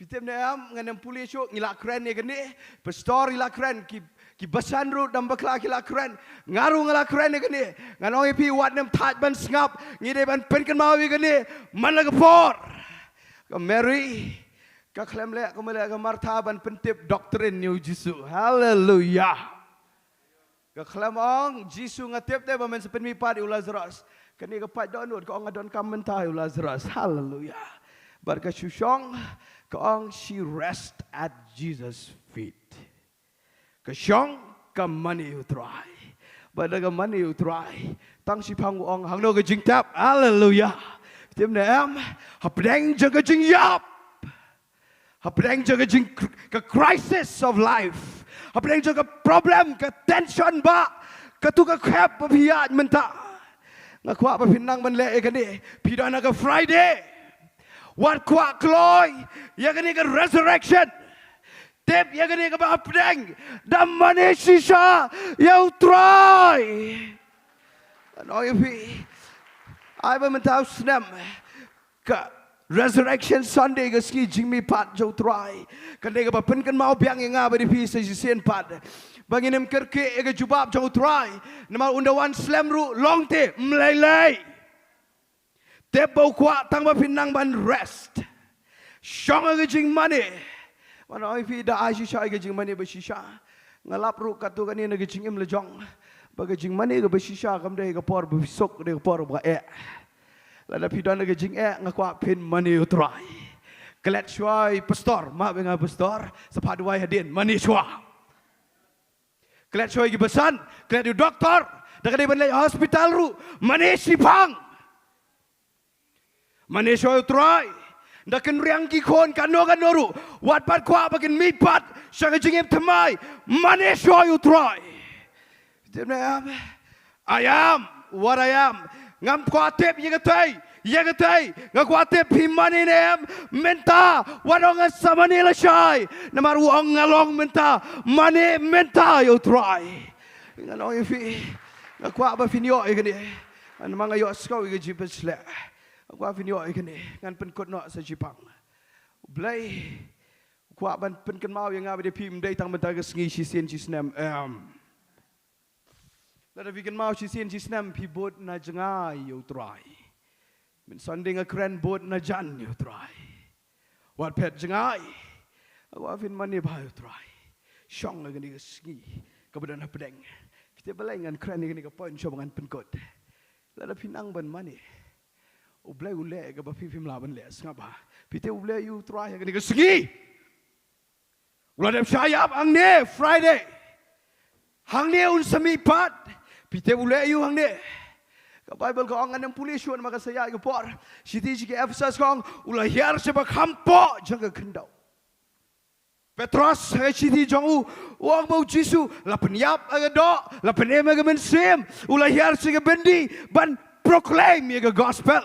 Phi tip ne em, ngan ym pule shuh, ngi la kren ïa kane. Pastor i la kren, ki, ki basan ruh dang bakla ki la kren. Nga ruh nga la kren ïa kane. Ngan ong ïa phi, wat nym thait ban sngap. Ngi dei ban pynkynmaw ïa kane man la ka por. Ka Mary ka khlem leh kumba leh ka Martha ban pyntip doctrine ïa u Jisu. Haleluya. Ka khlem ong, Jisu, nga tip te ba men sa pynmihpat ïa u Lazarus. Kane ka pait dohnud, ka ong, nga donkam mynta ïa u Lazarus. Haleluya. Bad ka shu shong, ka ong, she rest at Jesus' feet. Ka shong, ka mane ïa u Trai. Bad da ka mane ïa u Trai, tang shiphang u ong, hangno ka jingtep? Haleluya. Tip ne em? Hapdeng jong ka jingïap, hapdeng jong ka jing, ka crisis of life, hapdeng jong ka problem, ka tension ba katu ka khep ba phi ïaid mynta. Nga kwah ba phin nang ban leh ïa kane. Phi don ha ka Friday, wat kwah kloi ïa kane ka resurrection. Tip ïa kane kaba hapdeng, da mane shisha ïa u Trai. Ngan ong ïa phi, ai ba mynta u snem ka Resurrection Sunday, ka sngi jingmihpat jong u Trai, kane kaba pynkynmaw biang ïa nga bad ïa phi sa shisien pat ba ngin ym kyrkieh ïa ka jubab jong u Trai. Namar ynda wan slem ruh, long te, ym lei lei. Tip ba u kwah tang ba phin nang ban rest. Shong ha ka jingmane. Ngan ong ïa phi, da ai shisha ïa ka jingmane ba shisha. Nga lap ruh katto katne na ka jingim la jong ba ka jingmane kaba shisha kam dei ka por ba phi suk, dei ka por ba eh. Lada phi don ha ka jingeh, nga kwah phin mane ïa u Trai. Klet shuwa ïa u pastor, map ïa nga pastor, sa phah duwai hadien, mane shuwa. Klet shuwa ïa ki basan, klet ïa u doktor, da ka dei ban leit hospital ruh, mane shiphang. Mane shuwa ïa u Trai. Da kin riang ki khun kano kano ruh, wat pat kwah ba kin mihpat sha ka jingim thymmai, mane shuwa ïa u Trai. Tip ne em? I am what I am. Ngam kwah tip ïa katei, ïa katei. Nga kwah tip phi mane ne em mynta. Wat ong nga sa mane lashai, namar u ong nga long mynta. Mane mynta ïa u Trai. Ngan ong ïa phi, nga kwah ba phin ïoh ïa kane. Namar nga ïohsngew ïa ka jingpynshlur. Nga kwah phin ïoh ïa kane. Ngan pynkut noh sa shiphang. U Blei u kwah ban pynkynmaw ïa nga bad ïa phi, ym dei tang mynta ka sngi, shisien shisnem. Em. Lada phi kynmaw shisien shisnem phi bud na jngai ïa u Trai. Mynta Sunday nga kren bud na jan ïa u Trai. Wat phet jngai. Nga kwah phin mane bha ïa u Trai. Shong ha kane ka sngi kaba don hapdeng. Phi tip balei ngan kren ïa kane ka point shuwa ba ngan pynkut? Lada phi nang ban mane, u Blei u leh kaba phi phim lah ban leh, sngap bha. Phi tip u leh ïa u Trai ha kane ka sngi. U la dep shah ïap hangne Friday. Hangne un sa mihpat. Phi tip u leh ïa u hangne. Ka Baibl ka ong, ngan ym pule shuh namar ka sa ïaid ka por. Shithi sha ki Ephesus ka ong, u la hiar sha ba kham poh jong ka khyndew. Petros ha ka shithi jong u, u ong ba u Jisu la pynïap ha ka doh, la pynim ha ka mynsiem, u la hiar sha ka byndi ban proclaim ïa ka gospel.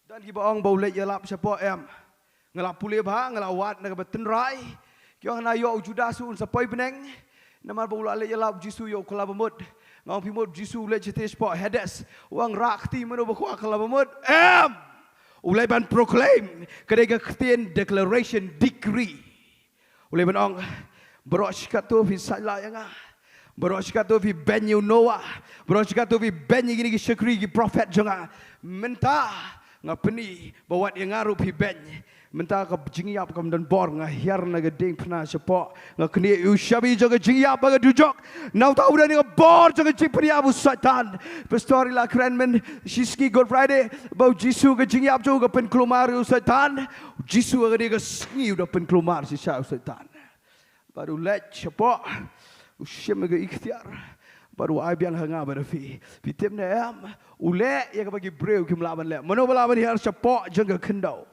Don kiba ong ba u leit ïalap shapoh, em. Nga la pule bha, nga la wad na kaba tynrai. Ki ong hana ïoh u Judas un sa poi bneng. Namar ba u la leit ïalap, u Jisu ïoh u kylla bamut. Nga ong phi mut u Jisu u leit shatei shapoh Hades, u ong rah kti, mano ba kwah kylla bamut? Em. U leit ban proclaim, ka dei ka ktien declaration, decree. U leit ban ong, baroh shi katto phi said lah ïa nga. Baroh shi katto phi beiñ ïa u Noah. Baroh shi katto phi beiñ ïa kine ki shakri ki prophet jong nga. Mynta nga pyni ba wat ïa nga ruh phi beiñ. Mynta ka jingïap kam don bor, nga hiar na ka diengphna shapoh. Nga knieh ïa u shabi jong ka jingïap bad ka dujok. Na uta u don ïa ka bor jong ka jingpynïap u Soitan. Pastor i la kren mynta shi sngi Good Friday ba u Jisu ka jingïap jong u ka pynkulmar ïa u Soitan. U Jisu ha kane ka sngi u da pynkulmar shisha ïa u Soitan. Bad u leit shapoh, u shim ïa ka iktiar, bad u ai biang ha nga bad ha phi. Phi tip ne em? U leh ïa kaba ki briew kim lah ban leh. Mano ba lah ban hiar shapoh jong ka khyndew?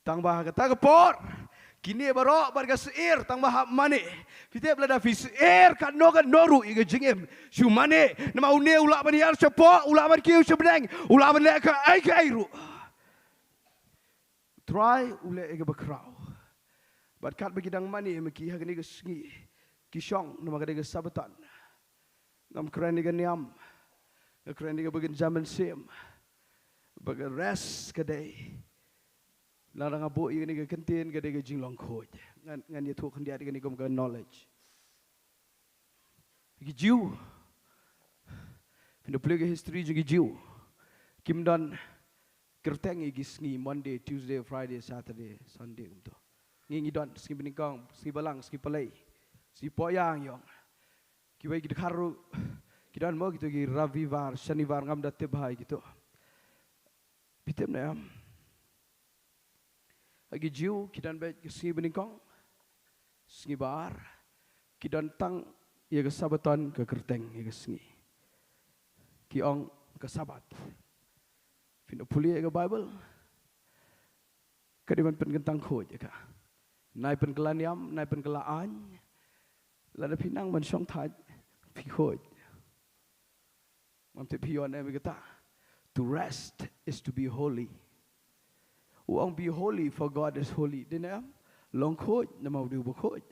Tang ba ha kata ka por Kine baroh bad ka syier tang ba hap mane. Phi tip lada phi syier katno katno ruh ïa ka jingim, shu mane. Namar une u lah ban ïar shapoh, u lah ban kiew sha bneng, u lah ban leh kaei kaei ruh. Trai u leh ïa kaba khraw. Bad katba ki dang mane ma ki ha kane ka sngi, ki shong namar ka dei ka Sabbaton. Ngam kren ïa ka niam, nga kren ïa kaba ngin jam mynsiem. Ba ka rest ka dei, lada nga buh ïa kane ka kyntien, ka dei ka jinglong khuid. Ngan, ngan ïathuh khyndiat ïa kane kum ka knowledge. Ki Jiw, phin da pule ka history jong ki Jiw, kim don kyrteng ïa ki sngi, Monday, Tuesday, Friday, Saturday, Sunday, kumto. Ngi, ngi don Sngi Banyngkong, Sngi Balang, Sngi Palei, Sngi Pohiang, ïong. Kiwei ki dkhar ruh ki don mo kito ki Ravivar, Shanivar, ngam da tip bha ïa kito. Phi tip ne em? Ha ki Jiw ki don beit ka Sngi Banyngkong, Sngi Ba-ar, ki don tang ïa ka Sabbaton ka kyrteng ïa ka sngi. Ki ong ka Sabbath. Phin da pule ïa ka Bible, ka dei ban pynkyntang khuid ïa ka. Nai pynkylla niam, nai pynkylla aiñ. Lada phi nang ban shong thait, phi khuid. Ngam tip phi ïohi ne em ïa kata. To rest is to be holy. U ong be holy for God is holy. Dei ne em? Long khuid namar u dei uba khuid.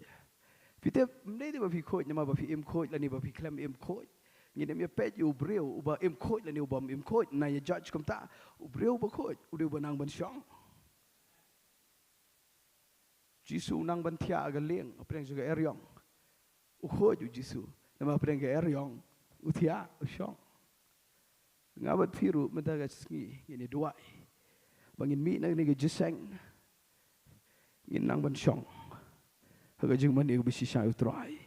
Phi tip, ym dei ba phi khuid namar ba phi im khuid lane ba phi khlem im khuid. Ngin ym ïa peit ïa u briew uba im khuid lane uba ym im khuid, nai ïa judge kumta. U briew uba khuid u dei uba nang ban shong. Jisu u nang ban thiah ha ka lieng hapdeng jong ka eriong. U khuid u Jisu. Namar hapdeng ka eriong u thiah, u shong. Nga bad phi ruh mynta ka sngi ngin ïa duwai ba ngin mih na kane ka jingïaseng, ngin nang ban shong ha ka jingmane kaba shisha ïa u Trai.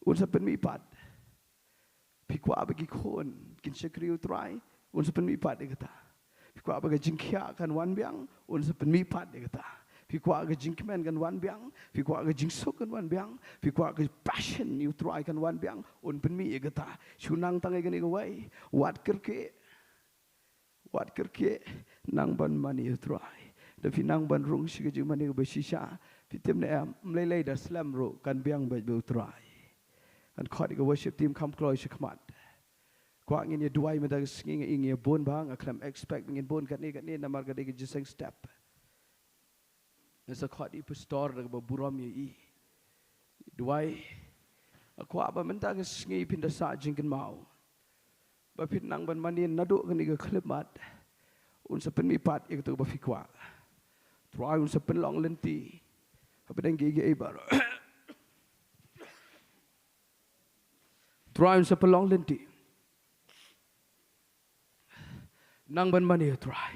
Un sa pynmihpat. Phi kwah ba ki khun kin shakri ïa u Trai? Un sa pynmihpat ïa kata. Phi kwah ba ka jingkhiah kan wan biang? Un sa pynmihpat ïa kata. Phi kwah ka jingkmen kan wan biang? Phi kwah ka jingsuk kan wan biang? Phi kwah ka passion ïa u Trai kan wan biang? Un pynmih ïa kata. Shu nang tang ïa kane kawei. Wat kyrkieh. Wat kyrkieh, nang ban mane ïa u Trai. Da phi nang ban rung sha ka jingmane kaba shisha, phi tip ne em, ym lei lei da slem ruh kan biang beit bad u Trai. Ngan khot ïa ka worship team kham kloi sha khmat. Kwah ngin ïa duwai mynta ka sngi, nga i ngin ïa bun bha, nga khlem expect ngin bun katne katne namar ka dei ka jingïaseng step. Nga sa khot ïa i pastor da kaba burom ïa i. Duwai. Nga kwah ba mynta ka sngi phin da sah jingkynmaw ba phin nang ban mane naduh kane ka khyllipmat. Un sa pynmihpat ïa kato kaba phi kwah. Trai un sa pynlong lynti hapdeng kiei kiei baroh. Trai un sa pynlong lynti. Nang ban mane ïa u Trai.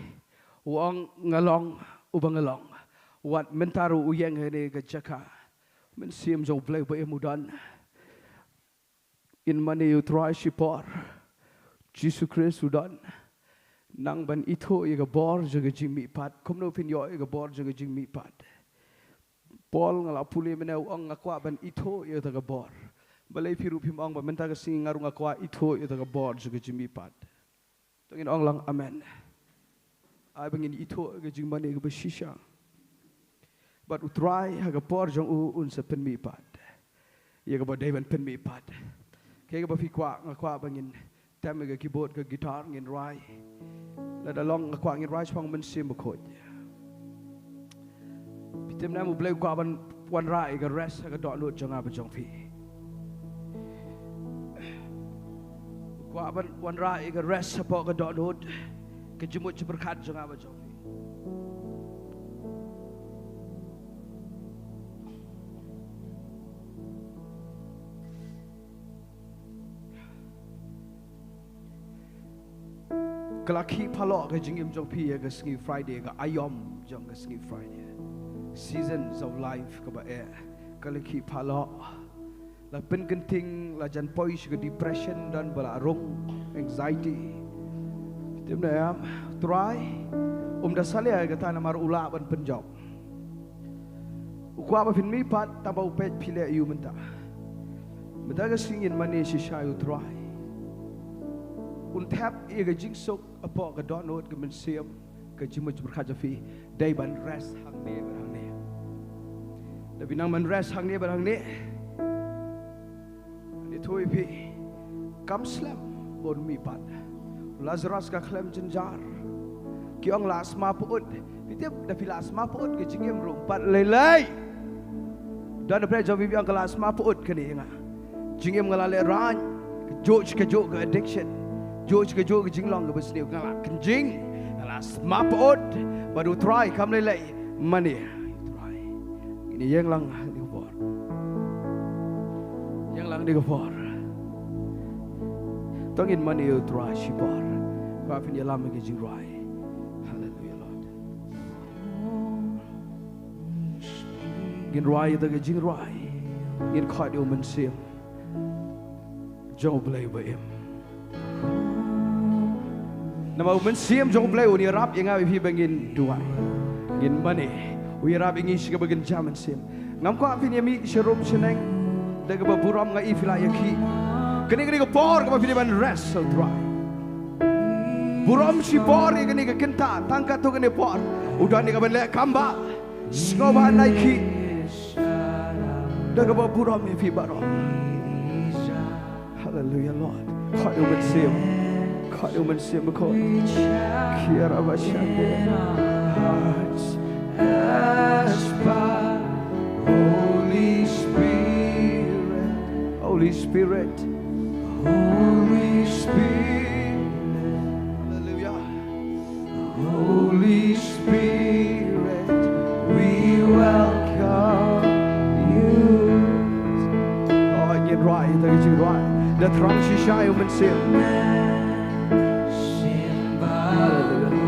U ong nga long uba nga long. Wat mynta ruh u ïeng ha kane ka jaka. Mynsiem jong u Blei ba im u don. Ngin mane ïa u Trai shipor. Jisu Khrist u don. Nang ban ithuh ïa ka bor jong ka jingmihpat. Kumno phin ïoh ïa ka bor jong ka jingmihpat? Paul, nga la pule mynne, u ong nga kwah ban ithuh ïa kata ka bor. Balei phi ruh phim ong ba mynta ka sngi nga ruh nga kwah ithuh ïa kata ka bor jong ka jingmihpat? To ngin ong lang amen. Ai ba ngin ithuh ïa ka jingmane kaba shisha. Bad u Trai ha ka por jong u un sa pynmihpat ïa kaba dei ban pynmihpat. Kaei kaba phi kwah, nga kwah ba ngin tem ïa ka keyboard, ka guitar, ngin rwai. Lada long nga kwah ngin rwai shaphang u Mynsiem Bakhuid. Phi tip ne em, u Blei u kwah ban wanrah ïa ka rest ha ka dohnud jong nga bad jong phi. U kwah ban wanrah ïa ka rest hapoh ka dohnud, ka jingmut jingpyrkhat jong nga bad jong phi. Ka la khih paloh ka jingim jong phi ïa ka sngi Friday, ka aïom jong ka sngi Friday. Seasons of life kaba eh, ka la khih paloh. La pynkynting, la jan poi sha ka depression, don ba la rung, anxiety. Phi tip ne em, u Trai um da salia ïa kata namar u lah ban pynjop. U kwah ba phin mihpat, tang ba u peit phi leh aïu mynta. Mynta ka sngi ngin mane shisha ïa u Trai. Un thep ïa ka jingsuk hapoh ka dohnud ka mynsiem. Ka jingmut jingpyrkhat jong phi dei ban rest hangne bad hangne. Da phi nang ban rest hangne bad hangne, ngi ïathuh ïa phi, kam slem ban mih pat. Lazarus ka khlem jynjar. Ki ong la sma pyut. Phi tip, da phi la sma pyut ka jingim ruh ym pat lei lei. Don na pdeng jong phi, phi ong ka la sma pyut kane ïa nga. Jingim nga la lehraiñ, kajuh kajuh ka addiction, kajuh kajuh ka jinglong kaba sniew, nga la kynjing, nga la sma pyut bad U Trai, kam lei lei. Mane U Trai. Ngin ïeng lang ha kane ka por. Ïeng lang ha kane ka por. To ngin mane ïa U Trai shipor. Ba phin ïalam ïa ka jingrwai. Hallelujah, Lord. Ngin rwai ïa ka jingrwai. Ngin khot ïa U Mynsiem jong U Blei ba im. Namar U Mynsiem jong U Blei un ïarap ïa nga bad ïa phi ba ngin duwai, ngin mane. U ïarap ïa ngi sha kaba kynja mynsiem. Ngam kwah phin ïa mih sharum shaneng da kaba burom, nga i phi la ïakhih. Kane, kane ka por kaba phi dei ban rest ha U Trai. Burom shipor ïa kane ka kynta, tang katto katne por. U don ïa ka ban leh kam bah. Sngewbha nai khih da kaba burom ïa phi baroh. Hallelujah, Lord. Khot ïa U Mynsiem. Khot ïa U Mynsiem bakhuid. Kiara bashande. Hearts aspire. Holy Spirit. Holy Spirit. Holy Spirit. Hallelujah. Holy Spirit, we welcome you. Oh, ngin rwai, to ngin rwai. Da thrang shisha ïa U Mynsiem. Hallelujah.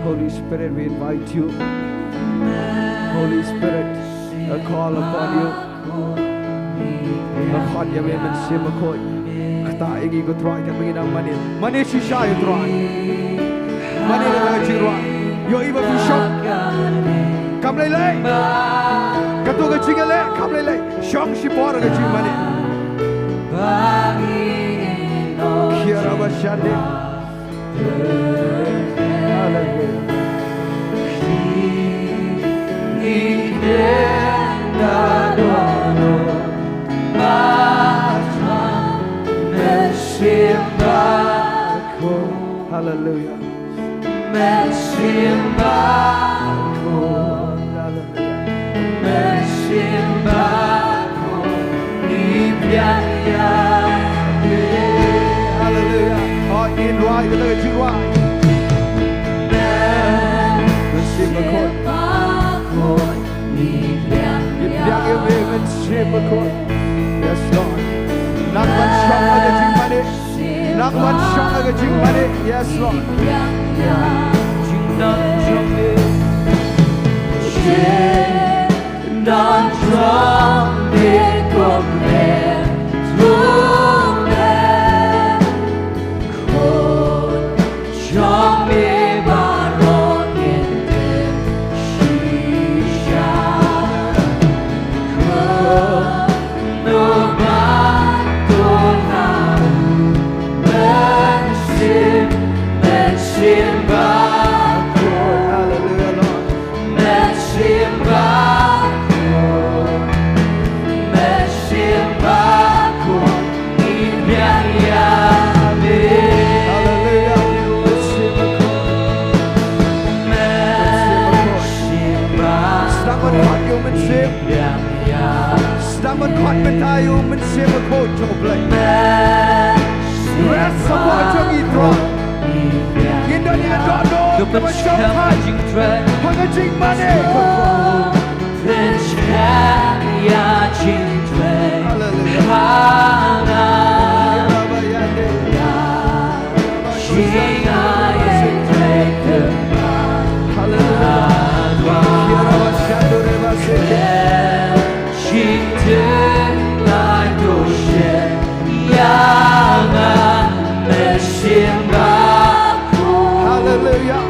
Holy Spirit, we invite you. Holy Spirit, I call upon you. Nga khot ïa me Mynsiem Bakhuid. Ktah ïa ngi ko Trai katba ngi nang mane. Mane shisha ïa U Trai. Mane da ka jingrwai. Ïohi ba phi shong. Kam lei lei. Katto ka jingïaleh kam lei lei. Shong shipor ka jingmane. Kiara bashande. Hallelujah. Hallelujah. Hallelujah. Hallelujah. Hoi, ngin rwai, kita ka jingrwai. Mynsiem Bakhuid. Ngin pdiang ïa me Mynsiem Bakhuid. Yes, Lord. Nang ban shong ha ka jingmane. Nang ban shong ha ka jingmane. Yes, Lord. Hallelujah, Lord. Hallelujah. Sdang ban khot ïa u Mynsiem. Sdang ban khot mynta ïa u Mynsiem Bakhuid jong U Blei. Rest ha ka jong i throne. Ngin don ïa ka dohnud kaba shongthait ha ka jingmane. Hallelujah. Hallelujah. Hallelujah.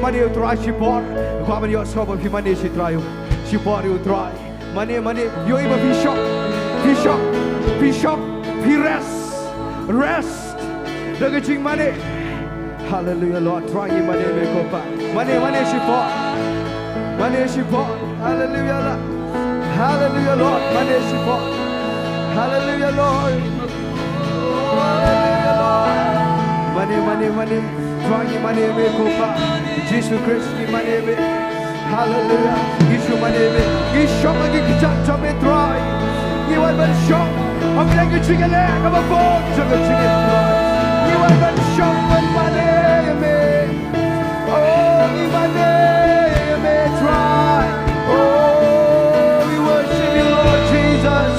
Mane ïa u Trai shipor. Kwah ban ïohsngew ba phi mane ïa u Trai. Shipor ïa u Trai. Mane, mane, ïohi ba phi shoh. Phi shoh. Phi shoh. Phi rest. Rest. Da ka jingmane. Hallelujah, Lord. Trai ngi mane ïa me ko Pa. Mane, mane shipor. Mane shipor. Hallelujah, Lord. Hallelujah, Lord. Mane shipor. Hallelujah, Lord. Hallelujah, Lord. Mane, mane, mane. Trai ngi mane ïa me ko Pa. Jisu Khrist ngi mane ïa me. Hallelujah. Ngi shu mane ïa me. Ngi shong ha ki kjat jong me Trai. Ngi wan ban shong. Ym dei ka jingïaleh kaba bun jong ka jingim Trai. Ngi wan ban shong ban mane ïa me. Oh, ngi mane ïa me Trai. Oh, we worship you, Lord Jesus.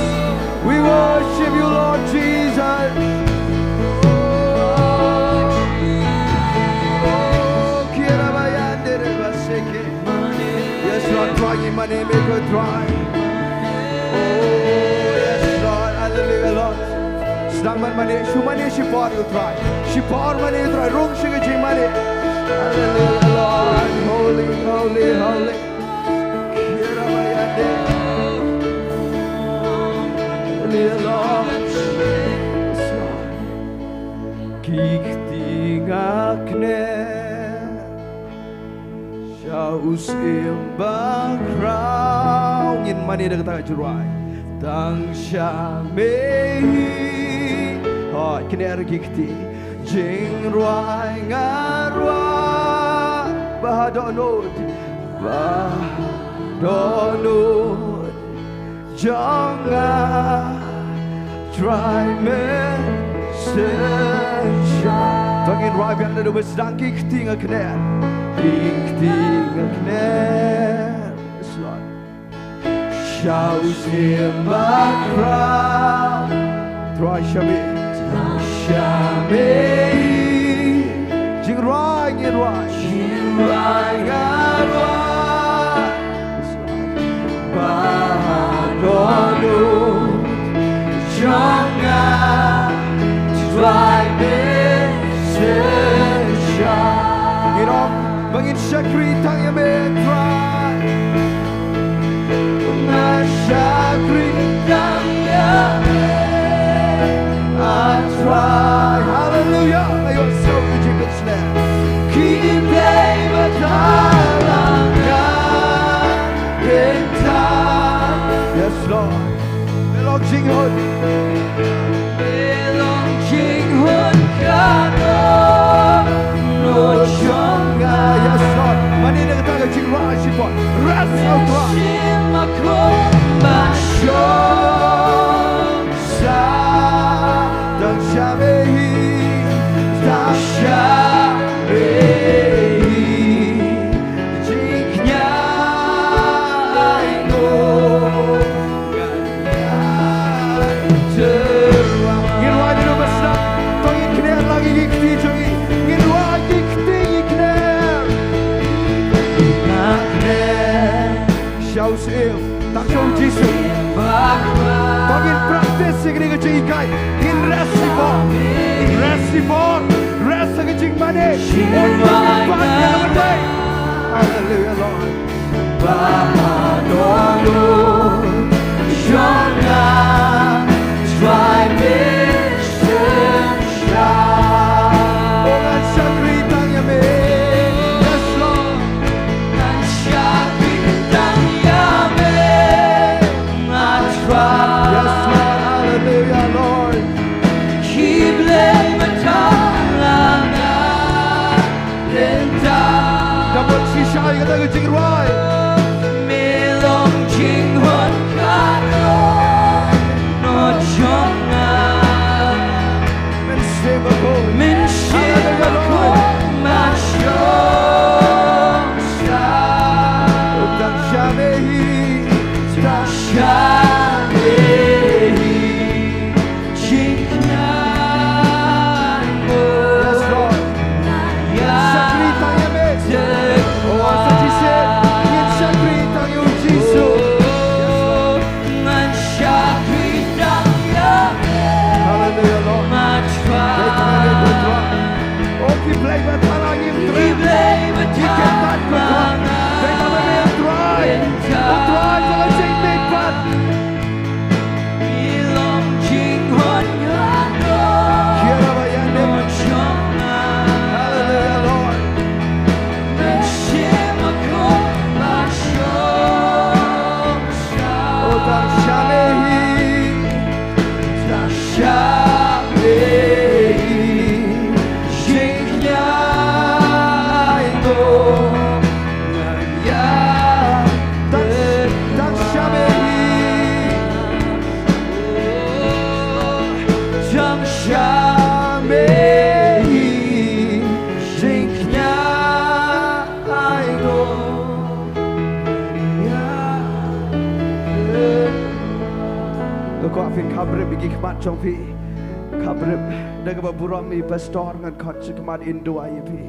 We worship you, Lord Jesus. Oh, kira bayandere baseke. Yes, Lord, Trai ngi mane ïa me ko Trai. Oh, yes, Lord. Hallelujah, Lord. Sdang ban mane, shu mane shipor ïa u Trai. Shipor mane ïa u Trai, rung sha ka jingmane. Hallelujah, Lord. Holy, holy, holy. Kira bayande. Hallelujah, Lord. Ki kti nga kner sha u Syiem bakhraw. Ngin mane da kata ka jingrwai. Tang sha me hi. Hooid, kner ki kti. Jingrwai nga rwai. Ba ha dohnud. Ba ha dohnud. Jong nga Trai Messiah. To ngin rwai biang naduh ba sdang. Ki kti nga kner. Ki kti nga kner. Yes, Lord. Sha u Syiem bakhraw. Trai sha me. Sha me. Jingrwai ngin rwai. Jingrwai nga rwai. Ba ha dohnud jong nga Trai Messiah. Ngin ong ba ngin shakri tang ïa me Trai. Nga shakri tang ïa me, ah Trai. Hallelujah. Ayo, so good you can stand. Ki Blei Bahtala nga bynta. Yes, Lord. Me long jinghun. Me long jinghun ka dohnud jong nga. Yes, Lord. Mane da kata ka jingrwai shipor. Rest, oh God. Shim ma khum ma shong sa. Tang sha me hi. Tang sha me hi. Jingkñia ai nguh. Ngin rwai naduh ba sdang. To ngin kner lang ïa ki kti jong ngi. Ngin rwai ki kti, ngin kner. Nga kner sha u Syiem, tang sha u Jisu. To ngin practice ïa kane ka jinghikai. Ngin rest shipor. Rest shipor. Rest ha ka jingmane. Hallelujah, Lord. Ba ha dohnud jong nga Trai Messiah. Oh, ngan shakri tang ïa me. Yes, Lord. Ngan shakri tang ïa me, ah Trai. Yes, Lord. Hallelujah, Lord. Ki Blei Bahtala nga bynta. Da bun shisha ïa kata ka jingrwai. Me long jinghun ka dohnud jong nga. Mynsiem ma khum. Mynsiem ma khum ma shong sa. Tang sha me hi. Tang sha me hi. Jingkñia ai nguh. Yes, Lord. Shakri tang ïa me. Oh, sa Jisu. Ngin shakri tang ïa u Jisu. Yes, Lord. Ngan shakri tang ïa me. Hallelujah, Lord. Dei tang ïa me, Lord. Khabrip ïa ki khmat jong phi. Khabrip da kaba burom i pastor ngan khot sha khmat in duwai ïa phi.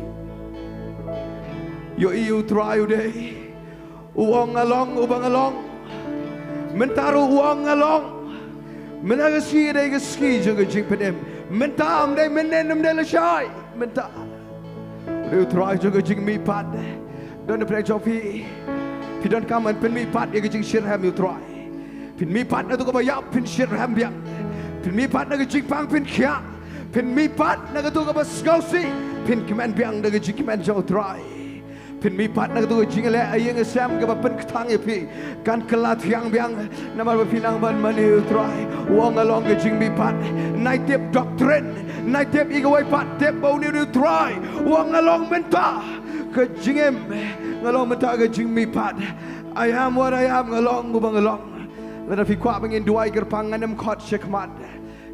Ïohi U Trai u dei u ong nga long uba nga long. Mynta ruh u ong nga long. Mynta ka sngi dei ka sngi jong ka jingpynim. Mynta ym dei mynnin ym dei lashai. Mynta u dei U Trai jong ka jingmihpat. Don na pdeng jong phi. Phi donkam ban pynmihpat ïa ka jingshitrhem ïa U Trai. Phin mihpat na katu kaba ïap phin shitrhem biang. Phin mihpat na ka jingpang phin khiah. Phin mihpat na katu kaba sngewsih phin kmen biang da ka jingkmen jong U Trai. Phin mihpat na katu ka jingleh ïing ïashem kaba pynkthang ïa phi kan kylla thiang biang. Namar ba phi nang ban mane ïa U Trai. U ong nga long ka jingmihpat. Nai tip doctrine, nai tip ïa kawei pat, tip ba une u dei U Trai. U ong nga long mynta ka jingim, nga long mynta ka jingmihpat. I am what I am, nga long uba nga long. Lada phi kwah ba ngin duwai kyrpang, ngan ym khot sha khmat.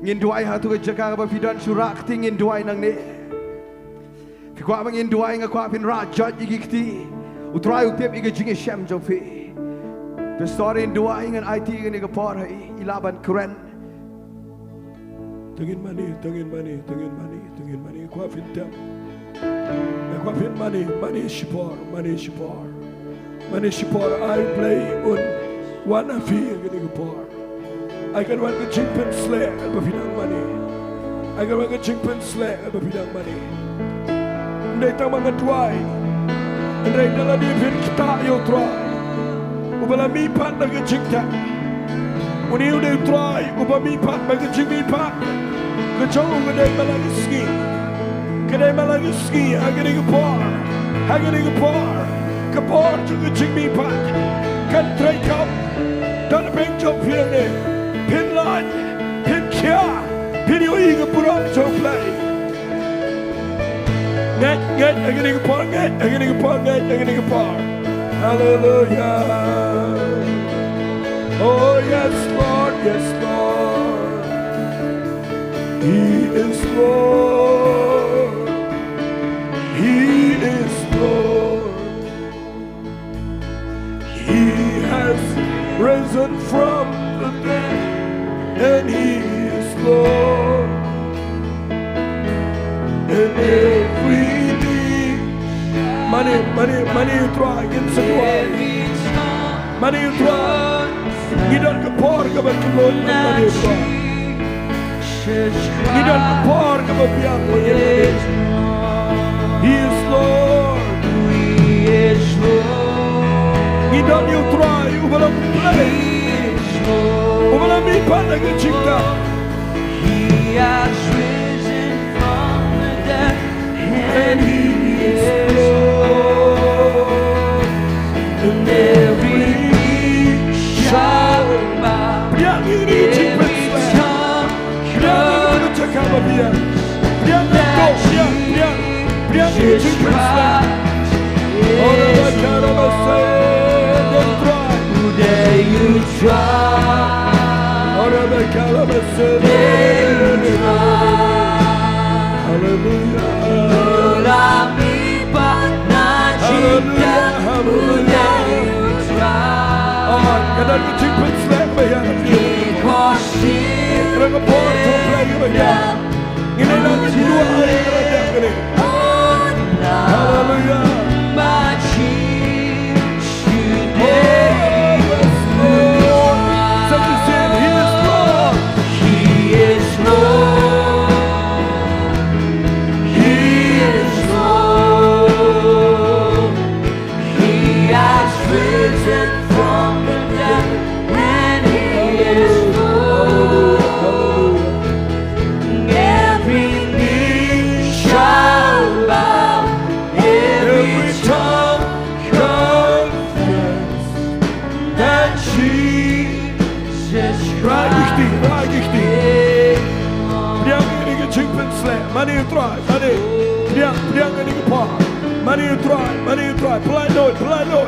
Ngin duwai ha katu ka jaka kaba phi don, shu rah kti, ngin duwai nangne. Phi kwah ba ngin duwai, nga kwah phin rah joit ïa ki kti. U Trai u tip ïa ka jingïashem jong phi. Pastor, in duwai, ngan aiti ïa kane ka por ha i, i lah ban kren. To ngin mane, to ngin mane, to ngin mane, to ngin mane. Kwah phin tem. Kwah phin mane, mane shipor, mane shipor. Mane shipor, ai Blei un wan ha phi ha kane ka por. Ai kan wan ka jingpynsleh ba phi nang mane. Ai kan wan ka jingpynsleh ba phi nang mane. Ym dei tang ba nga duwai. Hynrei da lade phin ktah ïa U Trai uba la mihpat na ka jingtep. Une u dei U Trai uba mihpat na ka jingmihpat. Ka jong u ka dei man la ka sngi. Ka dei man la ka sngi ha kane ka por. Ha kane ka por. Ka por jong ka jingmihpat kan trei kam. Don na pdeng jong phi hangne. Phin lait, phin khiah, phin ïohi ka burom jong U Blei. Ngeit, ngeit ha kane ka por, ngeit ha kane ka por, ngeit ha kane ka por. Hallelujah. Oh yes, Lord, yes, Lord. He is Lord. He is Lord. He has risen from the dead, and He is Lord. And every knee, mane, mane, mane U Trai, ngin sa duwai. Mane U Trai, ngi don ka por kaba kylluid, mane U Trai. Ngi don ka por kaba biang, mane U Trai. He is Lord. Ngi don ïa U Trai uba long Blei, uba la mihpat na ka jingtep. He has risen from the dead, and He is Lord. And every knee shall bow, every tongue confess. Biang ïa kane ka jingpynsleh. Biang ïa kane ka jaka ba biang. Biang ïa kane, biang, biang. Biang ïa kane ka jingpynsleh. Ora ba ka ra ba se, dei U Trai. Dei U Trai. Ora ba ka ra ba se, dei U Trai. Hallelujah. Hallelujah, hallelujah. Oh, ka don ka jingpynsleh ba ïa. Ka don ka por jong U Blei ba ïa. Ngin ïa nang ïa duwai ïa ka dap kane. Hallelujah. Oh, yes, Lord. Somebody say, He is Lord. He is Lord. He is Lord. He has risen from the dead, and He is Lord. Every knee shall bow, every tongue confess that Jesus Christ. Rah ïa ki kti, rah ïa ki kti. Biang ïa kane ka jingpynsleh, mane U Trai, mane. Biang, biang ïa kane ka por. Mane U Trai, mane U Trai. Pynlait noh, pynlait noh.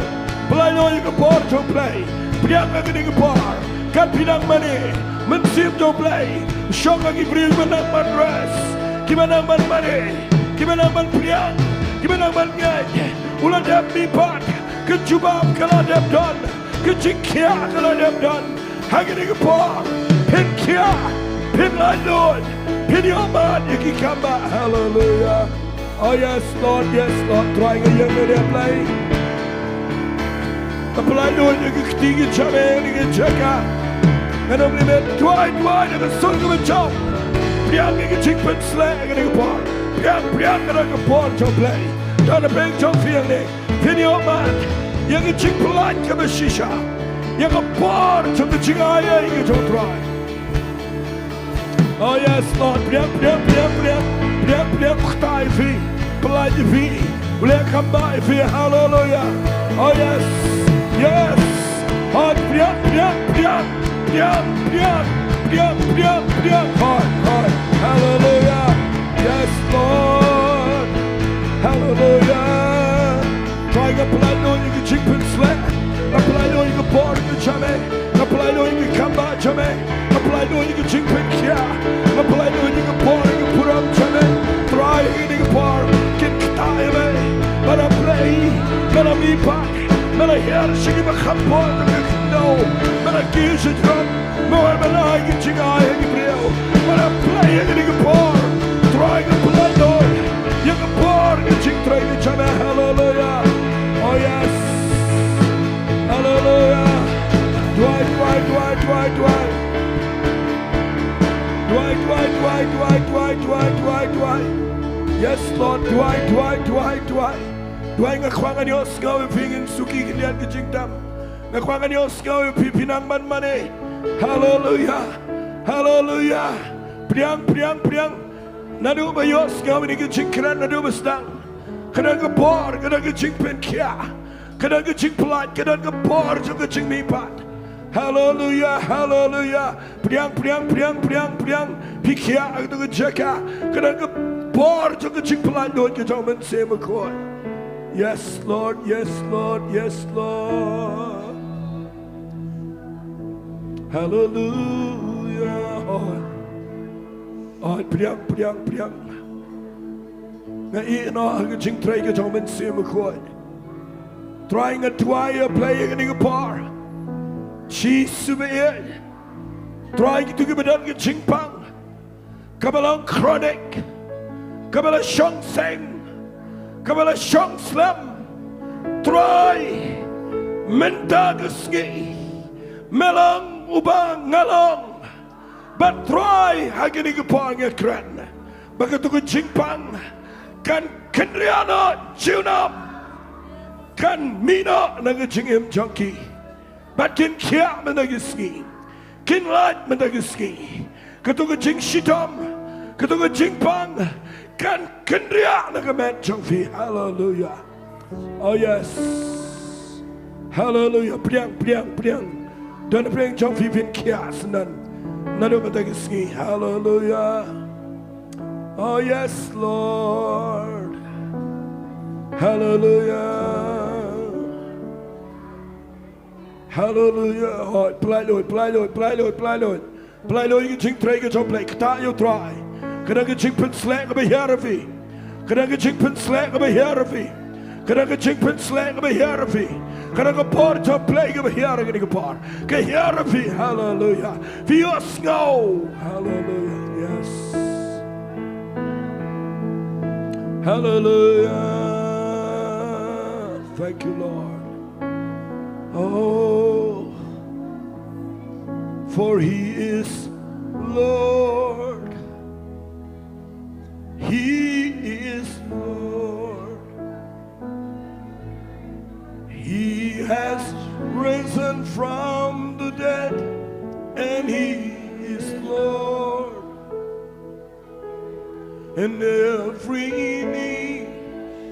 Pynlait noh ïa ka por jong U Blei. Pdiang ha kane ka por. Kat phi nang mane, mynsiem jong U Blei u shong ha ki briew kiba nang ban rest, kiba nang ban mane, kiba nang ban pdiang, kiba nang ban ngeit. U la dep mihpat, ka jubab ka la dep don, ka jingkhiah ka la dep don. Ha kane ka por, Phin khia, phin laitluid, phin ïohmad ïa ki kambah. Haleluya. Oh yes Lord, yes Lord. Trai nga ïeng na ïa Blei. Nga pynlaitluid ïa ki kti ki jam ha kane ka jaka. Ngan ym leh met. Duwai, duwai da ka sur kaba jong. Pdiang ïa ka jingpynsleh ha kane ka por. Pdiang, pdiang ka don ka bor jong Blei. Don ha pdeng jong phi hangne. Phin ïohmad ïa ka jingpynlait kaba shisha. Ïa ka bor jong ka jingai ei ka jong U Trai. Oh yes Lord. Pdiang, pdiang, pdiang, pdiang. Pdiang, pdiang, kata ïa phi. Pynlait ïa phi. U leh kambah ïa phi. Haleluya. Oh yes. Yes. Hoi, pdiang, pdiang, pdiang. Pdiang, pdiang, pdiang, pdiang, pdiang. Hoi, hoi. Haleluya. Yes Lord. Haleluya. Trai nga pynlaitluid ïa ka jingpynsleh. Nga pynlaitluid ïa ka bor ka jong me. Nga pynlaitluid ïa ka kambah jong me. Nga pynlaitluid ïa ka jingpynkhiah. Nga pynlaitluid ïa ka bor ïa ka burom jong me. Trai ha kane ka por kin ktah ïa me. Ba la Blei, ba la mihpat, ba la hiar sha kiba kham bor ka khyndew, ba la kiew sha jrong. Mo ba la ai ki jingai ha ki briew. Ba la Blei ha kane ka por. Trai nga pynlaitluid ïa ka bor ka jingtrei ka jong me. Haleluya. Oh yes. Haleluya. Duwai, duwai, duwai, duwai, duwai. Duwai, duwai, duwai, duwai, duwai, duwai, duwai, duwai. Yes Lord, duwai, duwai, duwai, duwai. Duwai, nga kwah ngan ïohsngew ïa phi, ngin suki khyndiat ka jingdam. Nga kwah ngan ïohsngew ïa phi, phi nang man mane. Haleluya. Haleluya. Pdiang, pdiang, pdiang. Naduh ba ïohsngew ïa ka jingkren, naduh ba sdang. Ka don ka bor, ka don ka jingpynkhiah. Ka don ka jingpynlait, ka don ka bor jong ka jingmihpat. Haleluya, haleluya. Pdiang, pdiang, pdiang, pdiang, pdiang. Phi khiah ha katu ka jaka. Ka don ka bor jong ka jingpynlaitluid ka jong U Mynsiem Bakhuid. Yes Lord, yes Lord, yes Lord. Haleluya. Hoi. Hoi, pdiang, pdiang, pdiang. Nga ïeh noh ha ka jingtrei ka jong U Mynsiem Bakhuid. Trai nga duwai ïa Blei ha kane ka por. Jisu ba ïeit. Trai kito kiba don ka jingpang kaba long chronic, kaba la shong seng, kaba la shong slem. Trai mynta ka sngi me long uba nga long. Bad Trai ha kane ka por nga kren ba katu ka jingpang kan kynriah noh junom, kan mih noh na ka jingim jong ki. Bad kin khiah mynta ka sngi. Kin lait mynta ka sngi. Katu ka jingshitom, katu ka jingpang kan kynriah na ka met jong phi. Haleluya. Oh yes. Haleluya. Pdiang, pdiang, pdiang. Don pdiang jong phi, phin khiah syndon. Naduh mynta ka sngi. Haleluya. Oh yes Lord. Haleluya. Haleluya. Hoi, pynlaitluid, pynlaitluid, pynlaitluid, pynlaitluid. Pynlaitluid ïa ka jingtrei ka jong U Blei, ktah ïa U Trai. Ka don ka jingpynsleh kaba hiar ïa phi. Ka don ka jingpynsleh kaba hiar ïa phi. Ka don ka jingpynsleh kaba hiar ïa phi. Ka don ka bor jong U Blei kaba hiar ha kane ka por. Ka hiar ïa phi. Haleluya. Phi ïohsngew. Haleluya. Yes. Haleluya. Thank you, Lord. Oh, for he is Lord. He is Lord. He has risen from the dead, and he is Lord. And every knee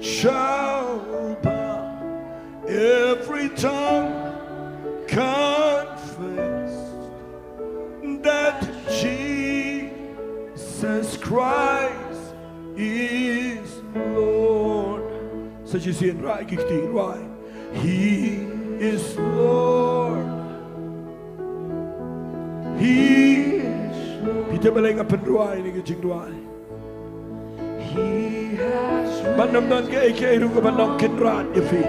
shall bow, every tongue confess that Jesus Christ is Lord. Sa shisien, rah ïa ki kti, rah. He is Lord. He is Lord. Phi tip balei nga pynrwai ïa kane ka jingduwai? He has risen. Ban ym don kaei kaei ruh kaba long kynrad ïa phi.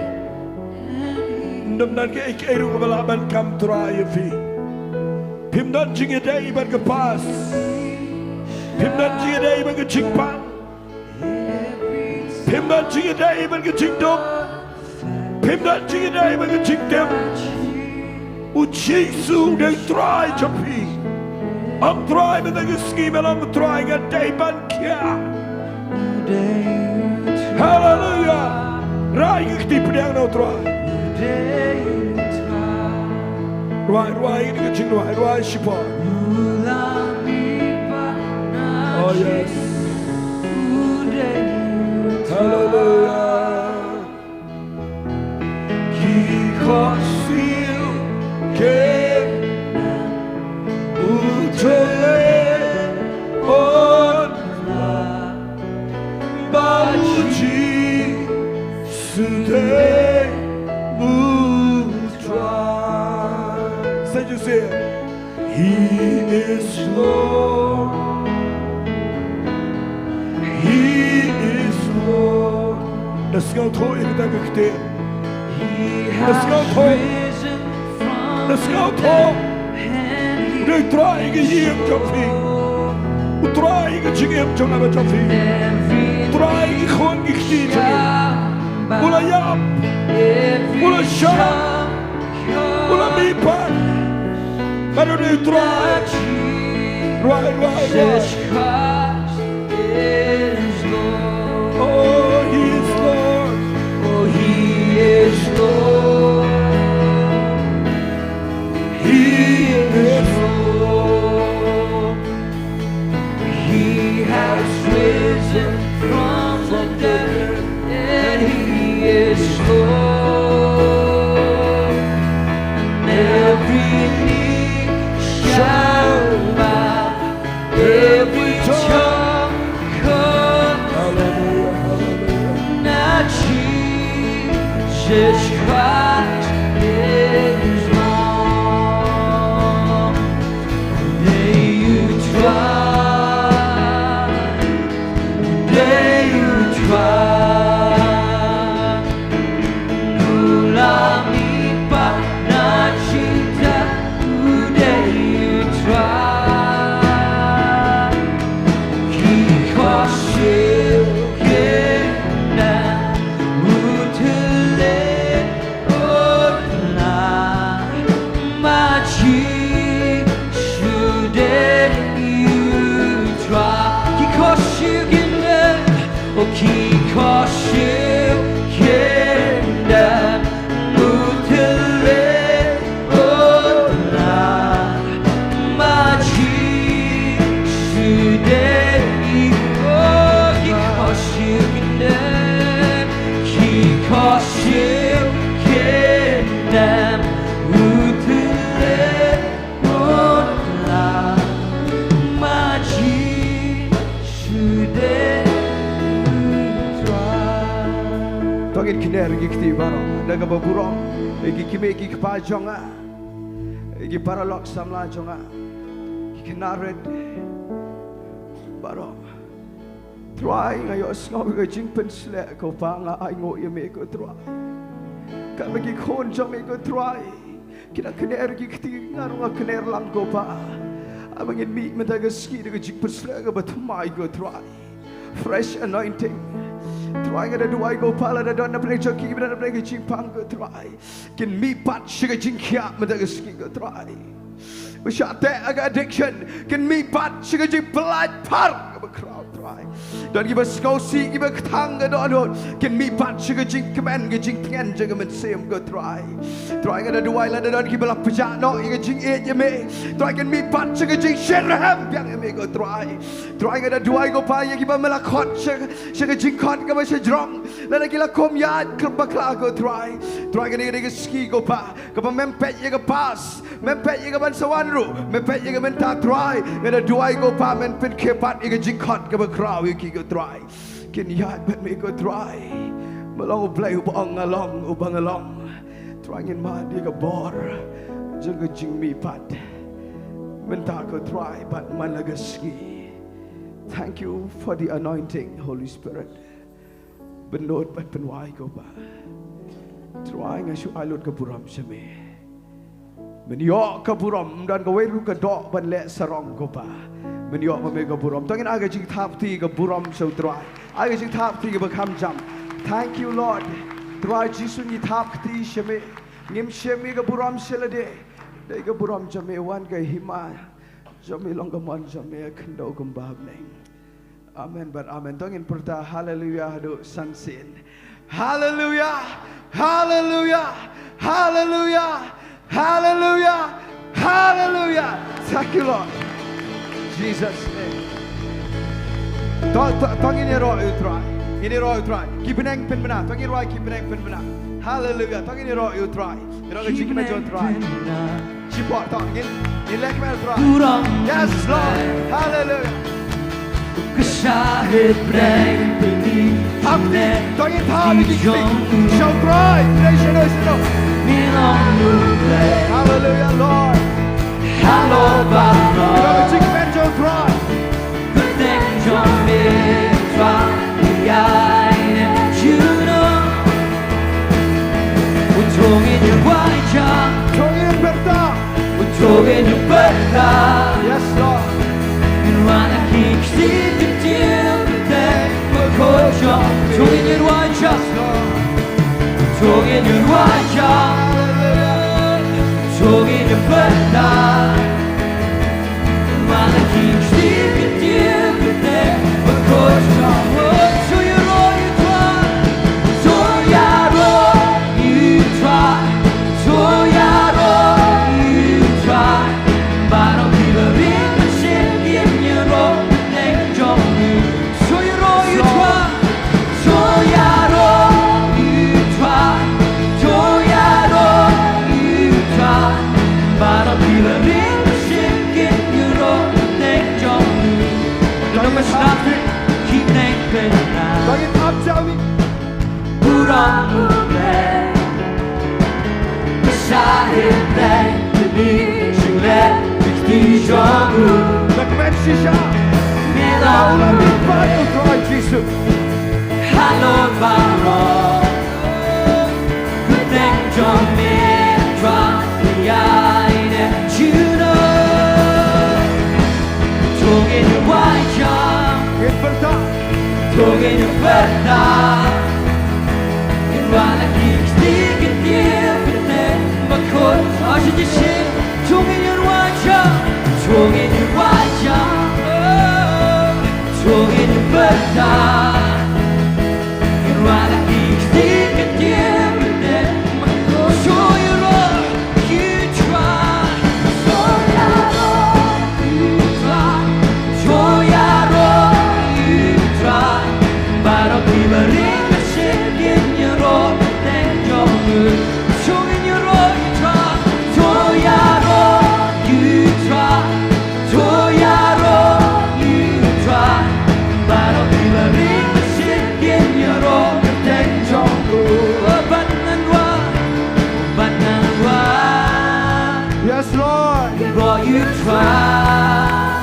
Ym don kaei kaei ruh kaba lah ban kam trai ïa phi. Phim don jingïadei bad ka past. Phim don jingïadei bad ka jingpang. Phim don jingïadei bad ka jingduk. Phim don jingïadei bad ka jingtem. U Jisu u dei u Trai jong phi. Ong Trai mynta ka sngi, me long Trai, nga dei ban khiah. Haleluya. Rai ka kti pdiang na u Trai. Rwai, rwai, ini ka jingrwai, rwai shipor. Oh, yes. Haleluya. Ki khot siew ken u tele on ba u Jisu dei u Trai. Say you say it. He is Lord. He is Lord. Da sngewthuh ïa kata ka ktien. Da sngewthuh. Da sngewthuh. U dei u Trai ïa ka ïing jong phi. U Trai ïa ka jingim jong nga bad jong phi. U Trai ïa ki khun ki kti jong ngi. U la ïap. U la shah. U la mihpat. Bad u dei u Trai. Rwai, rwai, rwai. Oh, he is Lord. Oh, he is Lord. He is Lord. He has risen from the dead, and he is Lord. And every knee shall bow, every tongue confess that Jesus Christ is Lord. Dei u Trai, dei u Trai. U la mihpat na jingtep, u dei u Trai. Ki khot siew ken dem, u tele on la, ma Jisu dei u Trai. Ki khot siew ken dem, oh, ki khot siew ken dem, u tele on la, ma Jisu dei u, oh, ki khot siew ken dem, ki khot siew ken dem, u tele on la, ma Jisu dei u Trai. To ngin kner ïa ki kti baroh da kaba burom, ïa ki kmie ki kpa jong nga, ïa ki paralok samla jong nga, ki khynnah rit baroh. Trai, nga ïohsngew ïa ka jingpynshlur, ko Pa, nga ainguh ïa me ko Trai. Katba ki khun jong me ko Trai ki dang kner ki kti, nga ruh nga kner lang ko Pa. Haba ngin mih mynta ka sngi da ka jingpynshlur kaba thymmai ko Trai. Fresh anointing. Trai, nga da duwai ko Pa, lada don na pdeng jong ki ba don na pdeng ka jingpang ko Trai, kin mihpat sha ka jingkhiah mynta ka sngi ko Trai. Ba shah teh ha ka addiction, kin mihpat sha ka jingpyllait phar kaba khraw Trai. Don kiba sngewsih kiba kthang ka dohnud, kin mihpat sha ka jingkmen ka jingtngen jong ka mynsiem ko Trai. Trai, nga da duwai lada don kiba la pjah noh ïa ka jingïeit ïa me, Trai, kin mihpat sha ka jingshyrkhei biang ïa me ko Trai. Trai, nga da duwai ko Pa ïa kiba me la khot sha, sha ka jingkhot kaba shajrong, lada ki la khum ïaid bakla ko Trai. Trai, kane ka dei ka sngi ko Pa kaba mem peit ïa ka past, mem peit ïa ka ban sa wan ruh, mem peit ïa ka mynta Trai. Nga da duwai ko Pa men pynkhie pat ïa ka jingkhot kaba khraw ïa ki ko Trai. Kin ïaid bad me ko Trai. Me long U Blei uba ong nga long uba nga long. Trai, ngin mad ïa ka bor jong ka jingmihpat mynta ko Trai bad man la ka sngi. Thank you for the anointing, Holy Spirit. Pynlut bad pynwai ko Pa. Trai, nga shu ai lut ka burom sha me. Men ïoh ka burom, ym don kawei ruh ka doh ban leh sarong kumba men ïoh ma me ka burom. To ngin ai ka jingthap kti ka burom sha U Trai. Ai ka jingthap kti kaba kham jam. Thank you, Lord. Trai Jisu, ngi thap kti sha me. Ngim shim ïa ka burom sha lade. Dei ka burom jong me, wan ka hima jong me, long ka mon jong me ha khyndew kumba ha bneng. Amen bad amen. To ngin pyrta haleluya haduh san sien. Haleluya. Haleluya. Haleluya. Haleluya. Haleluya. Thank you, Lord. Jesus name. To, to, to ngin ïaroh ïa U Trai. Ngin ïaroh ïa U Trai. Ki bneng pynbna. To ngin ïaroh ki bneng pynbna. Haleluya. To ngin ïaroh ïa U Trai. Ïaroh ka jingkmen jong U Trai. Shipor, to ngin, ngin leh kmen ïa U Trai. Yes, Lord. Haleluya. Ka shahid breng pynïaid. Thap kti, to ngin thap kti. Sha U Trai, praise the Lord. Haleluya, Lord. Haleluya. Ïaroh ka jingkmen jong U Trai. Kyrteng jong me Trai, ïa ine juno. U tong ïa wai jang. Tong ïa pyrta. U tong ïa pyrta. Yes, Lord. Ïa wan ki kti ki tiel kyrteng ma ko jong. U tong ïa wai jang. Yes, Lord. U tong ïa wai jang. Hallelujah. U tong ïa pyrta. Hallelujah. Yes, Lord.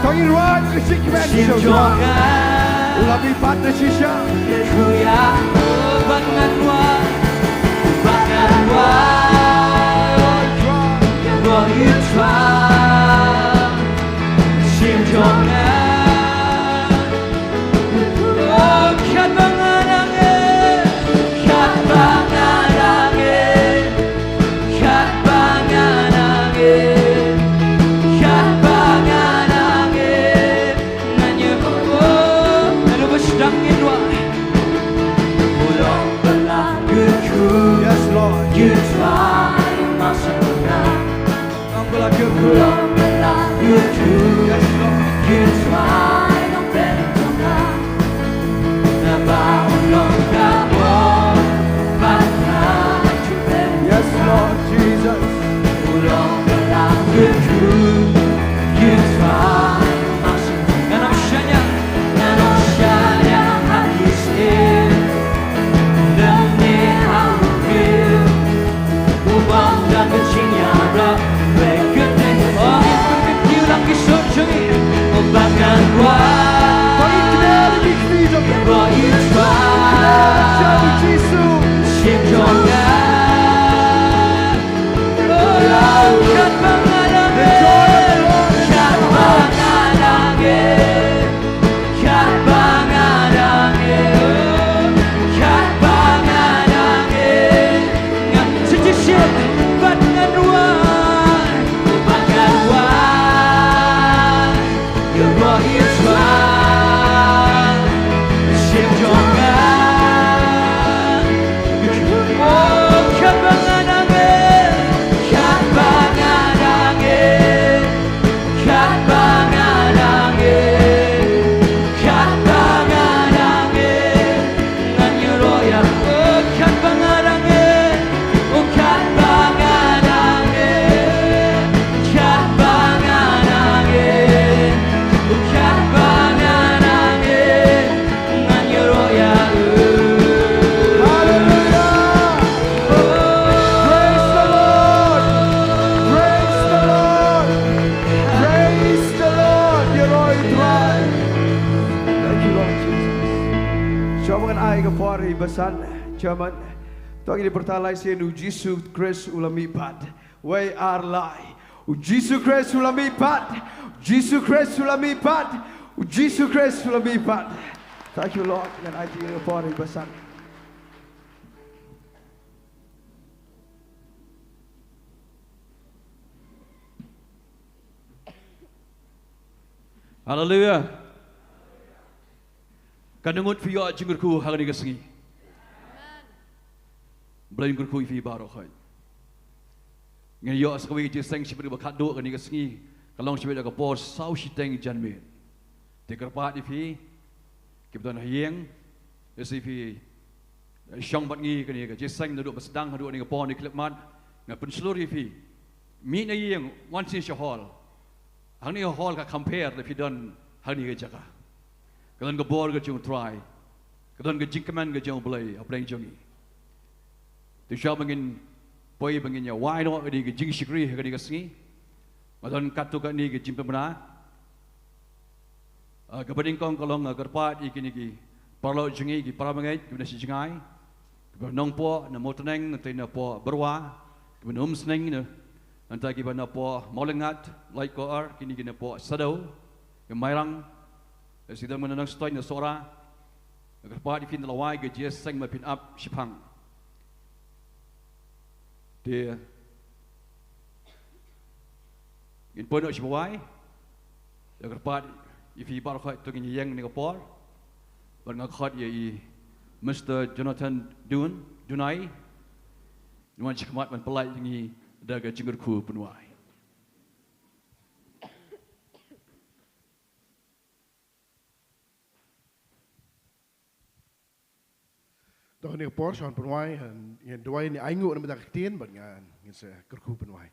Tong ïa U Trai, u la mihpat na shisha. Por hi basan, Chairman. To ngin ïa pyrta lai sien, U Jisu Khrist u la mihpat. Wei ar lai. U Jisu Khrist u la mihpat. U Jisu Khrist u la mihpat. U Jisu Khrist u la mihpat. Thank you, Lord. Ngan ai ïa ka por hi basan. Haleluia. Katno ngut phi ïoh jingkyrkhu ha kane ka sngi? Blei un kyrkhu ïa phi baroh khoit. Ngin ïoh sa kawei ka jingïaseng shibit kaba khatduh ha kane ka sngi. Ka long shibit ha ka por saw shiteng janmiet. Te kyrpad ïa phi kiba don ha ïing, lehse phi shong bad ngi ha kane ka jingïaseng naduh ba sdang haduh kane ka por, kane ka khyllipmat. Nga pynshlur ïa phi, mih na ïing, wan sha hall. Hangne ha hall ka compare lada phi don hangne ha ka jaka. Ka don ka bor ka jong U Trai. Ka don ka jingkmen ka jong U Blei hapdeng jong ngi. Te shuwa ba ngin poi ba ngin ïa wai noh ïa kane ka jingshakri ha kane ka sngi, nga don katto katne ka jingpynbna. Ah, kaba nyngkong ka long, ah, kyrpad ïa kine ki paralok jong ngi, ki para bangeit kiba na shi jngai, kiba na Nongpoh, na Mawtneng, na Tei, na Pohbyrwa, kiba na Umsning, na, nangta kiba na Pohmawlyngngad, Laitkor, kine ki na Pohsadoh, ki Mairang, eh, sida mena Nongstoiñ, na Sohra. Kyrpad ïa phi, ynda la wai ka jingïaseng ma phin ap shiphang. Te ngin poi noh sha ba wai. Kyrpad ïa phi baroh khoit, to ngin ïeng ha kane ka por. Bad nga khot ïa i Mister Jonathan Dun, Dunai, un wan shakhmat ban pynlait ïa ngi da ka jingkyrkhu pynwai. To ha kane ka por, sha wan pynwai, ngin duwai, ngin ainguh na ka bynta ka ktien, bad ngin sa kyrkhu pynwai.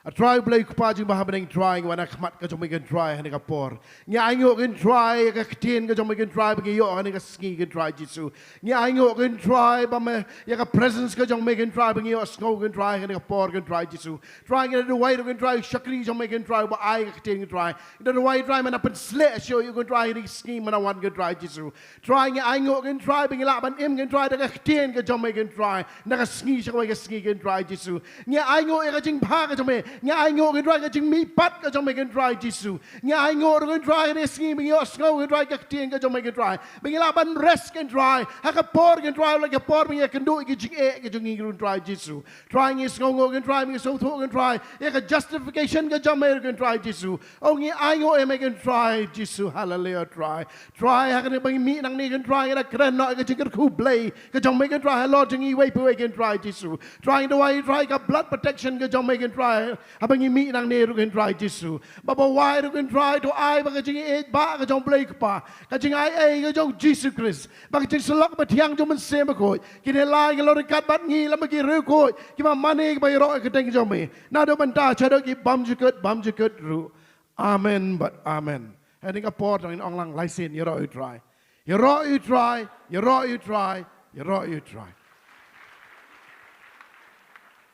A Trai Blei Kpa jong ngi ba ha bneng, Trai, ngi wan ha khmat ka jong me, ko Trai, ha kane ka por. Ngi ainguh, ko Trai, ïa ka ktien ka jong me, ko Trai, ba ngi ïoh ha kane ka sngi, ko Trai Jisu. Ngi ainguh, ko Trai, ba me, ïa ka presence ka jong me, ko Trai, ba ngi ïohsngew, ko Trai, ha kane ka por, ko Trai Jisu. Trai, ngi da duwai ruh, ko Trai, shakri jong me, ko Trai, ba ai ka ktien, ko Trai. Ngi da duwai, Trai, men da pynsleh shuh ïa u, ko Trai, ha kane ka sngi, men da wan, ko Trai Jisu. Trai, ngi ainguh, ko Trai, ba ngi lah ban im, ko Trai, da ka ktien ka jong me, ko Trai, na ka sngi sha kawei ka sngi, ko Trai Jisu. Ngi ainguh ïa ka jingbha ka jong me. Ngi ainguh, ko Trai, ka jingmihpat ka jong me, ko Trai Jisu. Ngi ainguh ruh, ko Trai, ha kane ka sngi ba ngi ïohsngew, ko Trai, ka ktien ka jong me, ko Trai, ba ngi lah ban rest, ko Trai, ha ka por, ko Trai, la ka por ba ngi ïakynduh ïa ka jingeh ka jong ngi, ko Trai Jisu. Trai, ngi sngewnguh, ko Trai, ba ngi sngewthuh, ko Trai, ïa ka justification ka jong me, ko Trai Jisu. Oh, ngi ainguh ïa me, ko Trai Jisu. Haleluia, Trai. Trai, ha kane ba ngi mih nangne, ko Trai, ngi da kren noh ïa ka jingkyrkhu Blei ka jong me, ko Trai, halor jong ngi iwei pa iwei, ko Trai Jisu. Trai, ngi duwai, Trai, ka blood protection ka jong me, ko Trai, haba ngi mih nangne ruh, ko Trai Jisu. Ba ba wai ruh, ko Trai, to ai ba ka jingïeit ba ka jong U Blei Kpa, ka jingai ei ka jong U Jisu Khrist, ba ka jingsyllok ba thiang jong U Mynsiem Bakhuid, kin ïalai, kin long ryngkat bad ngi lem bad ki riewkhuid kiba mane, kiba ïaroh ïa ka kyrteng ka jong me, naduh mynta shaduh ki bymjukut bymjukut ruh. Amen bad amen. Ha kane ka por, to ngin ong lang lai sien, ïaroh ïa U Trai. Ïaroh ïa U Trai, ïaroh ïa U Trai, ïaroh ïa U Trai.